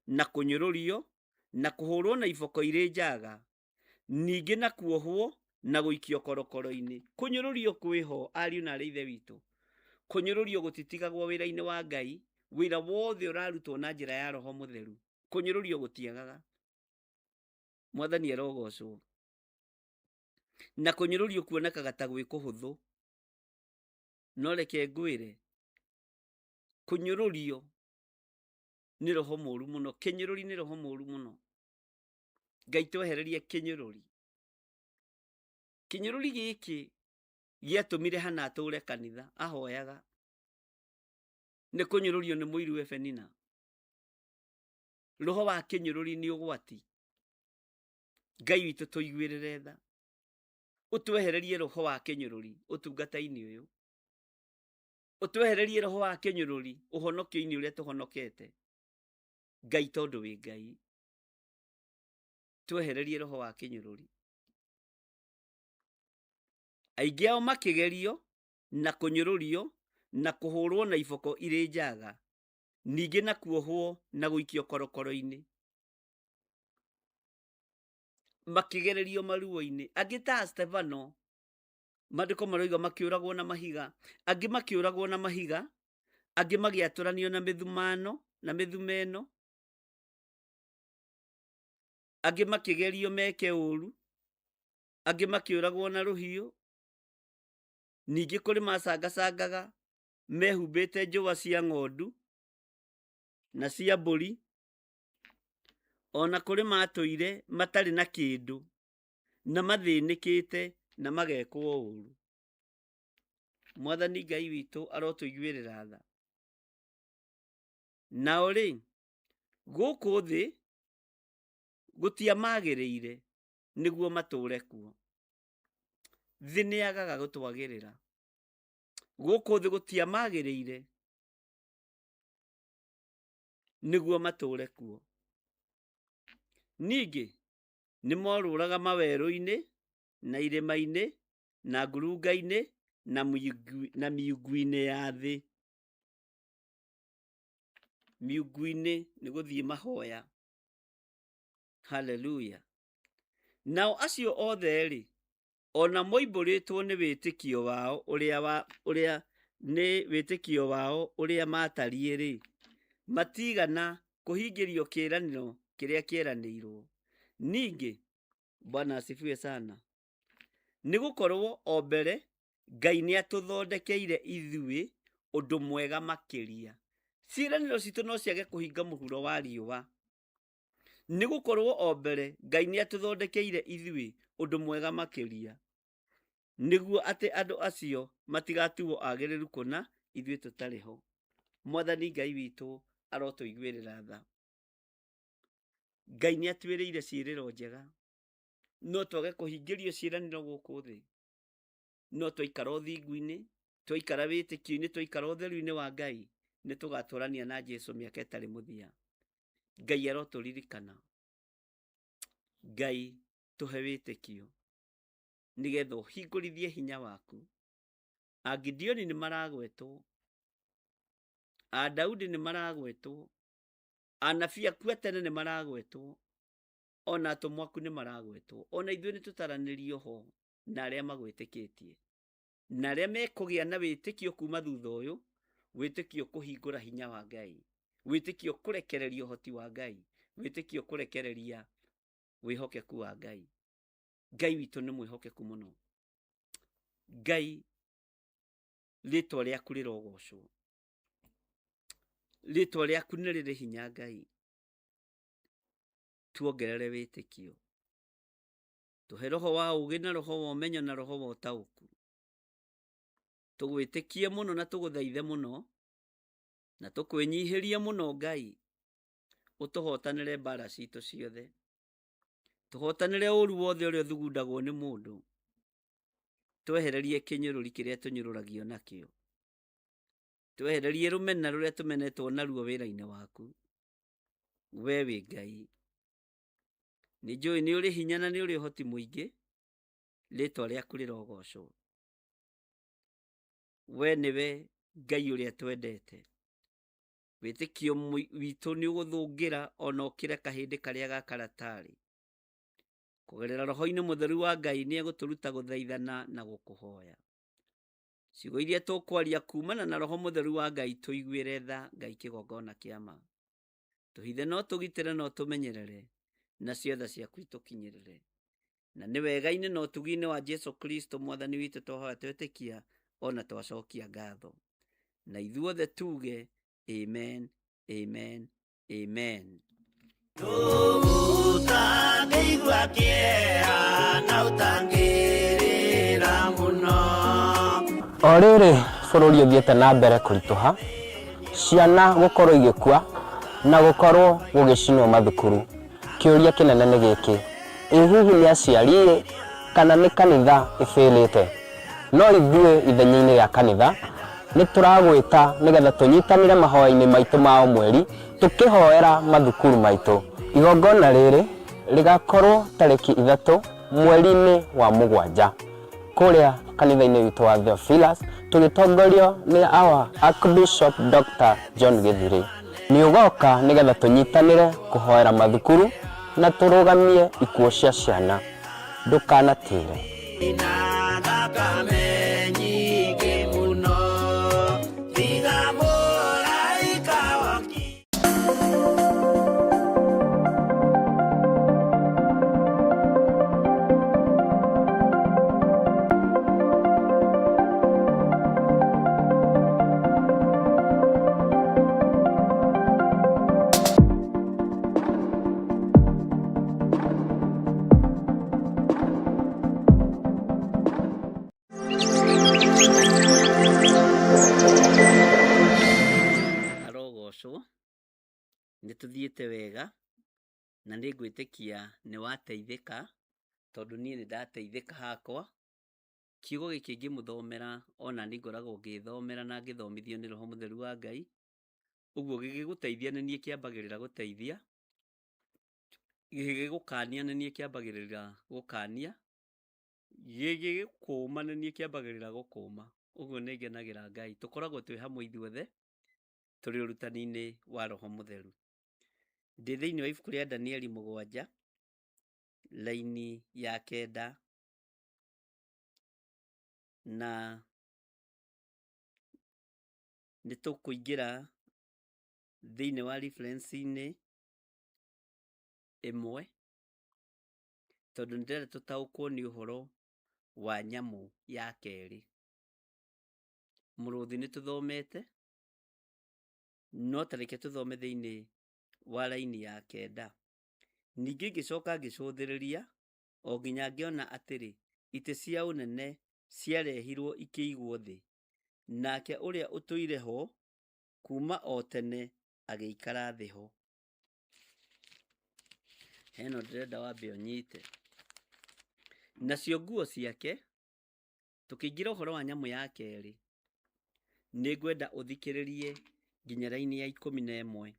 na kũnyũrũrio na kũhũrwo na iboko irĩ njaga, ningĩ na kuohwo na gũikio korokoro-inĩ. Kũnyũrũrio kwĩho, ariũ na arĩ ithe witũ. Kũnyũrũrio gũtitigagwo wĩra-inĩ wa Ngai, wĩra wothe ũrarutwo na njĩra ya Roho Mũtheru. Kũnyũrũrio gũtiagaga. Mwathani arogocwo. Na kũnyũrũrio kuonekaga ta gwĩ kũhũthũ. No reke ngwĩre, kũnyũrũrio nĩ roho mũru mũno. Kĩnyũrũri nĩ roho mũru mũno. Ngai twehererie kĩnyũrũri. Kĩnyũrũri gĩkĩ gĩatũmire Hana atũre kanitha ahoyaga. Nĩ kũnyũrũrio nĩ mũiruwe Penina. Roho wa kĩnyũrũri nĩ ũgwati. Ngai witũ tũiguĩrĩre tha. Ũtwehererie roho wa kĩnyũrũri ũtungata-inĩ ũyũ. Ũtwehererie roho wa kĩnyũrũri ũhonokio-inĩ ũrĩa tũhonokete. Ngai tondũ wĩ Ngai. Twehererie roho wa kĩnyũrũri. Aingĩ ao makĩgerio na kũnyũrũrio na kũhũrwo na iboko irĩ njaga, ningĩ na kuohwo na gũikio korokoro-inĩ. Makĩgererio maruo-inĩ. Angĩ ta Stefano, maandĩko maroiga makĩũragwo na mahiga, angĩ makĩũragwo na mahiga, angĩ magĩatũranio na mĩthumano na mĩthumeno, angĩ makĩgerio meke ũru, angĩ makĩũragwo na rũhiũ, ningĩ kũrĩ macangacangaga mehumbĩte njũa cia ng'ondu na cia mbũri, ona kũrĩ matũire matarĩ na kĩndũ na mathĩnĩkĩte na magekwo ũru. Mwathani Ngai witũ arotũiguĩrĩra tha. Nao rĩ, gũkũ thĩ gũtiamagĩrĩire nĩguo matũre kuo. Thĩ nĩ yagaga gũtwagĩrĩra. Gũkũ thĩ gũtiamagĩrĩire nĩguo matũre kuo. Ningĩ nĩ morũraga mawerũ-inĩ na irĩma-inĩ na ngurunga-inĩ na miungu-inĩ ya thĩ. Miungu-inĩ nĩ gũthiĩ mahoya. Haleluya. Nao acio othe-rĩ, ona moimbũrĩtwo nĩ wĩtĩkio wao ũrĩa wa ũrĩa nĩ wĩtĩkio wao ũrĩa maatariĩ-rĩ, matiigana kũhingĩrio kĩĩranĩro kĩrĩa kĩeranĩirwo. Ningĩ, Bwana asifiwe sana, nĩ gũkorwo o mbere Ngai nĩ atũthondekeire ithuĩ ũndũ mwega makĩria. Ciĩranĩro citũ no ciage kũhinga mũhuro wa riũa. Nĩ gũkorwo o mbere Ngai nĩ atũthondekeire ithuĩ ũndũ mwega makĩria, nĩguo atĩ andũ acio matigatuo agĩrĩru kũna ithuĩ tũtarĩ ho. Mwathani Ngai witũ arotũiguĩrĩra tha. Ngai nĩ atwĩrĩire ciĩrĩro njega, no twage kũhingĩrio ciĩranĩro gũkũ thĩ, no twaikara ũthingu-inĩ, twaikara wĩtĩkio-inĩ, twaikara ũtheru-inĩ wa Ngai, nĩ tũgatũrania na Jesu mĩaka ĩtarĩ mũthia. Ngai arotũririkana. Ngai tũhe wĩtĩkio nĩgetha ũhingũrithie hinya waku. Agideoni nĩ maragwetwo, Adaudi nĩ maragwetwo, anabii aku a tene nĩ maragwetwo, ona atũmwo aku nĩ maragwetwo, ona ithuĩ nĩ tũtaranĩrio ho na arĩa magwĩtĩkĩtie na arĩa mekũgĩa na wĩtĩkio kuma thutha ũyũ, wĩtĩkio kũhingũra hinya wa Ngai, wĩtĩkio kũrekereria ũhoti wa Ngai, wĩtĩkio kũrekereria wĩhokeku wa Ngai. Ngai witũ nĩ mwĩhokeku mũno. Ngai, rĩtwa rĩaku rĩrogocwo, rĩtwa rĩaku nĩ rĩrĩ hinya. Ngai, tuongerere wĩtĩkio, tũhe roho wa ũũgĩ na roho wa ũmenyo na roho wa ũtaũku, tũgwĩtĩkie mũno na tũgũthaithe mũno na tũkwĩnyihĩrie mũno. Ngai, ũtũhotanĩre mbara citũ ciothe, tũhotanĩre ũru wothe ũrĩa ũthugundagwo nĩ mũndũ, twehererie kĩnyũrũri kĩrĩa tũnyũrũragio nakĩo, twehererie rũmena rũrĩa tũmenetwo naruo wĩra-inĩ waku. We wĩ Ngai, nĩ njũĩ nĩ ũrĩ hinya na nĩ ũrĩ ũhoti mũingĩ, rĩtwa rĩaku rĩrogocwo. We nĩwe Ngai ũrĩa twendete. Wĩtĩkio witũ nĩ ũgũthũngĩra ona ũkĩre kahĩndĩ karĩa ga karatarĩ. Kũgerera roho-inĩ mũtheru wa Ngai nĩ egũtũruta gũthaithana na gũkũhoya. Ciugo iria tũkwaria kumana na roho mũtheru wa Ngai, tũiguĩre tha Ngai kĩgongona kĩa ma. Tũhithe no tũgitĩre no tũmenyerere, na ciothe ciaku itũkinyĩrĩre. Na nĩ wega-inĩ na ũtugi-inĩ wa Jesu Kristo mwathani witũ twahoya twetĩkia ona twacokia ngatho. Na ithuothe tuge amen, amen, amen. Ũtangĩigua kĩeha na ũtangĩrĩra mũno. O rĩrĩ bũrũri ũthiĩte na mbere kũritũha, ciana gũkorwo igĩkua na gũkorwo gũgĩcinwo mathukuru, kĩũria kĩnene nĩ gĩkĩ: ĩ hihi nĩ aciari kana nĩ kanitha ĩbĩrĩte? No ithuĩ ithenya-inĩ rĩa kanitha nĩ tũragwĩta nĩgetha tũnyitanĩre mahoya-inĩ maitũ ma o mweri tũkĩhoera mathukuru maitũ. Igongona rĩrĩ rĩgakorwo tarĩki 3 mweri-inĩ wa 7 kũrĩa kanitha-inĩ witũ wa Theophilus, tũgĩtongorio nĩ our Archbishop Dr. John Gĩthirĩ. Nĩ ũgoka nĩgetha tũnyitanĩre kũhoera mathukuru na tũrũgamie ikuũ cia ciana. Ndũkanatĩre. Na thakame nyingĩ mũno tiga mũraika waki. Arogocwo. Nĩ tũthiĩte wega na nĩ ngwĩtĩkia nĩ wateithĩka, tondũ niĩ nĩ ndateithĩka hakwa. Kiugo gĩkĩ ngĩmũthomera ona niĩ ngoragwo ngĩthomera na ngĩthomithio nĩ roho mũtheru wa Ngai. Ũguo gĩgĩgũteithia nĩ niĩ kĩambagĩrĩra gũteithia, gĩgĩgũkania nĩ niĩ kĩambagĩrĩra gũkania. Gĩgĩkũma nĩ niĩ kĩambagĩrĩra gũkũma. Ũguo nĩ ngenagĩra Ngai. Tũkoragwo twĩ hamwe ithuothe tũrĩ ũrutani-inĩ wa Roho Mũtheru. Ndĩ thĩinĩ wa ibuku rĩa Danieli 7 raini ya 9 na nĩ tũkũingĩra thĩinĩ wa reference-inĩ ĩmwe tondũ nĩ ndĩrenda tũtaũkwo nĩ ũhoro wa nyamũ ya kerĩ. Mũrũthi nĩ tũthomete, no ta reke tũthome thĩinĩ wa raini ya 9. Ningĩ ngĩcoka ngĩcũthĩrĩria o nginya ngĩona atĩrĩ, itĩ cia ũnene ciarehirwo ikĩigwo thĩ, nake ũrĩa ũtũire ho kuuma o tene agĩikara thĩ ho. Heno ndĩrenda wambe ũnyite. Nacio nguo ciake, tũkĩingĩra ũhoro wa nyamũ ya kerĩ, nĩ ngwenda ũthikĩrĩrie nginya raini ya 11.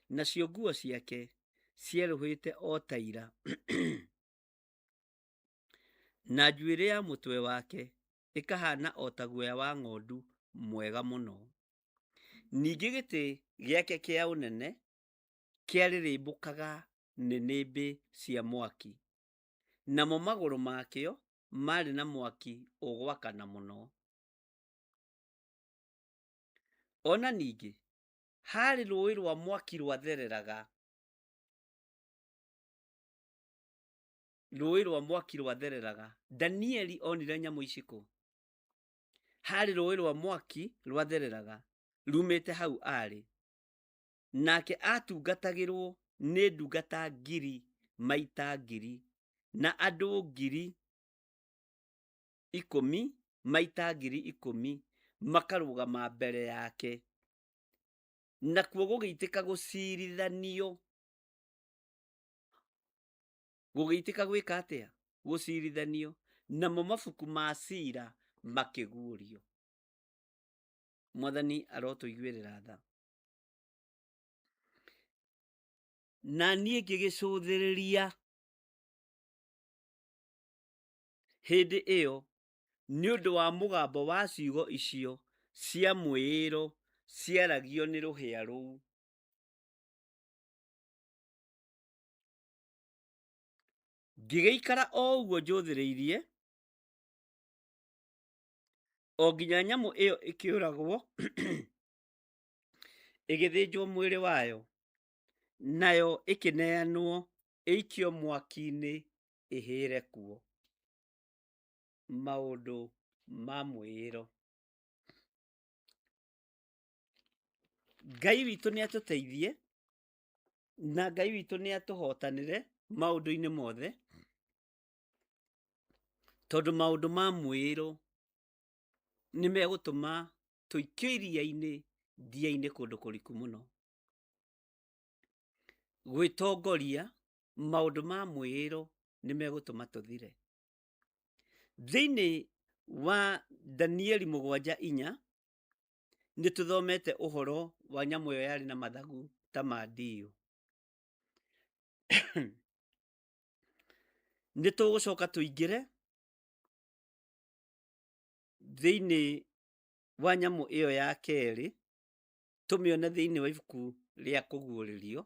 Nacio nguo ciake cierũhĩte o ta ira, na njuĩrĩ ya mũtwe wake ĩkahana o ta guoya wa ng'ondu mwega mũno. Ningĩ gĩtĩ gĩake kĩa ũnene kĩarĩrĩmbũkaga nĩnĩmbĩ cia mwaki, namo magũrũ makĩo marĩ na mwaki ũgwakana mũno. Ona ningĩ harĩ rũũĩ rwa mwaki rwathereraga, rũũĩ rwa mwaki rwathereraga. Danieli onire nyamũ ici kũ? Harĩ rũũĩ rwa mwaki rwathereraga rumĩte hau arĩ, nake atungatagĩrwo nĩ ndungata ngiri maita ngiri na andũ 10,000 maita 10,000 makarũgama mbere yake, nakuo gũgĩitĩka gũcirithanio. Gũgĩitĩka gwĩka atĩa? Gũcirithanio. Namo mabuku ma cira makĩguũrio. Mwathani arotũiguĩrĩra tha. Na niĩ ngĩgĩcũthĩrĩria hĩndĩ ĩyo nĩ ũndũ wa mũgambo wa ciugo icio cia mwĩĩro ciaragio nĩ rũhĩa rũu. Ngĩgĩikara o ũguo njũthĩrĩirie o nginya nyamũ ĩyo ĩkĩũragwo ĩgĩthĩnjwo mwĩrĩ wayo, nayo ĩkĩneanwo ĩikio mwaki-inĩ ĩhĩre kuo. Maũndũ ma mwĩĩro. Ngai witũ nĩ atũteithie na Ngai witũ nĩ atũhotanĩre maũndũ-inĩ mothe, tondũ maũndũ ma mwĩĩro nĩ megũtũma tũikio iria-inĩ, ndia-inĩ kũndũ kũriku mũno. Gwĩtongoria maũndũ ma mwĩĩro nĩ megũtũma tũthire. Thĩinĩ wa Danieli 7:4 nĩ tũthomete ũhoro wa nyamũ ĩyo yarĩ na mathagu ta ma ndiyũ. Nĩ tũgũcoka tũingĩre thĩinĩ wa nyamũ ĩyo ya kerĩ, tũmĩone thĩinĩ wa ibuku rĩa Kũguũrĩrio.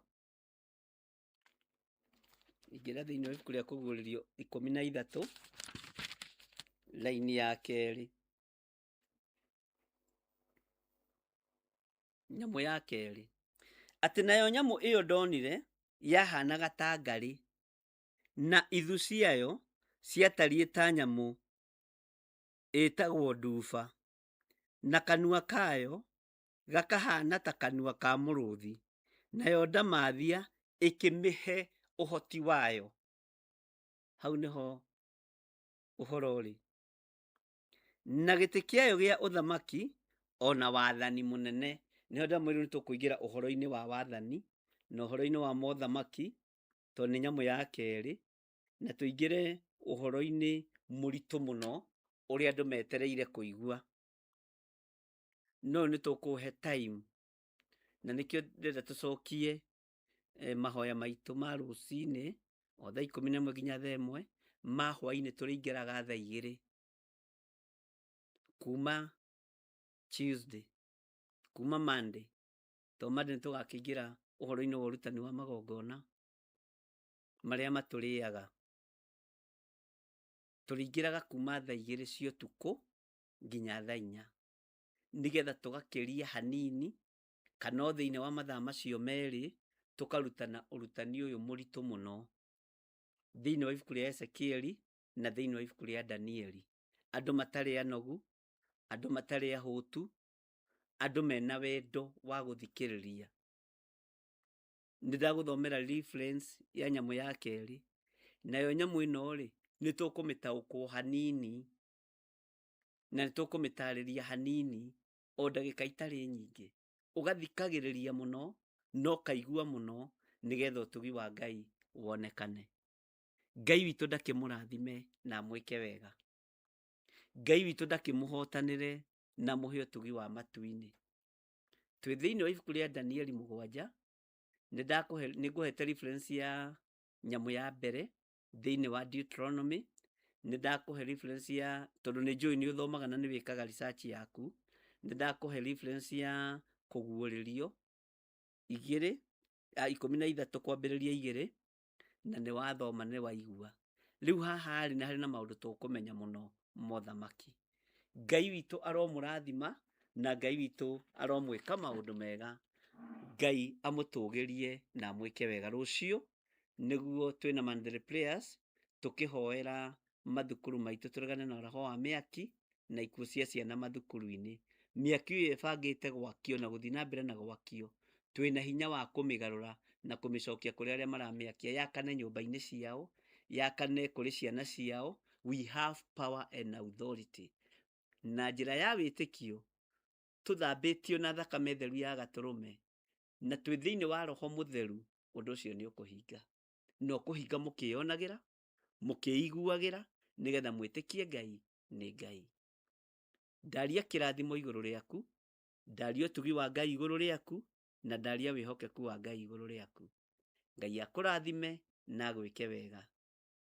Ingĩra thĩinĩ wa ibuku rĩa Kũguũrĩrio 13 raini ya 2. Nyamũ ya kerĩ, atĩ nayo nyamũ ĩyo ndonire yahanaga ta ngarĩ, na ithu ciayo ciatariĩ ta nyamũ ĩtagwo nduba, na kanua kayo gakahana ta kanua ka mũrũthi, nayo ndamathia ĩkĩmĩhe ũhoti wayo. Hau nĩho ũhoro ũrĩ. Na gĩtĩ kĩayo gĩa ũthamaki ona wathani mũnene. Nĩho ndamwĩrire nĩ tũkũingĩra ũhoro-inĩ wa wathani na ũhoro-inĩ wa mothamaki, tondũ nĩ nyamũ ya kerĩ, na tũingĩre ũhoro-inĩ mũritũ mũno ũrĩa andũ metereire kũigua. No nĩ tũkũhe time, na nĩkĩo ndĩrenda tũcokie mahoya maitũ ma rũcinĩ o thaa 11 nginya thaa 1. ma hwainĩ tũrĩingĩraga thaa 2 kuma Tuesday, kuma Monday, to Monday nĩ tũgakĩingĩra ũhoro-inĩ wa ũrutani wa magongona marĩa matũrĩaga. Tũrĩingĩraga kuma thaa 2 cia ũtukũ nginya thaa 4, nĩgetha tũgakĩria hanini kana o thĩinĩ wa mathaa macio merĩ tũkarutana ũrutani ũyũ mũritũ mũno thĩinĩ wa ibuku rĩa Ezekieli na thĩinĩ wa ibuku rĩa Danieli. Andũ matarĩ anogu, andũ matarĩ ahũtu, andũ mena wendo wa gũthikĩrĩria. Nĩ ndagũthomera reference ya nyamũ ya kerĩ, nayo nyamũ ĩno rĩ, nĩ tũkũmĩtaũkwo hanini na nĩ tũkũmĩtarĩria hanini o ndagĩka itarĩ nyingĩ. Ũgathikagĩrĩria mũno na ũkaigua mũno nĩgetha ũtugi wa Ngai wonekane. Ngai witũ ndakĩmũrathime na amwĩke wega. Ngai witũ ndakĩmũhotanĩre na amũhe ũtugi wa matu-inĩ. Twĩ thĩinĩ wa ibuku rĩa Danieli 7, nĩ ngũhete reference ya nyamũ ya mbere thĩinĩ wa Deuteronomy, nĩ ndakũhe reference ya, tondũ nĩ njũĩ nĩ ũthomaga na nĩ wĩkaga research yaku, nĩ ndakũhe reference ya kũguũrĩrio 2, 13 kwambĩrĩria 2, na nĩ wathoma nĩ waigua. Rĩu haha rĩ, nĩ harĩ na maũndũ tũkũmenya mũno mothamaki. Ngai witũ aromũrathima na Ngai witũ aromwĩka maũndũ mega. Ngai amũtũgĩrie na amwĩke wega. Rũciũ nĩguo twĩna monthly prayers tũkĩhoera mathukuru maitũ tũregane na roho wa mĩaki na ikuũ cia ciana mathukuru-inĩ. Mĩaki ĩyo ĩbangĩte gwakio na gũthiĩ na mbere na gwakio, twĩna hinya wa kũmĩgarũra na kũmĩcokia kũrĩ arĩa maramĩakia, yakane nyũmba-inĩ ciao, yakane kũrĩ ciana ciao. We have power and authority. Na njĩra ya wĩtĩkio tũthambĩtio na thakame theru ya gatũrũme na twĩ thĩinĩ wa roho mũtheru, ũndũ ũcio nĩ ũkũhinga, na ũkũhinga mũkĩyonagĩra, mũkĩiguagĩra, nĩgetha mwĩtĩkie Ngai nĩ Ngai. Ndaria kĩrathimo igũrũ rĩaku, ndaria ũtugi wa Ngai igũrũ rĩaku, na ndaria wĩhokeku wa Ngai igũrũ rĩaku. Ngai akũrathime na agwĩke wega.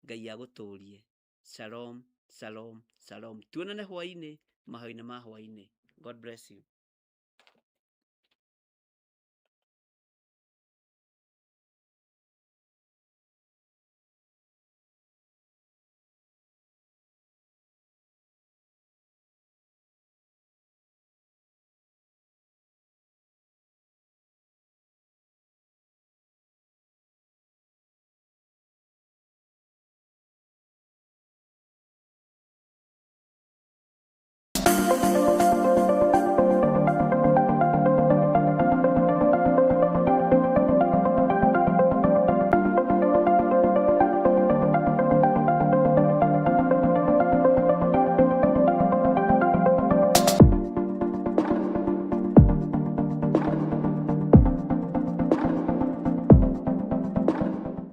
Ngai agũtũrie. Shalom, shalom, shalom. Tuonane hwainĩ, mahoya-inĩ ma hwainĩ. God bless you.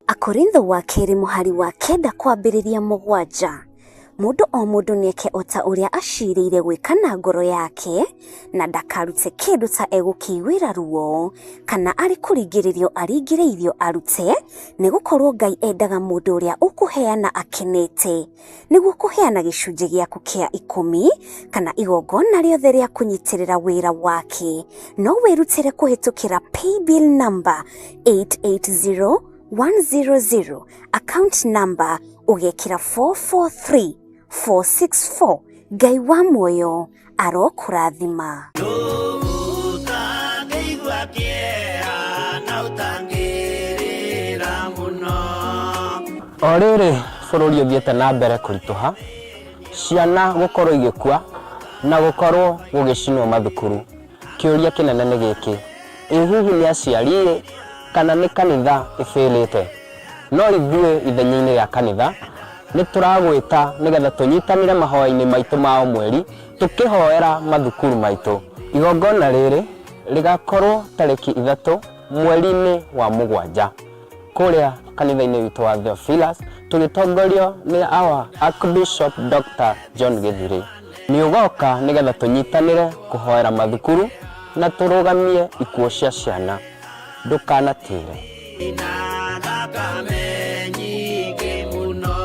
Akorintho wa kerĩ mũhari wa 9 kwambĩrĩria 7. Mũndũ o mũndũ nĩeke o ta ũrĩa acirĩire gwĩka na ngoro yake, na ndakarute kĩndũ ta egũkĩiguĩra ruo, kana arĩ kũringĩrĩrio aringĩrĩirio arute, nĩgũkorwo Ngai endaga mũndũ ũrĩa ũkũheana akenete. Nĩguo kũheana gĩcunjĩ gĩaku kĩa 10 kana igongona rĩothe rĩa kũnyitĩrĩra wĩra wake, no wĩrutĩre kũhĩtũkĩra paybill number 880100, account number ũgekĩra 443464. Ngai wa muoyo arokũrathima. Ũtangĩigua kĩeha na ũtangĩrĩra mũno. O rĩrĩ bũrũri ũthiĩte na mbere kũritũha, ciana gũkorwo igĩkua na gũkorwo gũgĩcinwo mathukuru, kĩũria kĩnene nĩ gĩkĩ: ĩ hihi nĩ aciari kana nĩ kanitha ĩbĩrĩte? No ithuĩ ithenya-inĩ rĩa kanitha nĩ tũragwĩta nĩgetha tũnyitanĩre mahoya-inĩ maitũ ma o mweri tũkĩhoera mathukuru maitũ. Igongona rĩrĩ rĩgakorwo tarĩki 3 mweri-inĩ wa 7 kũrĩa kanitha-inĩ witũ wa Theophilus, tũgĩtongorio nĩ our Archbishop Dr. John Gĩthirĩ. Nĩ ũgoka nĩgetha tũnyitanĩre kũhoera mathukuru na tũrũgamie ikuũ cia ciana. Ndũkanatĩre. Na thakame nyingĩ mũno.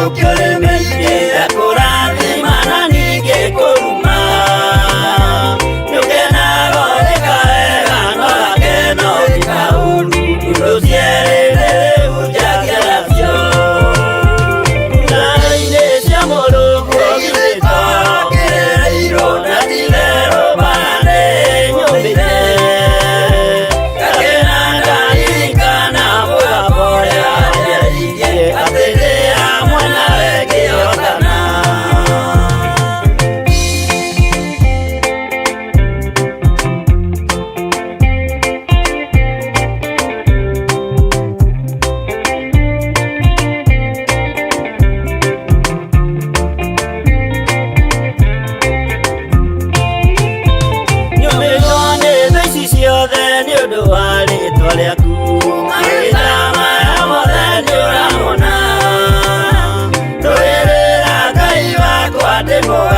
Ũkĩũrĩmĩire kũrathima na ningĩ kũruma. Nĩũkenaga ũrĩ wega no gakeno ti kaũru. Indo cierĩ rĩu njagia nacio. Thutha-inĩ cia Mũrungu githĩ to kĩrĩirwo na ti-itherũ mbara nĩ nyũmĩte. Ngakena ndaririkana mũgambo ũrĩa wanjĩrire atĩ ndĩ hamwe nawe ngĩhotana. Nyũmĩtwo nĩ thũ ici ciothe nĩ ũndũ wa rĩtwa rĩaku. Mahinda maya mothe nĩũramona. Ndũĩrĩra Ngai wakwa ndĩmũgoce.